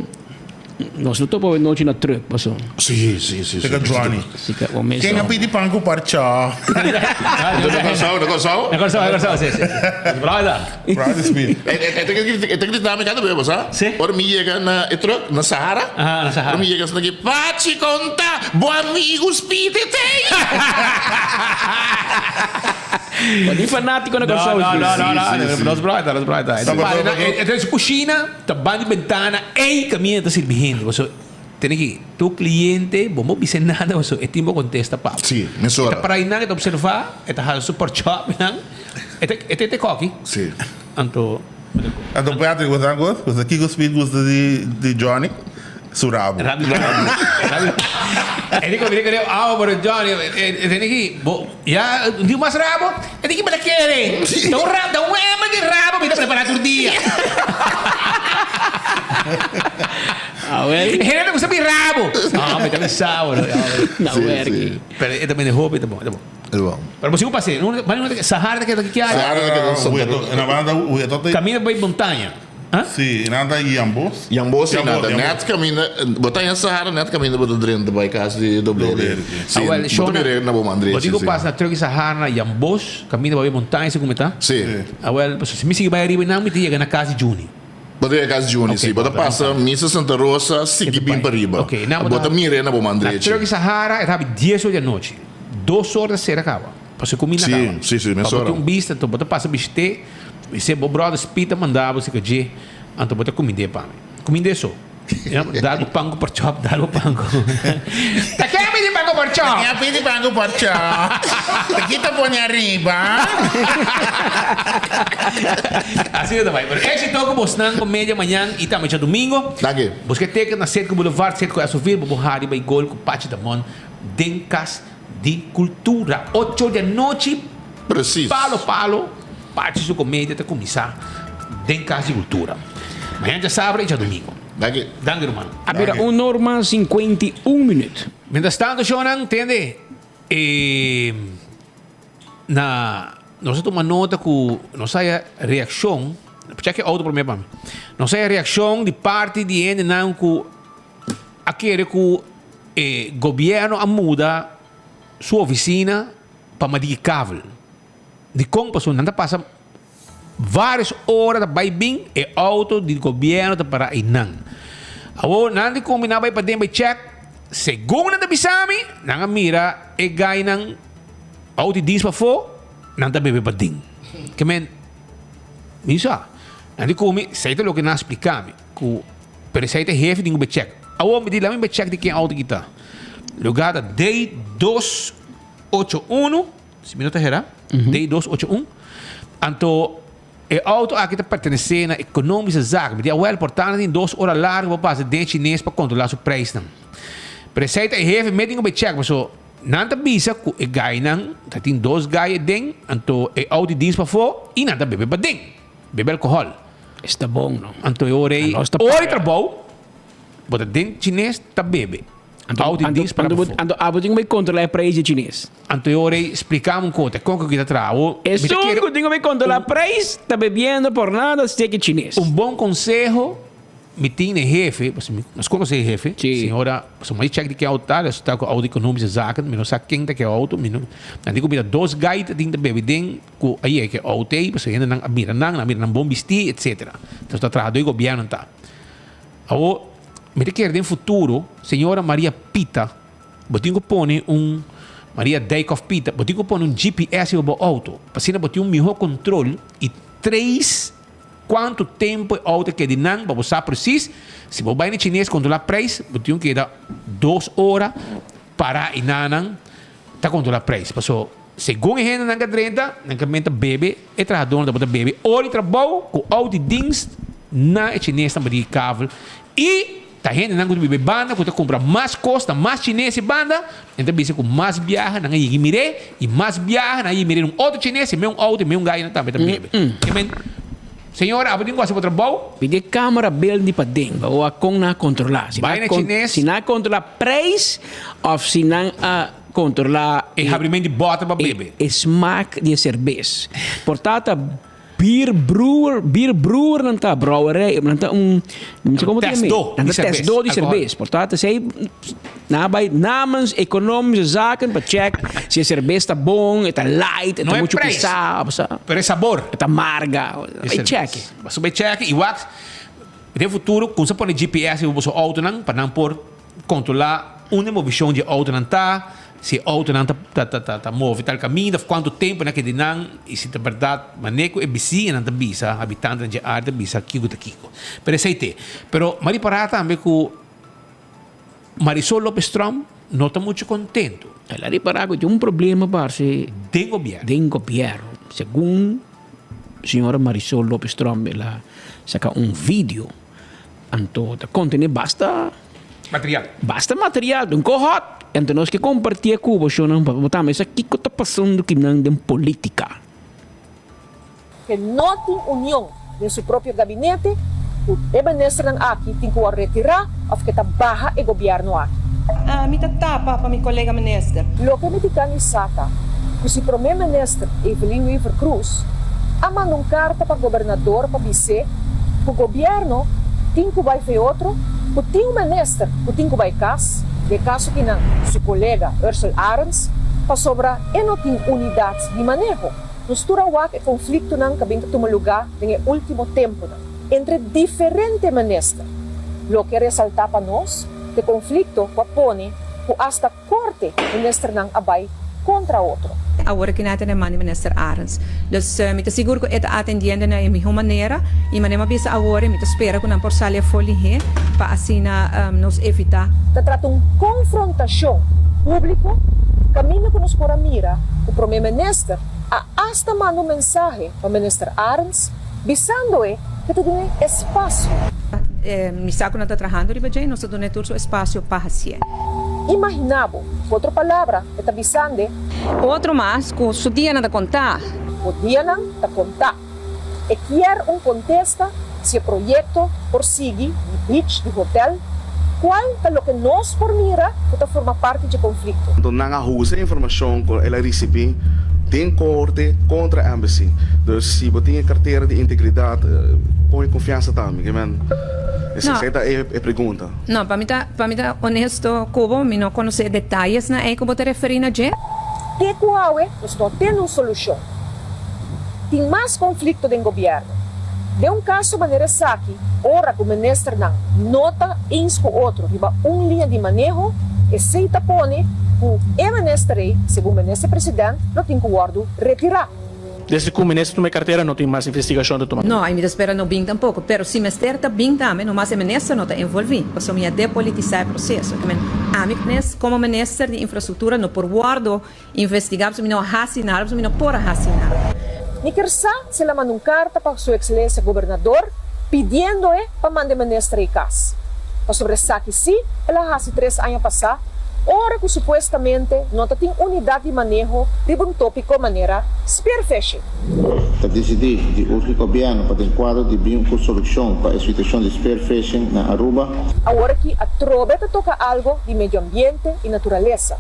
nos lo topa awe nochi na truck, paso. Si, si, si. Sika Johnny. Sika, o mes. Ken a pidi pan ku parcha? Na Kòrsou, na Kòrsou? Na Kòrsou, na Kòrsou, si, si. Brother. Brother Smith. E ta grita mi kada bes, bo sa? Si. Ora mi yega na e truck, na Sahara. Aha, na Sahara. Ora mi yega, esaki, Pachi konta, bo amigu Speed e tei. Bo tin fanátiko na Kòrsou, No, no, no, no, Si, si, si. Nos brother, nos brother. Sa, pa, pa, pa. Entonces kushina ta ban di bentana, ey kaminda ta sirbi hende. Pasobra tene ki tur kliente bo no bisa nada pasobra e tin bo kontesta pa bo. Si, mesora. E ta para einan, e ta observá, e ta hala su porchòpnan, e ta e ta e kòki. Si. Anto Anto Patrick, bo sa kos? Bo sa kiko Speed gusta di di Johnny? Su rabo. Rabi rabi. E di ku mi awa pero Johnny e tene ki bo ya di mas rabo e di ki bo ta kere ta un rabo ta un ember di rabo mi ta prepara tur dia. Awel. E hende ta gusta mi rabo. No mi ta bisa bo. Na werki. Pero e ta bende hopi e ta bon e ta bon. E ta bon. Pero bo sigu pase Sahara ta keda ki área? Sahara ta keda Santa Rosa. Na banda Kaminda bai montaña. Sí, nan ta Yambos. Yambos sí, nan ta net caminda, bo ta en Sahara net caminda bo ta drenta bai cas di Dobleri. Sí, bo ta mira na bo man drechi. Bo tin cu pasa na truck di Sahara na Yambos, caminda bai montaña si como ta. Sí. Awel, pasobra si mi sigui bai ariba nan mi ta yega na cas di Juni. Bo ta yega cas di Juni, sí. Bo ta pasa Misa Santa Rosa, sigui bin pa riba. Bo ta mira na bo man drechi. Na truck di Sahara e ta habi dies or di anochi. Dos or ta cera caba. Pasobra cuminda caba. Sí, sí, sí, mesora. Pa bo tin un bista, enton bo ta pasa bishite. Esei bo brother Speed a manda bo sika dje, anto bo ta kumind'é pa mi. Kumind'é so. Dal bo pan ku porchòp, dal bo pan ku. Ta ken a pidi pan ku porchòp? Ta ken a pidi pan ku porchòp? Ta ki ta pone ariba? Asina ta bai. Pero éxito ku bosnan komedia mañan i tambe djadumingo. Danki. Buska e ticket na Citgo Boulevard, Citgo Esoville, bo por hari bai gol ku Pachi Damon den Kas di Kultura. Ocho di anochi. Precies. Palo palo, Pachi su comedia ta cuminsa den Cas di Cultura. Mañana djasabra y djadomingo. Danki. Danki ruman. A bira un norma 51 minuut. Mientras tanto shownan tende e na nos a tuma nota cu nos haya reaccion, check e auto prome pa mi. Nos haya reaccion di parti di hendenan cu a kere cu e gobierno a muda su oficina pa Madiki Kavel. Dikon? Pasobra nan ta pasa varios ora ta bai bin, e auto di gobierno ta para einan. Awor nan di kombiná bai paden bai check, segun nan ta bisa mi, nan a mira e gainan auto di dins pafó, nan ta bebe paden. Ke men, mi sa, nan di ku mi, esei ta loke nan a splika mi, ku pero esei ta e hefe tin ku bai check. Awor mi di laga mi bai check di ken auto ki ta. Lugar ta D dos. Ocho unu, si mi no ta hera, D dos ocho un. Anto e auto aki ta pertenesé na Economische Zaken. Mi di awel por tanto tin dos ora largo pa pasa den chines pa kontrolá su prijsnan. Pero esei ta e hefe mes tin ku bai chèk paso nan ta bisa ku e gainan ta tin dos gai aden anto e auto di dins pafó i nan ta bebe paden, bebe alkohòl. Esta bon no. Anto e ora ei, ora di trabou bo ta den chines ta bebe. Anto, Auto anto, dis para anto, pafó. anto abo tin ku bai kontrolá e preis di chines. Anto e ora ei splikami un kota, kon ku kita traha? Awo, mi ta Esun kere ku tin ku bai kontrolá preis ta bebiendo por nada steki chines. Un bon konseho mi tin na e hefe, pasobra mi nos konosé e hefe, Sí. señora, pasobra mi a chèk di ken auto ta, resulta ku auto Economische Zaken, mi no sa ken ta ke auto, mi no, nan di ku mira dos gaita tin ta bebe den ku a yega ke auto ei, pasobra hendenan a mira nan, nan a mira nan bon bistí, etcetera. Entonces ta trahadó di gobièrnu ta. Awor, mi ta kere den futuro, señora Maria Pita, bo tin ku pone un, Maria Dijkhoff Pita, bo tin ku pone un GPS riba bo outo, pa asina bo tin un mihó kontrol i trace kuantu tempu e outo a keda di nan, pa bo sa presis, si bo bai na chines kontrolá prijs, bo tin ku keda dos ora pará i nanan ta kontrolá prijs. Paso, segun e hendenan ka drenta, nan ka menta bebe. E trahadónan tabata bebe ora di trabou ku outo di dienst na e chinesnan pa di kavel i ta hendenan ku ta biba e banda ku ta kumpra mas kos na mas chines e banda nan ta bisa ku mas biaha nan a yega mir'é i mas biaha nan a yega mir'é un otro chines i meun outo i meun gainan tambe ta bebe. Ke men, señora abo tin ku hasi bo trabou. Pidi e kamera bel di paden pa wak kon nan a kontrolá. Si Bai nan na chines. Si nan a kontrolá preis òf si nan a. Controla E habrimento di bòter pa bebe. E smaak di e serbes. Por ta ta Beer brewer, beer brewer nan ta, brouwerij, nan ta un, no sé como te Testdó nan di ta cerveza, testdó di alcohol. cerveza. Por tanto, esei nan a bai namens Economische Zaken pa check si e cerveza ta bon, e ta light, e No ta e mucho prijs, pisá, of sa. pero e sabor. E ta marga. Di Bai cerveza. check. Boso bai check y wak den futuro kumsa pone GPS riba boso autonan pa nan por Controla unda e movicion di e autonan ta, si e autonan ta ta ta ta move tal caminda of cuanto tempo nan keda nan y si ta berdad mane cu e bisiñanan ta bisa, habitantenan dje area ta bisa kico ta kico. Pero esey te. Pero m'a ripara tambe cu Marisol Lopez Tromp no ta mucho contento. El a ripara cu tin un problema parce Den gobierno. Den gobierno. Segun señora Marisol Lopez Tromp el a saca un video. Anto ta contene basta. Material. Basta material den cohort. Anto nos ke comparti e cu bo shownan pa bo tambe sa kico ta pasando kinan den politica. Ke no tin union den su propio gabinete, ku e ministernan aki tin ku a retirá òf ke ta baha e gobièrnu aki. Mi ta tapa pa mi kolega minister. Loke mi tin kan isa ta ku si promé minister Evelyn Wever-Croes a manda un karta pa gobernador pa bis'é ku gobièrnu tin ku bai fe otro, ku tin un minister ku tin ku bai kas, den e kaso kinan su kolega Ursell Arends, pasobra e no tin unidat di maneho. Nos tur a wak e konfliktonan ku a bin ta tuma lugá den e último tempunan entre diferente minister. Loke a resaltá pa nos ta e konflikto ku a pone ku asta Korte, ministernan a bai kontra otro. Awor aki nan ta den man di minister Arends. Dus mi ta sigur ku e ta atendiendo na e mihó manera i manera mi a bisa awor mi ta spera ku nan por sali afó lihé pa asina nos evitá. Ta trata un konfrontashon públiko kaminda ku nos por a mira ku promé minister a asta manda un mensahe pa minister Arends bisando e ku e ta dun'é espasio. Mi sa ku nan ta trahando riba dje i nos ta dun'é tur su espasio pa hasié. Imaginá bo, ku otro palabra e ta bisand'e. Otro mas ku su dianan ta kontá. Bo dianan ta kontá. E kier un kontesta si e proyekto por sigui di beach di hotel, kual ta loke nos por mira ku ta forma parti dje konflikto. Anto nan a usa e informashon ku el a risibí den korte kontra Embassy. Dus si bo tin e kartera di integridat, pon e konfiansa tambe. Ke men, esei ta e pregunta. No, pa mi ta, pa mi ta honesto ku bo, mi no konosé e detayesnan ei ku bo ta referí na dje. Te ku awe nos no tene un solushon. Tin mas konflikto den gobièrnu. Den un kaso manera esaki, ora ku ministernan no ta eens ku otro riba un liña di maneho, esei ta pone ku e minister ei, segun minister president, lo tin ku wòrdu retirá. Desde ku minister tuma e kartera no tin mas investigashon ta tuma. No, i mi ta spera no bin tampoko. Pero si mester ta bin tambe, no mas e minister no ta envolví, pasobra mi a depolitisá e proseso. Ke men, ami komo minister di infrastruktura no por wòrdu Investigá pasobra mi no a hasi nada, pasobra mi no por a hasi nada. Mi kier sa si el a manda un karta pa Su Ekselencia Gobernador pidiendo e pa manda e minister ei kas. Pasobra esaki sí el a hasi tres aña pasá ora ku supuestamente no ta tin unidat di maneho riba un tópiko manera spearfishing. Ta disidí di urgi gobièrnu pa den kuadro di bin ku solushon pa e situashon di spearfishing na Aruba. Aworakí atrobe ta toka algo di medio ambiente i naturalesa.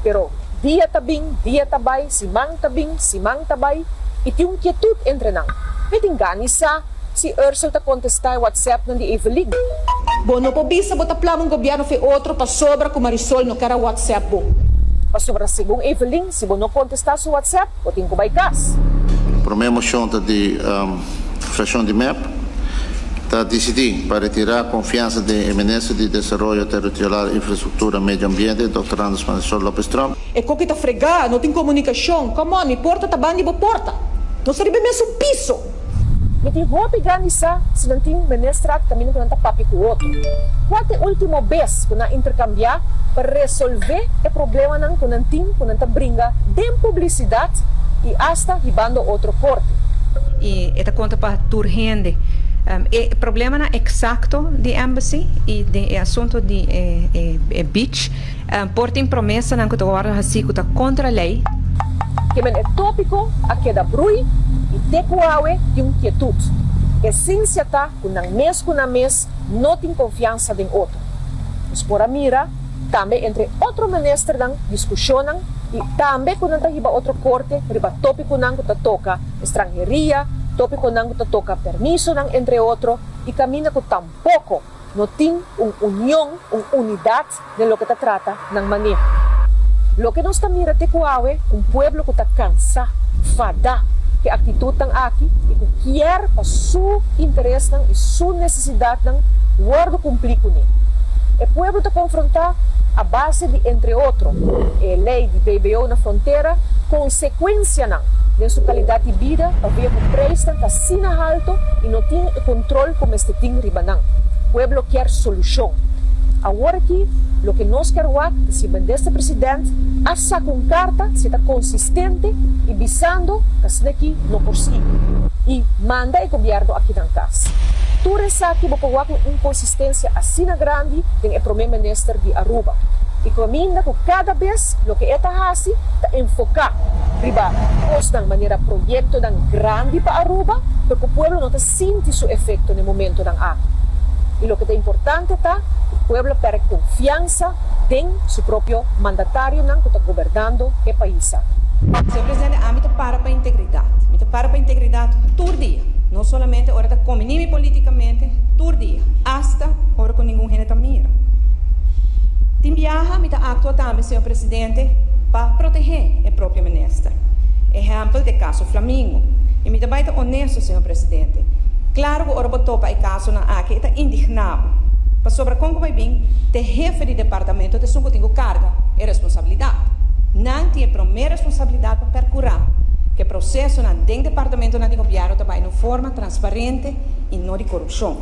Pero dia ta bin, dia ta bai, siman ta bin, siman ta bai, i tin un kietut entre nan. Mi tin gana i sa si Ursel ta kontestá e whatsappnan di Evelyn. Bo no por bisa bo ta plama un gobièrnu of e otro pasobra ku Marisol no ker a whatsapp bo. Pasobra segun Evelyn si bo no kontestá su whatsapp, bo tin ku bai kas. Promé moshon ta di fraccion di mep ta disidí pa retirá konfiansa den e minister di Desaroyo Territorial, Infrastruktura, Medio Ambiente, Dòkter Andres Marisol Lopez Tromp. E koki ta fregá, no tin komunikashon. Come on, mi porta ta ban di bo porta. Nos ta riba e mesun piso. Mi tin hopi gana di sa si nan tin minister kaminda ku nan ta papia ku otro. Kua ta e ultimo bes ku nan a interkambiá pa resolvé e problemanan ku nan tin ku nan ta bringa den publisidat i asta hibando otro korte? I e ta konta pa tur hende. E problemanan eksakto di Embassy i den e asunto di e beach por tin promesanan ku ta wòrdu hasí ku ta kontra lei. Kemen e tópiko a keda brui i te ku awe tin un kietut. Esensia ta ku nan mes ku nan mes no tin konfiansa den otro. Nos por a mira tambe entre otro ministernan diskushonnan i tambe ku nan ta hiba otro korte riba tópikonan ku ta toka estranheria, Tópikonan ku ta toka permisonan entre otro i kaminda ku tampoko no tin un union, un unidat den loke ta trata nan maneho. Loke nos ta mira te ku awe, un pueblo ku ta kansa, fadá ku e aktitutnan aki i ku kier pa su interesnan i su nesesidatnan wòrdu kumplí kuné. E pueblo ta konfrontá a base di entre otro e lei di BBO na frontera, konsekuensianan den su kalidat di bida pabia ku preisnan ta asina halto i no tin e kontrol ku mester tin riba nan. Pueblo kier solushon. Awor aki loke nos kier wak ta si Minister President a saka un karta si e ta konsistente i bisando ku asina aki no por sigui i manda e gobièrnu aki nan kas. Tur esaki bo por wak un inkonsistensia asina grandi den e Prome Minister di Aruba i kaminda ku kada bes loke e ta hasi ta enfoká riba kosnan manera proyektonan grandi pa Aruba pero ku pueblo no ta sinti su efekto na e momentonan aki. I loke ta importante ta ku pueblo pèrdè konfiansa den su propio mandatarionan ku ta gobernando e pais aki. Señor Presidente, ami ta para pa integridat. Mi ta para pa integridat tur dia, no solamente ora ta kombiní mi polítikamente, tur dia, asta ora ku ningun hende ta mira. Tin biaha mi ta aktua tambe, señor Presidente, pa protehé e propio minister. Ehèmpel de kaso Flamingo. I mi ta bai ta onesto, señor Presidente. Klaro ku ora bo topa e kasonan aki e ta indigná bo. Pasobra kon ku bai bin, t'e hefe di departamento ta esun ku tin ku karga e responsabilidat. Nan tin e promé responsabilidat pa perkurá ku e prosesonan den departamentonan di gobièrnu ta bai na un forma transparente i no di korupshon.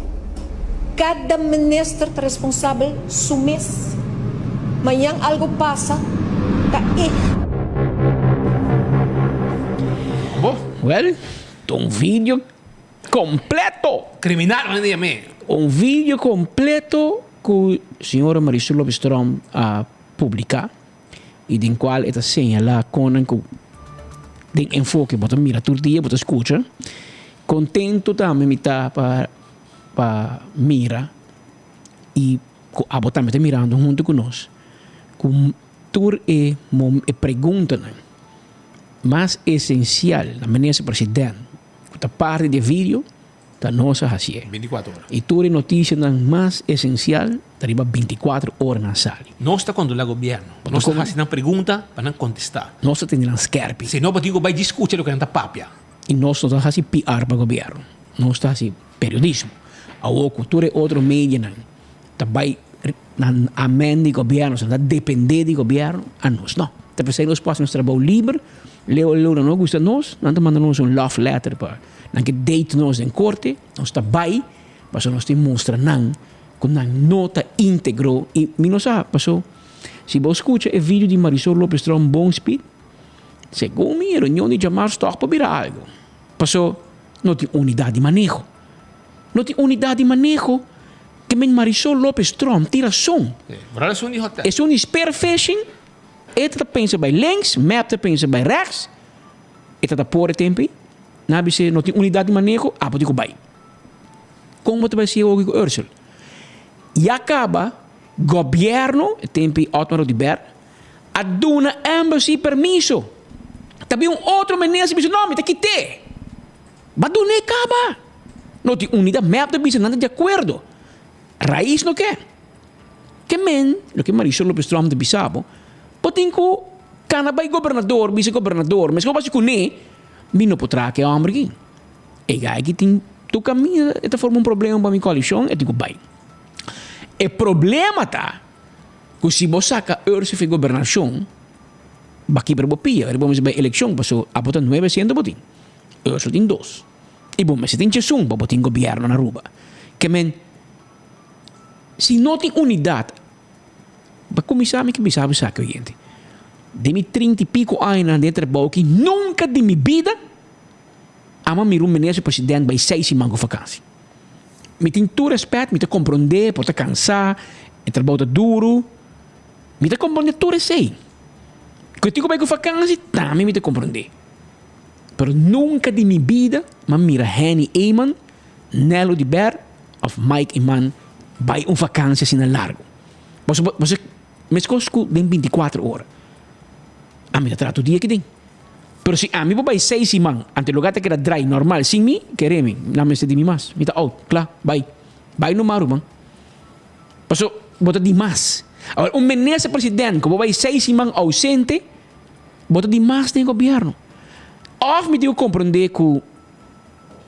Kada minister ta responsabel su mes. Mañan algo pasa, ta e. Bo, wel, ta un video completo. Criminal nan di yam'é. Un video completo cu señora Marisol Lopez Tromp a publica y den cual e ta señala con nan cu den enfoke bo ta mira tur dia, bo ta scucha. Contento tambe mi ta pa pa mira y cu abo tambe ta mirando hunto cu nos cu tur e e preguntanan mas esencial na Minister President cu ta parti di e video ta nos a hacié. Binticuatro ora. Y tur e noticianan mas esencial ta riba binticuatro ora nan sali. Nos ta controla gobierno. Nos ta haci nan pregunta pa nan contesta. Nos ta tene nan skerpi. Si no bo tin cu bay discucha loke nan ta papia. Y nos no ta haci PR pa gobierno. Nos ta haci periodismo. Awor cu tur e otro medianan ta bay nan amen di gobierno, ta depende di gobierno, a nos no. Ta pesey nos por haci nos trabou liber. Leo leo nan no gusta nos, nan ta manda nos un love letter pa nan ke date nos den corte, nos ta bay pasobra nos tin mustra nan cu nan no ta integro y mi no sa paso si bo scucha e video di Marisol Lopez Tromp bon speed segun mi e reunion di djamars toch por bira algo paso no tin unidad di maneho no tin unidad di maneho ke men Marisol Lopez Tromp tin rason esun di spearfishing. E ta ta pensa bai links, mep ta pensa bai rechts. E ta ta por e tempo ei. Nan a bis'é, no tin unidat di maneho, abo tin ku bai. Kon bo ta bai siña oki ku Ursel? Ya kaba gobièrnu, e tempo ei Otmar Oduber, a duna embassy permiso. Ta bin un otro minister bisa, no, mi ta kit'é. Bo a dun'é kaba. No tin unidat, mep ta bisa nan ta di akuerdo. Rais no ke. Ke men, loke Marisol Lopez Tromp ta bisa bo, bo tin ku kana bai gobernador, bisa gobernador, meskos bo hasi kuné, mi no por traha ku e hòmber aki. E guy aki tin tur kaminda, e ta forma un problema pa mi koalishon, e tin ku bai. E problema ta ku si bo saka Ursi for gobernashon, bo a kibra bo pia, bo mester bai elekshon, pasobra abo ta nuebe asiento bo tin, Ursi tin dos, i bo mester tin chesun pa bo tin gobièrnu na Aruba. Ke men. Si no tin unidat, pa kuminsá mi ke bisa bo esaki oyente, den mi trinta i piko añanan den trabou aki nunka den mi bida amo a mira un minister president bai seis siman ku vakansi. Mi tin tur rèspèt, mi ta komprondé, por ta kansá, e trabou ta duru, mi ta komprondé tur esei. Ku e tin ku bai ku vakansi tambe mi ta komprondé. Pero nunka den mi bida mi a mira Henny Eman, Nelo di Ber of Mike Eman bai un vakantie asina largo. Boso boso meskos ku den bintikuater ora. Ami ta traha tur dia aki den. Pero si ami por bai seis siman, anto e lugar ta keda drai normal sin mi, kere mi, nan mester di mi mas. Mi ta out, kla, bai. Bai numa ruman. Paso bo ta di mas. Awor un minister president ku bo bai seis siman ausente, bo ta di mas den e gobierno. Of mi tin ku komprende ku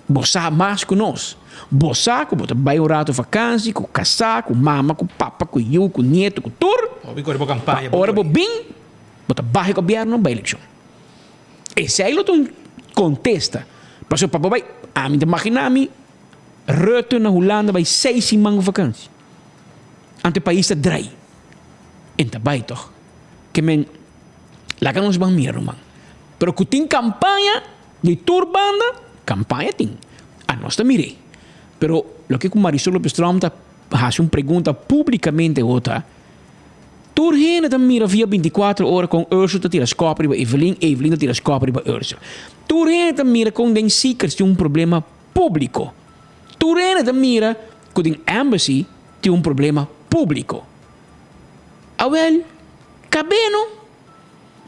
Bo sa mas ku nos. Bo sa ku bo ta bai un ratu vakansi ku kasá, ku mama, ku papa, ku yu, ku nietu, ku tur. Pa ora bo bin, bo ta baha e gobièrnu bai elekshon. Esei lo ta un kontesta. Pasobra pa bo bai, ami ta maginá mi Rutte na Hulanda bai seis siman ku vakansi. Anto e pais ta drai. En ta bai tòg. Ke men, laga nos ban mira ruman. Pero ku tin kampaña. Di tur banda campaña tin. Anos ta mir'é. Pero loke cu Marisol Lopez Tromp ta haci un pregunta publicamente awor ta, Tur hende ta mira via binticuatro ora con Ursula ta tira scop riba Evelyn, Evelyn ta tira scop riba Ursula. Tur hende ta mira con den Seekers tin un problema publico. Tur hende ta mira cu den Embassy tin un problema publico. Awel, cab'é no.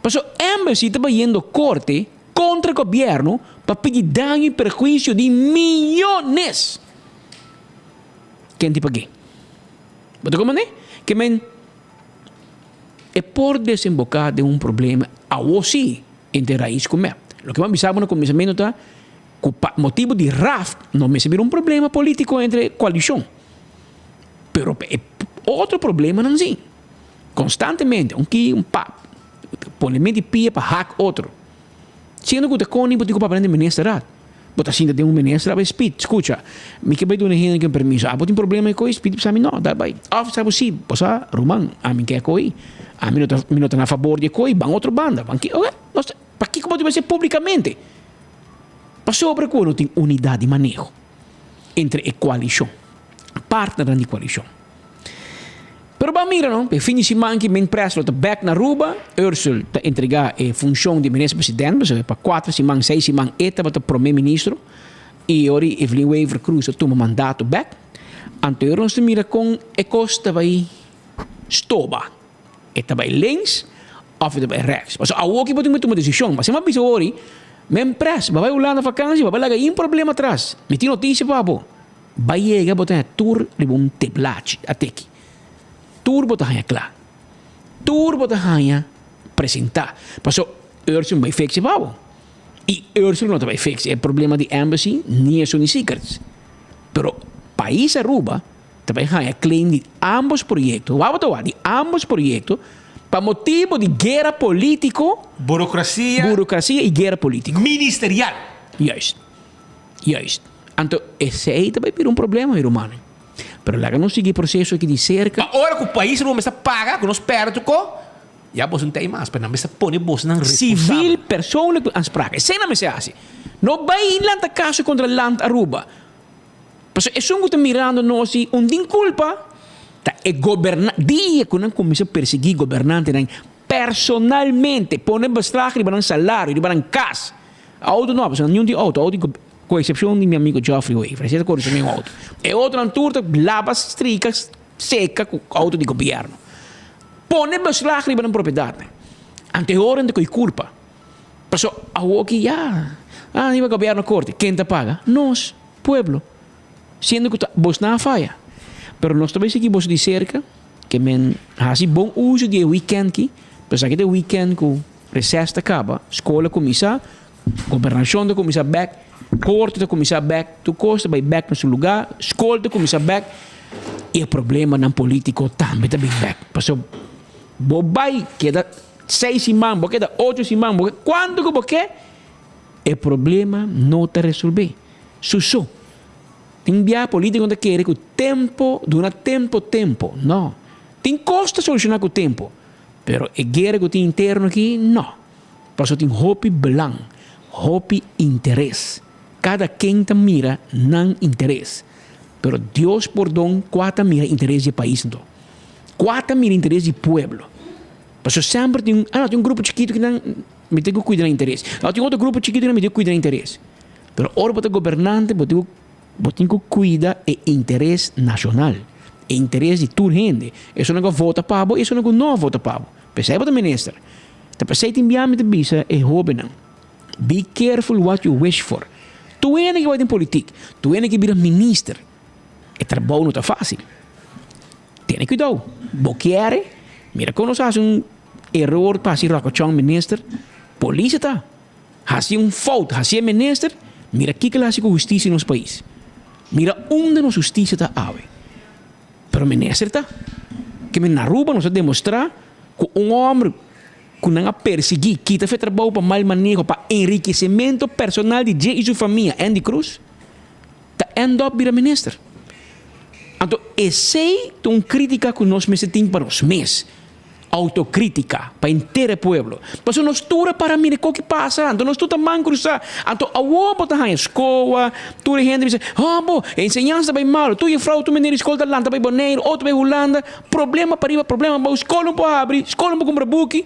Paso Embassy ta bayendo corte contra gobierno pa pidi daño y perhuicio di miyones. Ken tin pag'é? Bo ta comprende? Ke men e por desemboca den un problema awo si entre Raiz cu mep. Loke bo a bisa bo na cuminsamento ta cu pa motibo di RAft no mester bira un problema politico entre coalicion. Pero e otro problemanan si. Constantemente, un ki, un pap. Pone menti pia pa hak otro. Siendo cu ta koning bo tin cu papia den ministerraad. Bo ta sinta den un ministerraad bay Speed, scucha, mi ke bay duna hende un permiso. Abo tin problema cu koe? Speed bisa mi no, dal bay. Of sa bo si, bo sa, ruman, ami ke koe. Ami no ta, mi no ta na fabor di e koe, ban otro banda, ban ki, oke. Nos ta, pakico bo tin bay haci publicamente? Pasobra cu no tin unidad di maneho entre e coalicion, partnernan di coalicion. Pero ban mira no, e fin di siman ki Min Press lo ta bek na Aruba, Ursel ta entrega e funcion di minister president, pasobra pa cuatro siman, seis siman e tabata prome ministro, y ora Evelyn Wever Croes a tuma mandato bek, anto nos ta mira con e cos ta bay stoba, e ta bay links of e ta bay rechts. Pasobra awo ki bo tin ku tuma decision, pasobra mi a bisa ori, Men Press, bo a bay Hulanda vakantie, bo a bay laga un problema atras, mi tin noticia pa bo. Bai yega bo ta haña tur riba un teblachi a teki. Tur bo ta haña kla. Tur bo ta haña presentá. Paso Ursum bai fiksi pa bo. I Ursum no ta bai fiksi e problema di embassy ni esun di secrets. Pero pais Aruba ta bai haña claim di ambos proyecto. Wou bo ta wak di ambos proyecto pa motibo di guera politico. Burocracia. Burocracia y guera politico. Ministerial. Juist. Juist. Anto esei ta bai bira un problema, mi rumannan. Pero laga nos sigui e proceso aki di cerca. Pa ora cu pais Roma mester paga cu nos perde tur co, ya boso no ta ei mas, pero nan mester pone bosonan responsabel. Civil persoonlijk aanspraak. Esei nan mester haci. No bai lanta caso contra Land Aruba. Pasobra esun cu ta mirando nos y un tin culpa ta e goberna dia cu nan cuminsa persegui gobernantenan personalmente, pone beslag riba nan salario, riba nan cas. Auto no, pasobra niun tin auto, auto ku eksepshon di mi amigo Geoffrey Wever, esei ta kore su mes auto. E otronan tur ta laba, strika, seka ku auto di gobièrnu. Pone beslag riba nan propiedatnan. Anto e ora nan ta kohe kulpa. Pasobra awoki ya, ah riba gobièrnu korte, ken ta paga? Nos, pueblo. Siendo ku ta bosnan a faya. Pero nos ta bai sigui boso di serka, ke men hasi bon uso di e wikènt ki, pasobra esaki ta e wikènt ku. Reces ta caba, scol a cuminsa, gobernacion ta cuminsa bek, corte ta cuminsa bek, tur cos ta bay bek na su lugar, scol ta cuminsa bek y e problemanan politico tambe ta bin bek. Pasobra bo bay keda seis siman, bo keda ocho siman, bo keda cuanto cu bo ke, e problema no ta resolve. Su so. Tin bia politico ta kere cu tempo duna tempo tempo. No. Tin cos ta soluciona cu tempo. Pero e guera cu tin interno aki, no. Pasobra tin hopi belang, hopi interes. Cada ken ta mira nan interes. Pero Dios pordon cua ta mira interes di e pais anto? Cua ta mira interes di pueblo? Pasobra semper tin un, ah no, tin un grupo chikito ki nan mi tin cu cuida nan interes. No, tin otro grupo chikito ki nan mi tin cu cuida nan interes. Pero ora bo ta gobernante bo tin cu. Bo tin ku kuida e interes nashonal, e interes di tur hende, esunnan ku a vota pa bo i esunnan ku no a vota pa bo. P'esei bo ta minister. Ta p'esei tin bia mi ta bisa e hóbennan. Be careful what you wish for. Tur hende ke bai den politik, tur hende ke bira minister, e trabou no ta fásil. Tene kuidou. Bo kier, mira kon nos a hasi un eror pa hasi Rocco Chong minister, polis e ta. Hasi un fout, hasi e minister, mira kiko el a hasi ku hustisia di nos pais. Mira unda nos hustisia ta awe. Pero minister ta. Ke men na Aruba nos a demostra ku un homber ku nan a persiguí, kita fe trabou pa mal maneho, pa enrikesemento personal di dje i su famia, Endy Croes, ta end up bira minister. Anto esei ta un kritika ku nos mester tin pa nos mes. Autokritika pa henter e pueblo. Pasobra nos tur a para mira kiko ki pasa, anto nos tur ta man krusá. Anto awor bo ta haña skoa, tur e hende bisa, oh bo, e enseñansa ta bai malu, tur jefrou, tur meneer di skol ta lanta bai Boneiru, otro bai Hulanda, problema pariba, problema abou, skol no por habri, skol no por kumpra buki.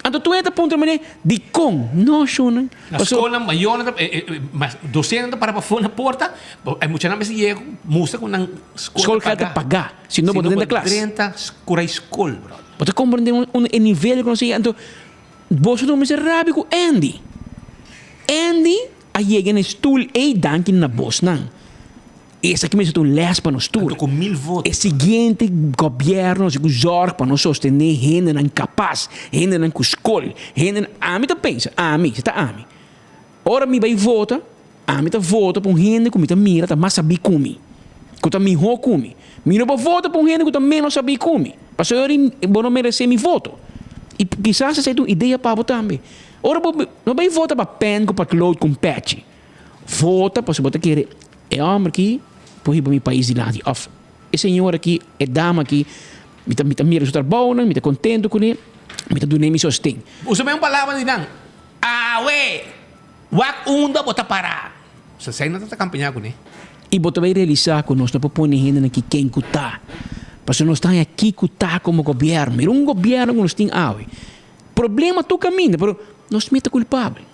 Anto tur hende ta puntra meneer, dikon? No, shonnan. Na skolnan mayornan ta, dosentenan ta para pafó na porta, e muchanan mester yega mustra ku nan skol ta paga. Si no bo ta drenta klas. Drenta kurai skol, brother. Bo ta komprende un e nivel ku nos a yega. Anto boso no mester rabia ku Andy. Andy a yega na e stul ei danki na bosnan. Esaki mester ta un les pa nos tur. Anto ku mil voto. E siguiente gobièrnu nos tin ku zòrg pa nos sostené hendenan kapas, hendenan ku skol, hendenan, ami ta pensa, ami, si ta ami. Ora mi bai vota, ami ta vota pa un hende ku mi ta mira ta mas sabí ku mi, ku ta mihó ku mi. Mi no por vota pa un hende ku ta ménos sabí ku mi, pasobra bo no meresé mi voto. I kisas esei ta un idea pa bo tambe. Ora bo no bai vota pa pèn ku patlood ku un pèchi. Vota pasobra bo ta kere e hòmber aki por hiba mi pais dilanti òf e señora aki, e dama aki, mi ta mi ta mira su trabounan, mi ta kontentu kuné, mi ta dun'é mi sosten. Usa mi un palabra di nan. Awe! Wak unda bo ta pará. Sesei nan ta kampañá kuné. I bo ta bai realisá ku nos no por pone hendenan ki ken ku ta. Pasobra nos ta haña ki ku ta komo gobièrnu. Mira un gobièrnu ku nos tin awe. Problema tur kaminda, pero nos mes ta kulpabel.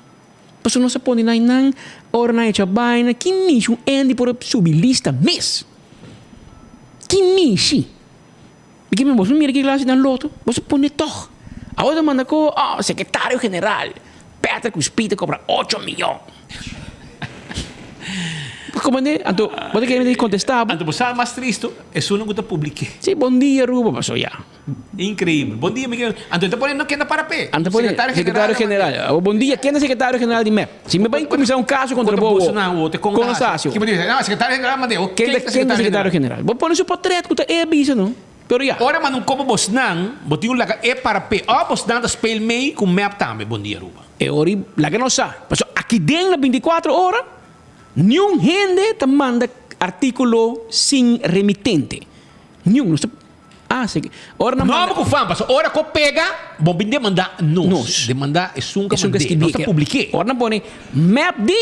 Pasobra nos a pone nan nan ora nan echa baina, ki mishi un hende por a subi lista mes? Ki mishi? Mi ke boso mira ki klase nan loto, boso pone tog. Awor ta manda ko, oh, sekretario general Patrick Cuspita kobra ocho miyon. Komandé, anto bo ta kere mi ta kontestá bo. Anto bo sa mas tristo, esunnan ku ta publiké. Si, bon dia Aruba, paso ya. Increibel. Bon dia mi kere. Anto e ta pone no kenda para p'e. Anto pone sekretario general. Awor bon dia, ken ta sekretario general di mep? Si mi bai kuminsá un kaso kontra bo awor, kon nos ta hasi? No, sekretario general manda e. Ken ta sekretario general? Bo pone su potret ku ta e bisa no. Pero ya. Ora manda un kopo bosnan, bo tin un laga e para p'e. Òf bosnan ta speel mee ku mep tambe. Bon dia Aruba. E ora laga nos sa. Pasobra aki den na bintikuatro ora, niun hende ta manda artíkulo sin remitente. Niun. Nos ta Ah, si. Ora nan No manda. abo ku fan, pasobra ora ku pega, bo bin demandá nos. Nos. Demandá esun ku Esun ku mand'é. skibí. Nos ta publik'é. Ora nan pone mep di,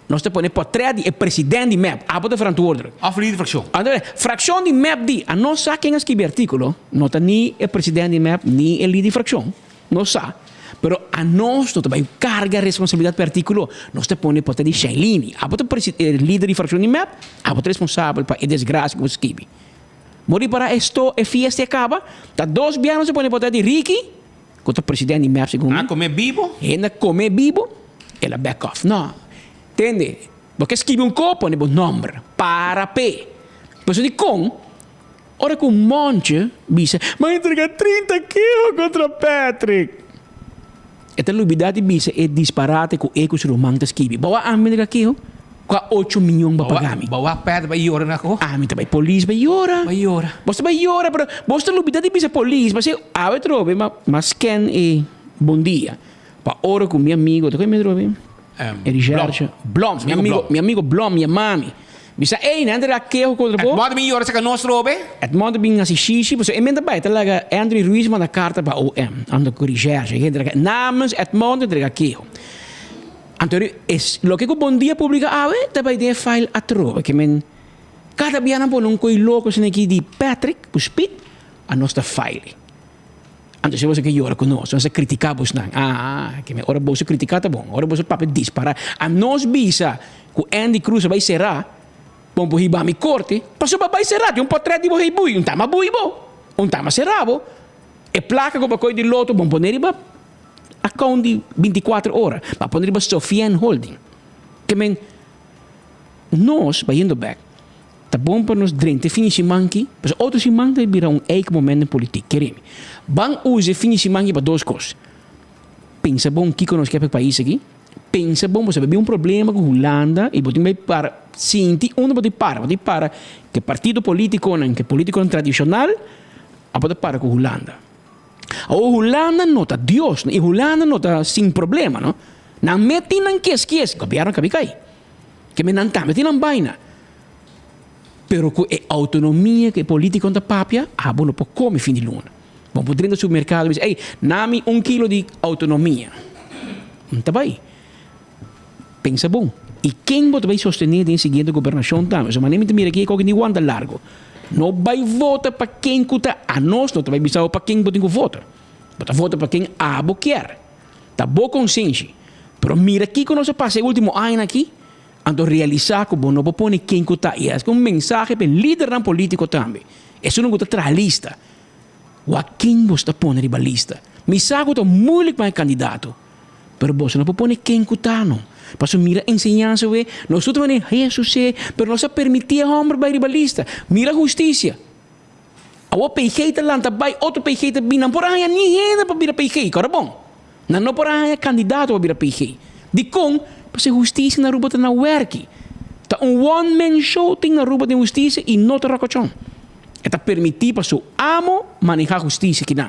nos ta pone portret di e president di mep. Abo ta verantwoordelijk. Òf lider di frakshon. Anto, frakshon di mep di, a nos sa ken a skibi artíkulo, no ta ni e president di mep ni e lider di frakshon. Nos sa. Pero anos no ta bai karga responsabilidat pa e artíkulo. Nos ta pone portret di Shailene. Abo ta presi, e lider di frakshon di mep, abo ta responsabel pa e desgrasia ku bo skibi. Bo ripará esto e fiesta e kaba, ta dos biaha nos a pone potret di Ricky, ku ta president di mep segun mi. A kome bibo. Hende a kome bibo, el a back off. No, tende, bo ke skibi un kop, pone bo nomber, para p'e. Pasobra dikon, ora ku Monche bisa, M'a entrega trinta keho kontra Patrick. E ta lubidá di bisa e disparate ku e ku su ruman ta skibi. Bo a ami entrega keho? Kua ocho miyon bo a paga mi? Bo a pèrdè bai yora na ko? Ami ta bai polis bai yora. Bai yora. Bo ta bai yora pero bo ta lubidá di bisa polis pasobra awe atrobe ma ma scan e bon dia pa ora ku mi amigo ta koe mi atrobe? E Richard Blom. Mi amigo mi amigo Blom yama mi. Bisa ey nan entrega keho kontra bo. Edmond bin yora saka nos robe. Edmond bin hasi shishi pasobra e men ta bai ta laga Andry Ruiz manda karta pa OM anto ku Richard e entrega namens Edmond entrega keho. Anto es loke ku Bon Dia publika awe ta bai den e file atrobe ke men kada bia nan pone un koi loko asina aki di Patrick ku Speed anos ta file. Anto si boso ke yora ku nos, nos a kritiká bosnan. Ah, ke men ora boso kritiká ta bon, ora boso papia dispará. Anos bisa ku Andy Cruz a bai será, bon bo hiba mi korte, pasobra bo a bai será, tin un potrèt di bo hei bui, un tama bui bo, un tama será bo. E plaka ku bo a koi di loto, bon pone riba. account di 24 ora, bo a pone riba Sofien Holding. Ke men nos bayendo bek ta bon pa nos drenta e fin di siman aki, pasobra otro siman ta bira un eikmoment den politik, kere mi. Ban usa e fin di siman aki pa dos kos, pensa bon kiko nos ke pa e pais aki, pensa bon pasobra bin un problema ku Hulanda i bo tin bai para sinti unda bo tin para, bo tin para ku e partido politikonan, ku e politikonan tradishonal a bo ta para ku Hulanda. Awor Hulanda no ta Dios no i Hulanda no ta sin problema no. Nan mes tin nan kies kies, gobierno kabi kai. Ke men nan tambe tin nan baina. Pero ku e autonomia ku e politikonan ta papia, abo no por kome fin di luna. Bo por drenta supermerkado i bisa, ey, nami un kilo di autonomia. N ta bai. Pensa bon. I ken bo ta bai sostené den e siguiente gobernashon tambe? Pasobra manera mi ta mira aki e koki di wanta largo. No bai vota pa ken ku ta anos, no ta bai bisa bo pa ken bo tin ku vota. Bo ta vota pa ken abo kier. Ta bo konsenshi. Pero mira kiko nos a pasa e ultimo añanan aki, anto realisá ku bo no por pone ken ku ta. I es un mensahe pa e lidernan polítiko tambe. Esunnan ku ta traha lista. Wak ken bo sta pone riba lista. Mi sa ku ta moeilijk pa e kandidato. Pero boso no por pone ken ku ta no. Pasobra mira enseñansa we, nos tur ta manera Hesus e, pero nos a permití e hòmber bai riba lista. Mira hustisia. Awor PG ta lanta bai, otro PG ta bini. Nan por a haña ni hende pa bira PG, kòrda bon. Nan no por a haña kandidato pa bira PG. Dikon? Pasobra hustisia na Aruba ta na wèrki. Ta un one man show tin na Aruba den hustisia i no ta ròkòchòn. E ta permití pa su amo manehá hustisia kinan.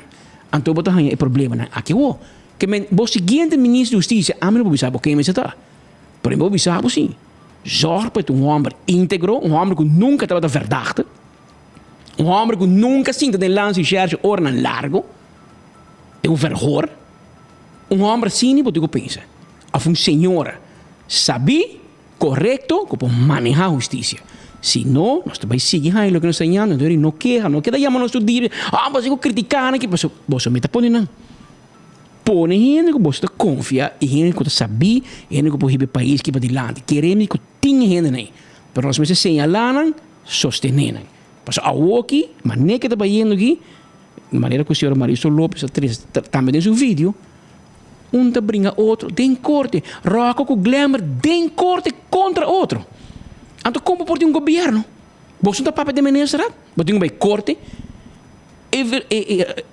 Anto bo ta haña e problemanan aki awor. Ke men bo siguiente minister di hustisia, ami no por bisa bo ken mester ta. Pero mi por bisa bo si, Zorg pa e ta un hòmber íntegro, un hòmber ku nunka tabata verdachte, un hòmber ku nunka sinta den landsrecherche oranan largo, den un verhoor. Un hòmber asina bo tin ku pensa. Òf un señora sabí. Korekto ku por manehá hustisia. Si no, nos ta bai sigui haña loke nos ta hañando. Enton no keha, no keda yama nos tur dia, ah boso ku kritiká nan aki, pasobra boso mester pone nan. Pone hende ku boso ta konfia i hende ku ta sabí, hende ku por hiba e pais aki padilanti. Kere mi ku tin e hendenan ei, pero nos mester señalá nan, sostené nan. Pasobra awoki, manera ke ta bayendo aki, manera ku señor Marisol Lopez a trese tambe den su video, Un ta bringa otro den korte. Rocco ku Glemmer den korte kontra otro. Anto kon bo por tin un gobierno? Boso no ta papia den ministerat? Bo tin ku bai korte?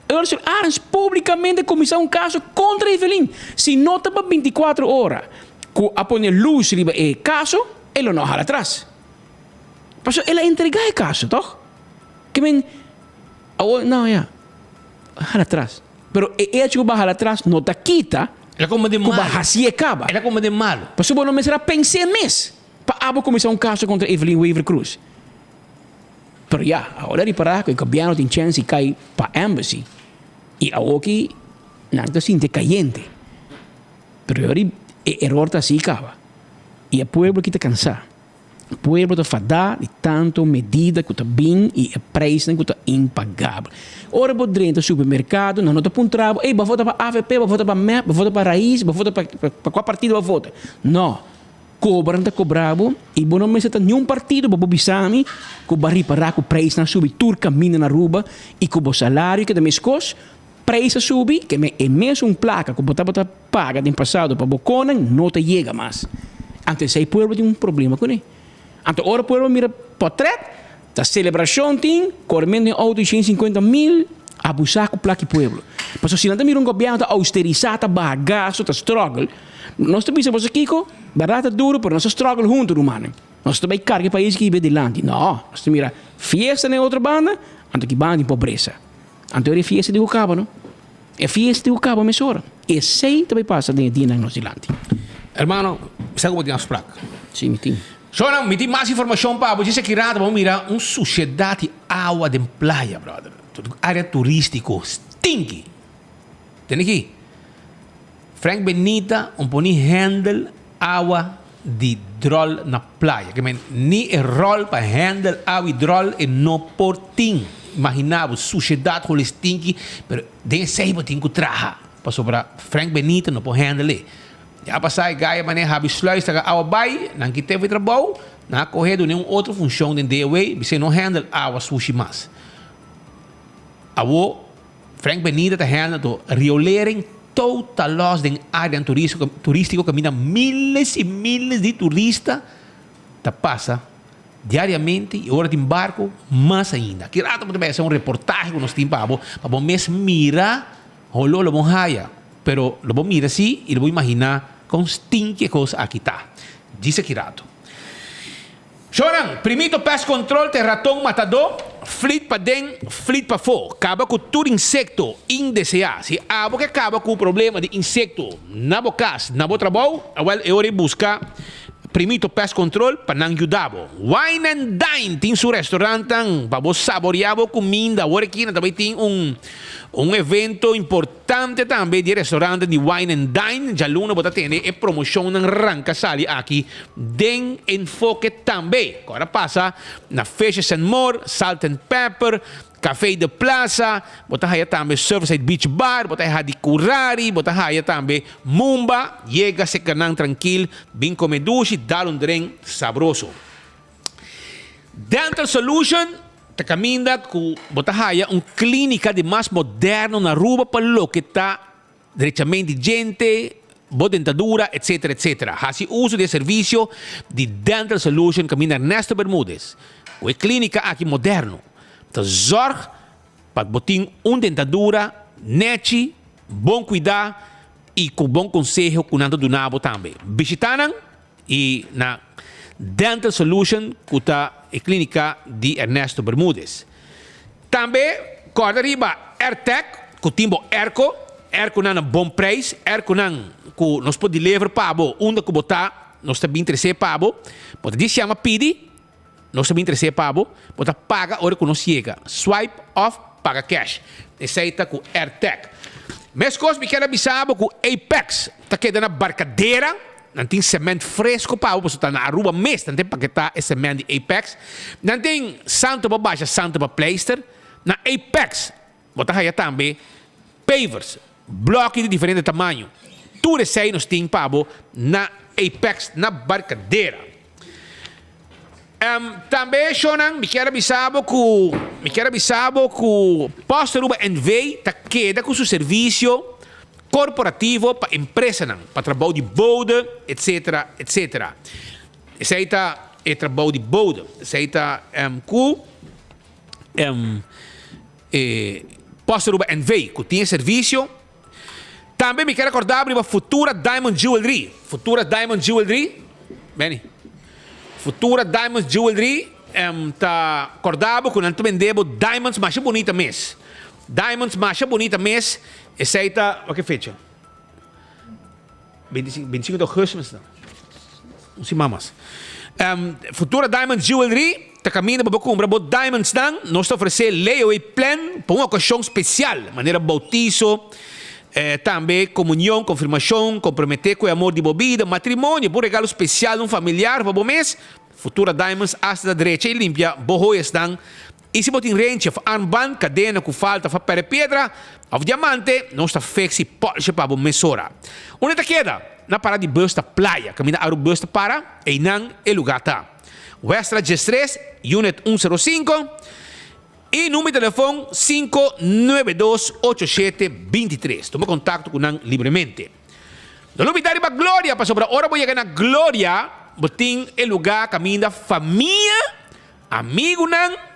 Ursel Arends publikamente kuminsá un kaso kontra Evelyn. Si no ta pa bintikuatro ora ku a pone lus riba e kaso, e lo no hala atras. Pasobra el a entregá e kaso, tòg? Ke men, awor, no ya, hala atras. Pero e echo ku bo a hala atras no ta kita ku bo a hasié kaba. El a kome den malu. Pasobra bo no mester a pens'é mes pa abo kuminsá un kaso kontra Evelyn Wever Croes. Pero ya, awor a ripará ku e gobièrnu tin chèns di kai pa embassy i awoki nan ta sinti kayente. Pero e eror ta hasi kaba i e pueblo aki ta kansá. Pueblo ta fadá di tanto medida ku ta bin i e preisnan ku ta impagabel. Ora bo drenta supermerkado nan no ta puntra bo, ey bo a vota pa avp, bo a vota pa mep, bo a vota pa Raiz, bo a vota pa pa kua partido bo a vota. No, kobra nan ta kobra bo i bo no mester ta niun partido pa bo bisa mi ku bo a ripará ku preisnan a subi tur kaminda na Aruba i ku bo salario keda meskos, preis a subi, ke men e mesun plaka ku bo tabata. Paga den pasado pa bo konan no ta yega mas. Anto esei pueblo tin un problema kuné. Anto ora pueblo mira potret, ta selebrashon tin, korementu den outo di 150 mil, abusá ku plaki pueblo. Pasobra si nan ta mira un gobièrnu ta ousterisá, ta baha gastu, ta struggle, nos ta bisa boso kiko? Bèrdat ta duru pero nos ta struggle huntu rumannan. Nos ta bai karga e pais aki bai dilanti. No, nos ta mira fiesta na e otro banda, anto ki banda tin pobresa. Anto ora e fiesta tin ku kaba no. E fiesta tin ku kaba mesora. Esei ta bai pasa den e dianan nos dilanti. Hermano, mi sa ku bo tin afsprak. Si, mi tin. Shona, mi tin mas informashon pa bo. Djis aki rato bo mira un sushedat di awa den playa, brother. Area turístiko stinky. Tende aki. Frank Benita un poni handle awa di drol na playa. Ke men ni e rol pa handle awa di drol e no por tin. Imagina bo, sushedat holi stinky, pero den esei bo tin ku traha. Pasobra Frank Benita no por handle e. Ya pasa e gaya mane habi sluis laga awa bai, nan kite for e trabou, nan a kohe dune un otro funshon den DOW, bisei no handle awa sushi mas. Awo Frank Benita ta handle to riolering. total loss den áreanan turístiko kaminda miles i miles di turista ta pasa diariamente i ora tin barko mas ainda. Ki rato bo ta bai hasi un reportahe ku nos tin pa bo, pa bo mes mira holó lo bo haya, pero lo bo mira si i lo bo imaginá kon stinki e kos aki ta. Djis aki rato. Shonan, Primito Pest Control ta e raton matadó, flit paden, flit pafó. Kaba ku tur insekto indeseá. Si abo ke kaba ku problema di insekto na bo kas, na bo trabou, awèl e ora ei buska Primito Pest Control pa nan yuda bo. Wine and Dine tin su restaurantnan pa bo saboreá bo kuminda. Awor aki nan ta bai tin un un evento importante tambe di e restaurantnan di Wine and Dine. Djaluna bo ta tene e promoshonnan ranka sali aki den Enfoke tambe. Ku ora pasa na Fishes and More, Salt and Pepper, Café de Plaza, bo ta haya tambe Surfside Beach Bar, bo ta haya di Curari, bo ta haya tambe Mumba. Yega serka nan trankil, bin kome dushi, dal un dren sabroso. Dental Solution ta kaminda ku bo ta haya un klínika di mas moderno na Aruba pa loke ta Drechament di djente, bo dentadura, etc. Etc. Hasi uso di e servisio di Dental Solution kaminda Ernesto Bermudez. Ku e klínika aki moderno ta zòrg pa bo tin un dentadura nèchi, bon kuidá i ku bon konseho ku nan ta duna bo tambe. Bishitá nan i na Dental Solution ku ta e klínika di Ernesto Bermudez. Tambe kòrda riba Airtec ku tin bo airco, airconan na bon prijs, airconan ku nos por deliver pa bo unda ku bo ta, nos ta bin tres'é pa bo. Bo ta djis yama pidi, nos ta bin tres'é pa bo, bo ta paga ora ku nos yega, swipe òf paga cash. Esei ta ku Airtec. Meskos mi kier a bisa bo ku Apex ta keda na Barcadera. Nan tin cement fresco pa bo, pasobra ta na Aruba mes nan tin paketá e cement di Apex. Nan tin santo pa basha, santo pa pleister. Na Apex bo ta haya tambe pavers, bloki di diferente tamaño. Tur esei nos tin pa bo na Apex na Barcadera. Tambe shownan mi kier a bisa bo ku mi kier a bisa bo ku Post Aruba NV ta keda ku su servisio korporativo pa empresanan, pa trabou di bode, etsetera, etsetera. Esei ta e trabou di bode. Esei ta ku e Post Aruba NV ku tin e servisio. Tambe mi kier a korda bo riba Futura Diamond Jewelry. Futura Diamond Jewelry, Benny. Futura Diamonds Jewelry ta korda bo ku nan ta bende bo diamonds masha bunita mes. Diamonds masha bunita mes. Esei ta, wak e fecha? 25 di augustus mester ta. Un siman mas. Futura Diamonds Jewelry ta kaminda pa bo kumpra bo diamondsnan. Nos ta ofresé layaway plan pa un okashon spesial, manera bautiso, tambe komunion, konfirmashon, komprometé ku e amor di bo bida, matrimonio, pa un regalo spesial di un familiar pa bo mes. Futura Diamonds asta ta drecha i limpia bo hoyasnan. I si bo tin renchi of armband, kadena ku falta of a pere piedra of diamante, nos ta fix i polishe pa bo mesora. Unda ta keda? Na para di bus ta Playa, kaminda Arubus ta para, einan e lugá ta. Westra diestres, unit un sero sinku, i number di telefon sinku nuebe dos ocho shete bintitres. Tuma kontakto ku nan libremente. No lubida riba Gloria, pasobra ora bo yega na Gloria, bo tin e lugá kaminda famia Amigunan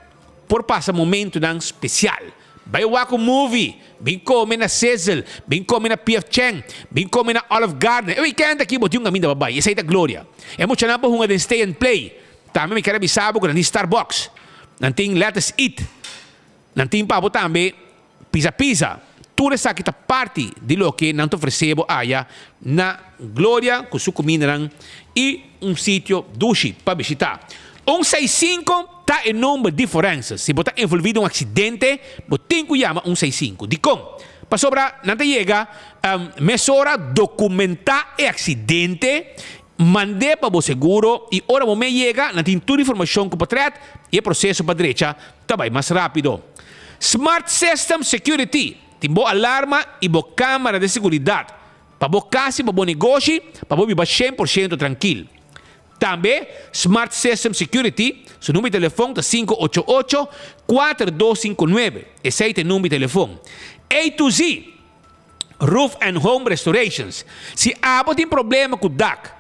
por pasa momentunan spesial. Bai wak un movie, bin kome na Sizzle, bin kome na PF Chang, bin kome na Olive Garden. E weekend aki bo tin un kaminda pa bai. Esei ta gloria. E muchanan por hunga den Stay and Play. Tambe mi kier a bisa bo ku nan tin Starbucks, nan tin Let Us Eat, nan tin pa bo tambe Pizza Pizza. Tur esaki ta parti di loke nan ta ofresé bo aya na Gloria ku su kumindanan i un sitio dushi pa bishitá. Un seis sinku ta e number di forense. Si bo ta envolví den un aksidente, bo tin ku yama un seis sinku. Dikon? Pasobra nan ta yega mesora dokumentá e aksidente, mand'é pa bo seguro i ora bo mes yega nan tin tur informashon ku potrèt i e proseso pa drecha ta bai mas rápido. Smart System Security tin bo alarma i bo kámara di seguridat pa bo kas i pa bo negoshi pa bo biba shen por shento trankil. Tambe Smart System Security su number di telefon ta sinku ocho ocho, kuater dos sinku nuebe. Esei ta e number di telefon. A to Z. Roof and Home Restorations. Si abo tin problema ku dak,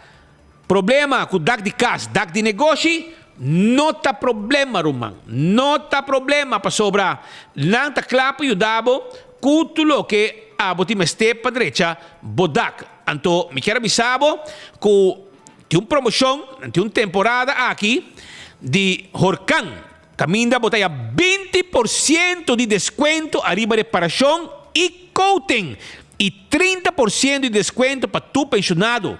problema ku dak di kas, dak di negoshi, no ta problema ruman. No ta problema pasobra nan ta kla pa yuda bo ku tur loke abo tin mester pa drecha bo dak. Anto mi kier a bisa bo ku tin un promoshon, tin un temporada aki di horkan Kaminda bo ta haya 20% di deskuento ariba reparashon i coating i 30% di deskuento pa tur penshonado.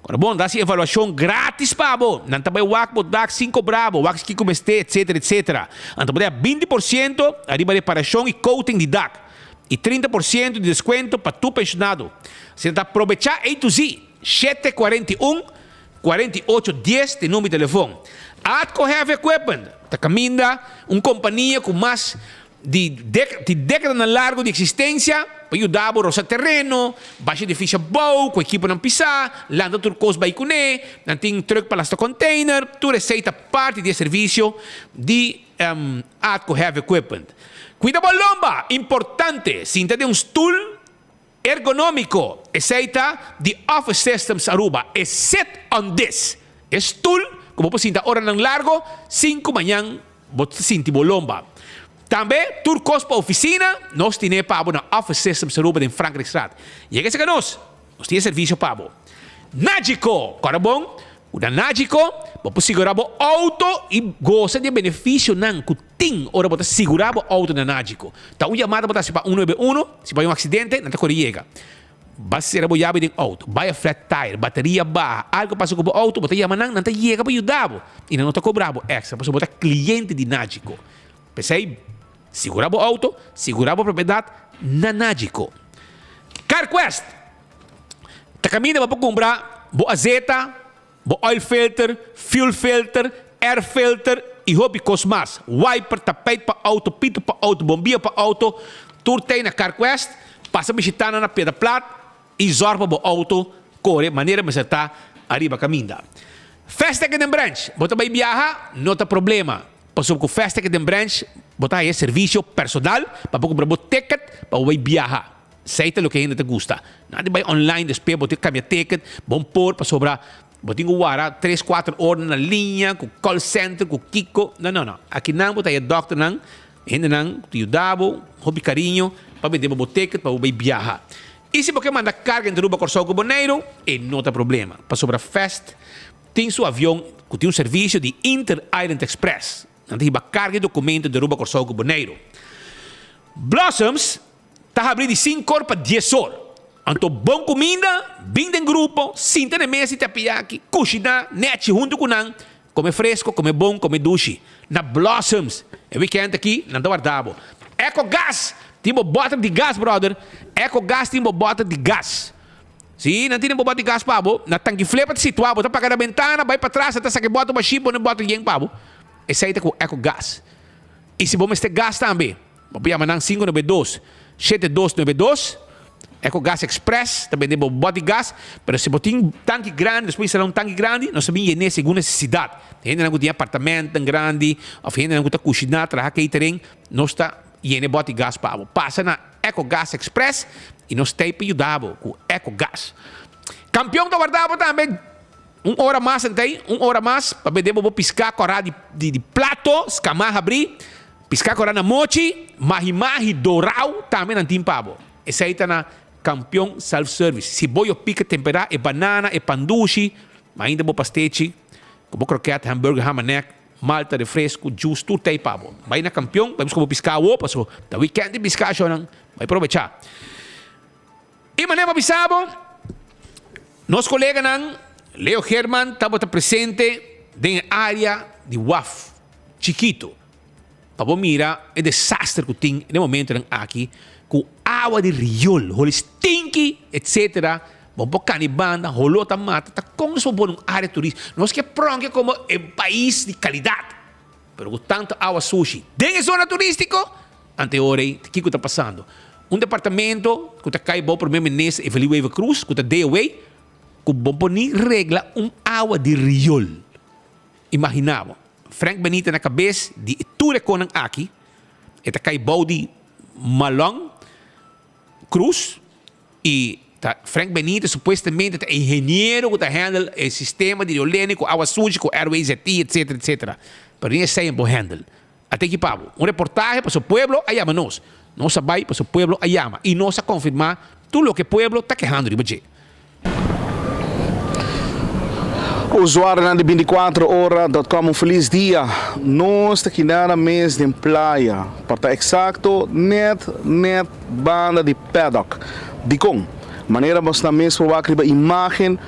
Ora bon, ta hasi evaluashon gratis pa bo. Nan ta bai wak bo dak sin kobra bo, wak kiko mester, etsetera, etsetera. Anto bo ta haya 20% ariba reparashon i coating di dak i 30% di deskuento pa tur penshonado. Asina ta probechá A to Z. 7 41 48 10 ta e number di telefon. Atco Heavy Equipment ta caminda un compania cu mas di di decadanan largo di existencia pa yuda bo rosa tereno, basha edificio abou cu equiponan pisa, lanta tur cos bay cune, nan tin truck pa lasta container, tur esey ta parti di e servicio di Atco Heavy Equipment. Cuida bo lomba! Importante! Sinta den un stoel Ergonómiko, esei ta di Office Systems Aruba, e sit on this, e stul ku bo por sinta oranan largo sin ku mañan bo ta sinti bo lomba. Tambe tur kos pa ofisina nos tine pa bo na Office Systems Aruba den Frankrijkstraat. Yega serka nos, nos tin e servisio pa bo. Nagico, Kòrda bon ku na Nagico bo por sigurá bo outo i gosa di e benefisionan ku Tin ora bo ta sigurá bo outo na Nagico. Ta un yamada bo ta hasi pa un nuebe uno, si bo hay un aksidente, nan ta kore yega. Ba sera bo yabi den outo, bai a flat tire, bateria baha, algo pasa ku bo outo, bo ta yama nan, nan ta yega pa yuda bo i nan no ta kobra bo èkstra pasobra bo ta kliente di Nagico. P'esei, sigurá bo outo, sigurá bo propiedat na Nagico. CarQuest ta kaminda bo por kumpra bo azeta, Bo oil filter, fuel filter, air filter y hopi cos mas. Wiper, tapijt pa auto, pito pa auto, bombilla pa auto, tur tey na CarQuest. Pasa bishita nan na Piedra Plat y zorg pa bo auto core manera mester ta ariba caminda. Fast Ticket den Branch, Bo ta bay biaha? No ta problema, pasobra cu Fast Ticket den Branch bo ta haya servicio personal pa bo cumpra bo ticket pa bo bay biaha. Esei ta loke hende ta gusta. Nan di bai online despues bo tin kambia ticket, bon por pasobra bo tin ku wara tres kuater ora na liña ku call center ku kiko. No no no. Akinan bo ta haya dokternan, hendenan ku ta yuda bo hopi kariño pa bende bo bo ticket pa bo bai biaha. I si bo ke manda karga entre Aruba, Kòrsou ku Boneiru e no ta problema pasobra Fast tin su avion ku tin un servisio di Inter Island Express. Nan ta hiba karga i dokumento di Aruba, Kòrsou ku Boneiru. Blossoms Ta habri di sinkor pa dies or. Anto bon kuminda, bin den grupo, sinta na e mesa di tapiaki, kushiná nèchi huntu ku nan, kome fresko, kome bon, kome dushi. Na Blossoms, e wikènt aki nan ta warda bo. Eco Gas tin bo bòter di gas, bròder. Eco Gas tin bo bòter di gas. Si, nan tene bo bòter di gas pa bo. Na Tanki Flepa ta situá, bo ta paga na bentana, bai patras, nan ta saka e bòter bashí, pone bòter yen pa bo. Esei ta ku Eco Gas. I si bo mester gas tambe. Bo por yama nan 592 7292. Eco Gas Express ta bende bo bòt di gas, pero si bo tin tanki grandi, nos por instala un tanki grandi, nos ta bin yen'é segun nesesidat. Hendenan ku tin apartamentonan grandi òf hendenan ku ta kushiná, traha catering, nos ta yena e bòt di gas pa bo. Pasa na Eco Gas Express i nos ta ei pa yuda bo ku Eco Gas. Kampion ta warda bo tambe un ora mas entei, un ora mas pa bende bo bo piská kòrá di di plato, skamá habrí. Piská kora na mochi, mahi mahi dorau tambe nan tin pa bo. Esei ta na Kampion Self Service. Si bo yo pika temperá e banana, e pandushi, ma ainda bo pastechi, ku bo kroket, hamburger, hamanek, malta, refresku, juice, tur ta ei pa bo. Bai na Kampion, bai buska bo piská awo, paso ta weekend di piská shownan, bai probechá. I manera bo bisa bo, nos koleganan Leo Geerman tabata presente den e área di waf chikitu pa bo mira e desaster ku tin den e momentonan aki ku awa di riol, holi stinky etcetera, bo por kani banda, holó ta mata, ta kon nos por pone un área turístiko? Nos ke pronke komo e pais di kalidat, pero ku tantu awa sushi den e zona turístiko, ante ora ei kiko ta pasando? Un departamento ku ta kai bou Prome Minister Evelyn Wever-Croes ku ta DOW ku bo por ni regla un awa di riol. Imaginá bo, Frank Benita na kabes di e tur e konan aki, e ta kai bou di Malon Cruz. Y ta Frank Benitez supuestamente ta e ingeniero cu ta handle e sistema di riolene cu awa sushi cu RWZI etcetera etcetera. Pero ni esey bo handle. A teki pa bo. Un reportahe paso pueblo a yama nos. Nos a bay paso pueblo a yama y nos a confirma tur loke pueblo ta kehando riba dje. Usuarionan di binticuatro ora dot com un feliz dia. Nos ta kina na mes den playa, pa ta exacto net net banda di paddock. Dikon? Manera nos na mes por wak riba imagen,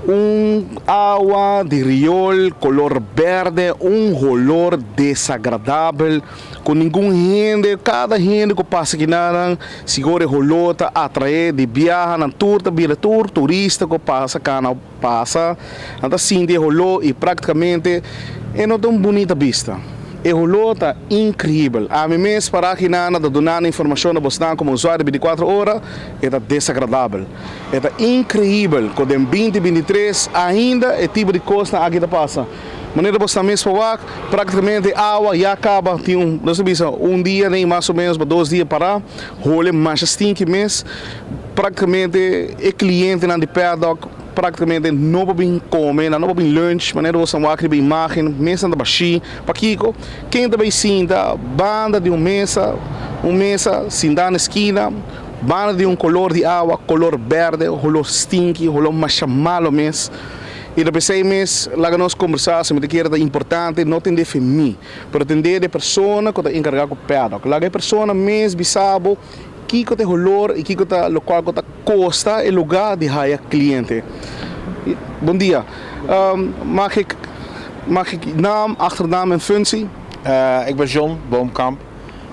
un awa di riol color berde, un holor desagradabel cu ningun hende, cada hende cu pasa kinanan sigur e holor ta atrae di biaha, nan tur ta bira tur turista cu pasa cana pasa, nan ta sinti e holor y practicamente e no ta un bunita bista. E holor ta increibel. Ami mes para akinan ta duna nan informacion na bosnan como usuario di binticuatro ora, e ta desagradabel. E ta increibel cu den binti bintitres ainda e tipo di cosnan aki ta pasa. Manera bosnan mes por wak, practicamente awa ya caba tin un, nos ta bisa un dia nei mas o menos pa dos dia para, hole masha stinky mes. Practicamente e clientenan di Paddock practicamente no por bin come, nan no por bin lunch, manera bo san wak riba imagen, mesanan ta bashi. Pakico? Ken ta bay sinta banda di un mesa, un mesa sinta na esquina, banda di un color di awa, color berde, holor stinky, holor masha malo mes. Y ta pesey mes laga nos combersa, si mi ta kere ta importante no tende fe mi, pero tende di e persona cu ta encarga cu Paddock. Laga e persona mes bisa bo Kiko ta e holor y kiko ta locual cu ta costa e lugar di haya cliente? Bon dia. Mag ik, mag ik naam, achternaam en functie? Ik ben John Boomkamp.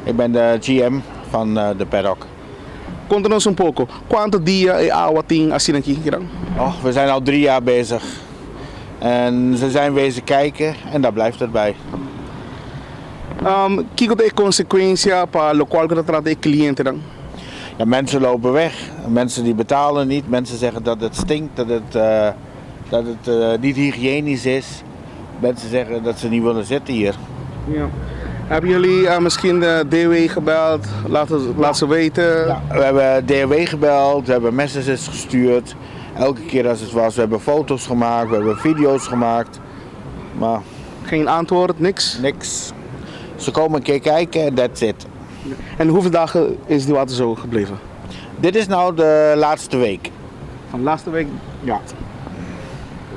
Ik ben de GM van de Paddock. Conta nos un poco, cuanto dia e awa tin asina aki kiran? Oh, we zijn al drie jaar bezig. En ze zijn wezen kijken en daar blijft het bij. Kiko ta e konsekuensia pa lokual ku ta trata e klientenan? Ja, mensen lopen weg. Mensen die betalen niet. Mensen zeggen dat het stinkt, dat het, dat het niet hygiënisch is. Mensen zeggen dat ze niet willen zitten hier. Ja. Hebben jullie misschien de DW gebeld? Laat, laat ze weten. Ja, we hebben DW gebeld, we hebben messages gestuurd. Elke keer als het was, we hebben foto's gemaakt, we hebben video's gemaakt. Maar Geen antwoord, niks? Niks. Ze komen een keer kijken en that's it. En hoeveel dagen is die water zo gebleven? Dit is nou de laatste week. Van de laatste week? Ja.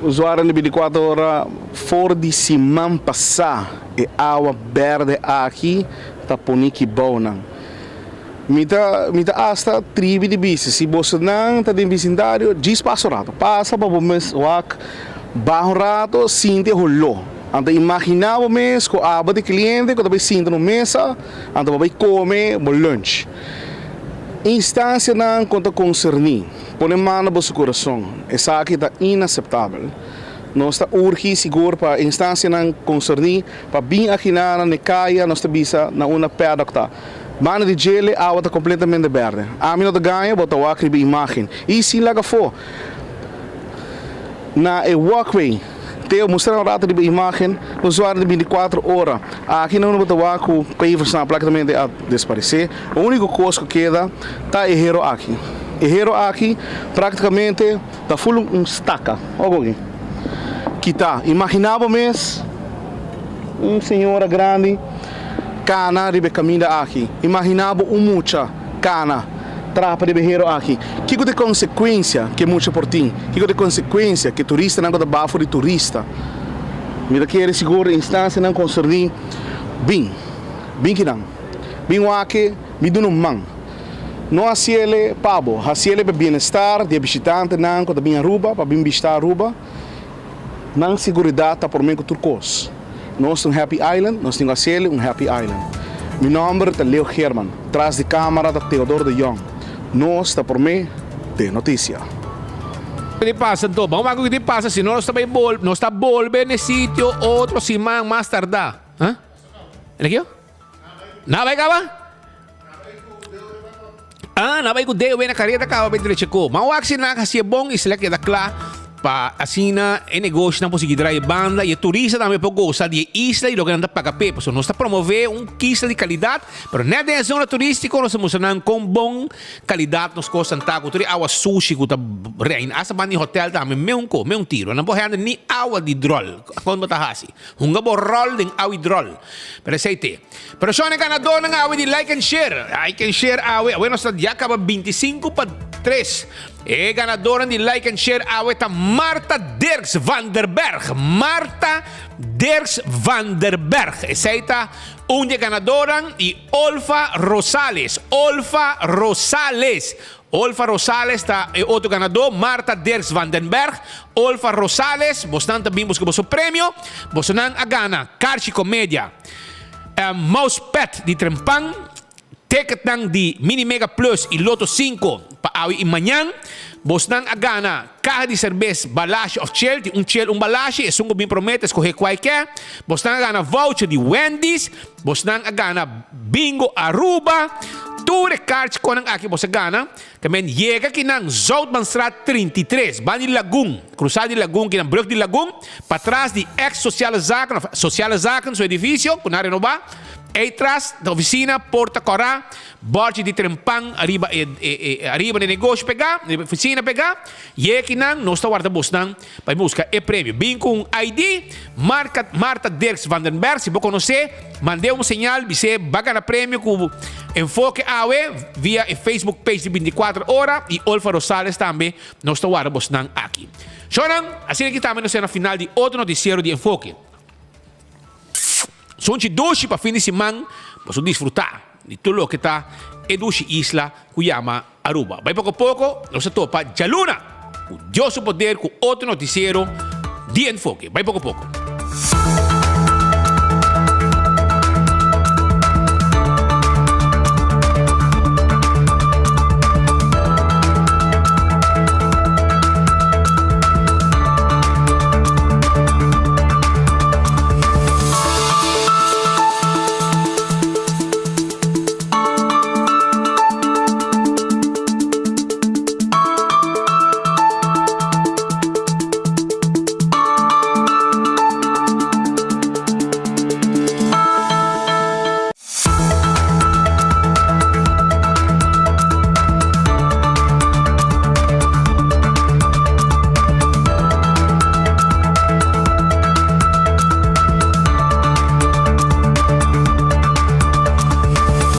Usuario di binticuatro ora for di siman pasá e awa berde aki ta poni kibounan. Mi ta mi ta asta tribi di bisa si bosonan ta den bisindario djis pasa un rato. Pasa pa bo mes wak baha un rato sinti e holó. Anto imaginá bo mes ku abo ta e kliente ku ta bai sinta na un mesa anto bo bai kome bo lunch. Instansianan ku ta konserní pone man na boso kurason. Esaki ta inaseptabel. Nos ta urgi sigur pa instansianan konserní pa bin akiná na e kaya nos ta bisa na unda paddock ta. Banda di djele awa ta completamente berde. Ami no ta gaña, bo ta wak riba imagen. Y sin laga afo. Na e walkway, Teo mustra un rato riba imagen, usuario di binticuatro ora. Aki na unda bo ta wak cu paversnan practicamente a desparece. E unico cos cu keda ta e hero aki. E hero aki practicamente ta full un staca. Wak aki. Kita. Imagina bo mes un señora grandi kana riba e kaminda aki. Imaginá bo un mucha kana trapa riba e hero aki. Kiko ta e konsekuensia ku e mucha por tin? Kiko ta e konsekuensia ku e turistanan ku ta bafo di turista? Mi ta kere sigur e instansianan konserní bin, bin kinan, bin wak-e, bin duna un man. No hasiele pa bo, hasiele pa e bienestar di e bishitantenan ku ta bin Aruba, pa bin bishita Aruba. Nan seguridat ta promé ku tur kos. Nos ta un happy island, nos tin ku hasiel un happy island. Mi nòmber ta Leo Geerman, tras di kámara ta Theodor de Jong. Nos ta promé den notisia. Kiko tin pasa anto? Ban wak kiko tin pasa si no nos ta bai bol nos ta bolbe n'e sitio otro siman mas tardá. Ha? Ene kio? Na bai kaba? Ah, na bai ku DW na kareda kaba bai drecha ko. Ban wak si nan hasié bon i si la keda kla. Pa asina e negoshinan por sigui draai e banda y e turista tambe por gosa di e isla y loke nan ta paga p'e. Pasobra nos ta promove un isla di calidad, pero net den e zona turistico nos ta mustra nan con bon calidad nos cosnan ta, cu tur e awa sushi cu ta reina. Hasta banda di hotel tambe meun co, meun tiro. Nan por hende ni awa di drol. Con bo ta haci? Hunga bo rol den awi drol. Pero esey te. Pero shon e ganadornan awe di like and share. Like and share awe. Awe nos ta ya caba 25 pa 3. E ganadornan di like and share awe ta Marta Dirks van der Berg. Marta Dirks van der Berg. Esey ta un di e ganadornan y Olfa Rosales. Olfa Rosales. Olfa Rosales ta e otro ganador. Marta Dirks van den Berg. Olfa Rosales, bosnan ta bin busca boso premio. Bosonan a gana Karchi Comedia, mousepad di Trempan, Ticketnan di Mini Mega Plus y Lotto 5 pa awe y mañan. Bosnan a gana caha di cerbes, balashi of chel, tin un chel un balashi, esun cu bin prome ta escoge cual ke. Bosnan a gana voucher di Wendy's, bosnan a gana Bingo Aruba. Tur e kaartjekonan aki bos a gana. Ta men yega kinan Zoutmanstraat 33, banda di Lagun, cruzada di Lagun kinan brug di Lagun, patras di ex Sociale Zaken of Sociale Zaken su edificio cu nan a renoba. Ei tras ta oficina, porta cora, borchi di trempan ariba e e ariba di negoshi pega, riba e oficina pega. Yekinan nos ta warda bosnan pa busca e premio. Bin cu un ID, marca Marta Dirks van den Berg, si bo conoce, mand'e un señal, bis'e ba gana premio cu Enfoke awe via e Facebook page di 24 Ora y Olfa Rosales tambe nos ta warda bosnan aki. Shownan, asina aki tambe nos ta na final di otro noticiero di Enfoke. Sunchi dushi pa fin di siman boso disfruta di tur loke ta e dushi isla ku yama Aruba. Bai poko poko nos ta topa djaluna ku Dios su poder ku otro notisiero di Enfoke. Bai poko poko.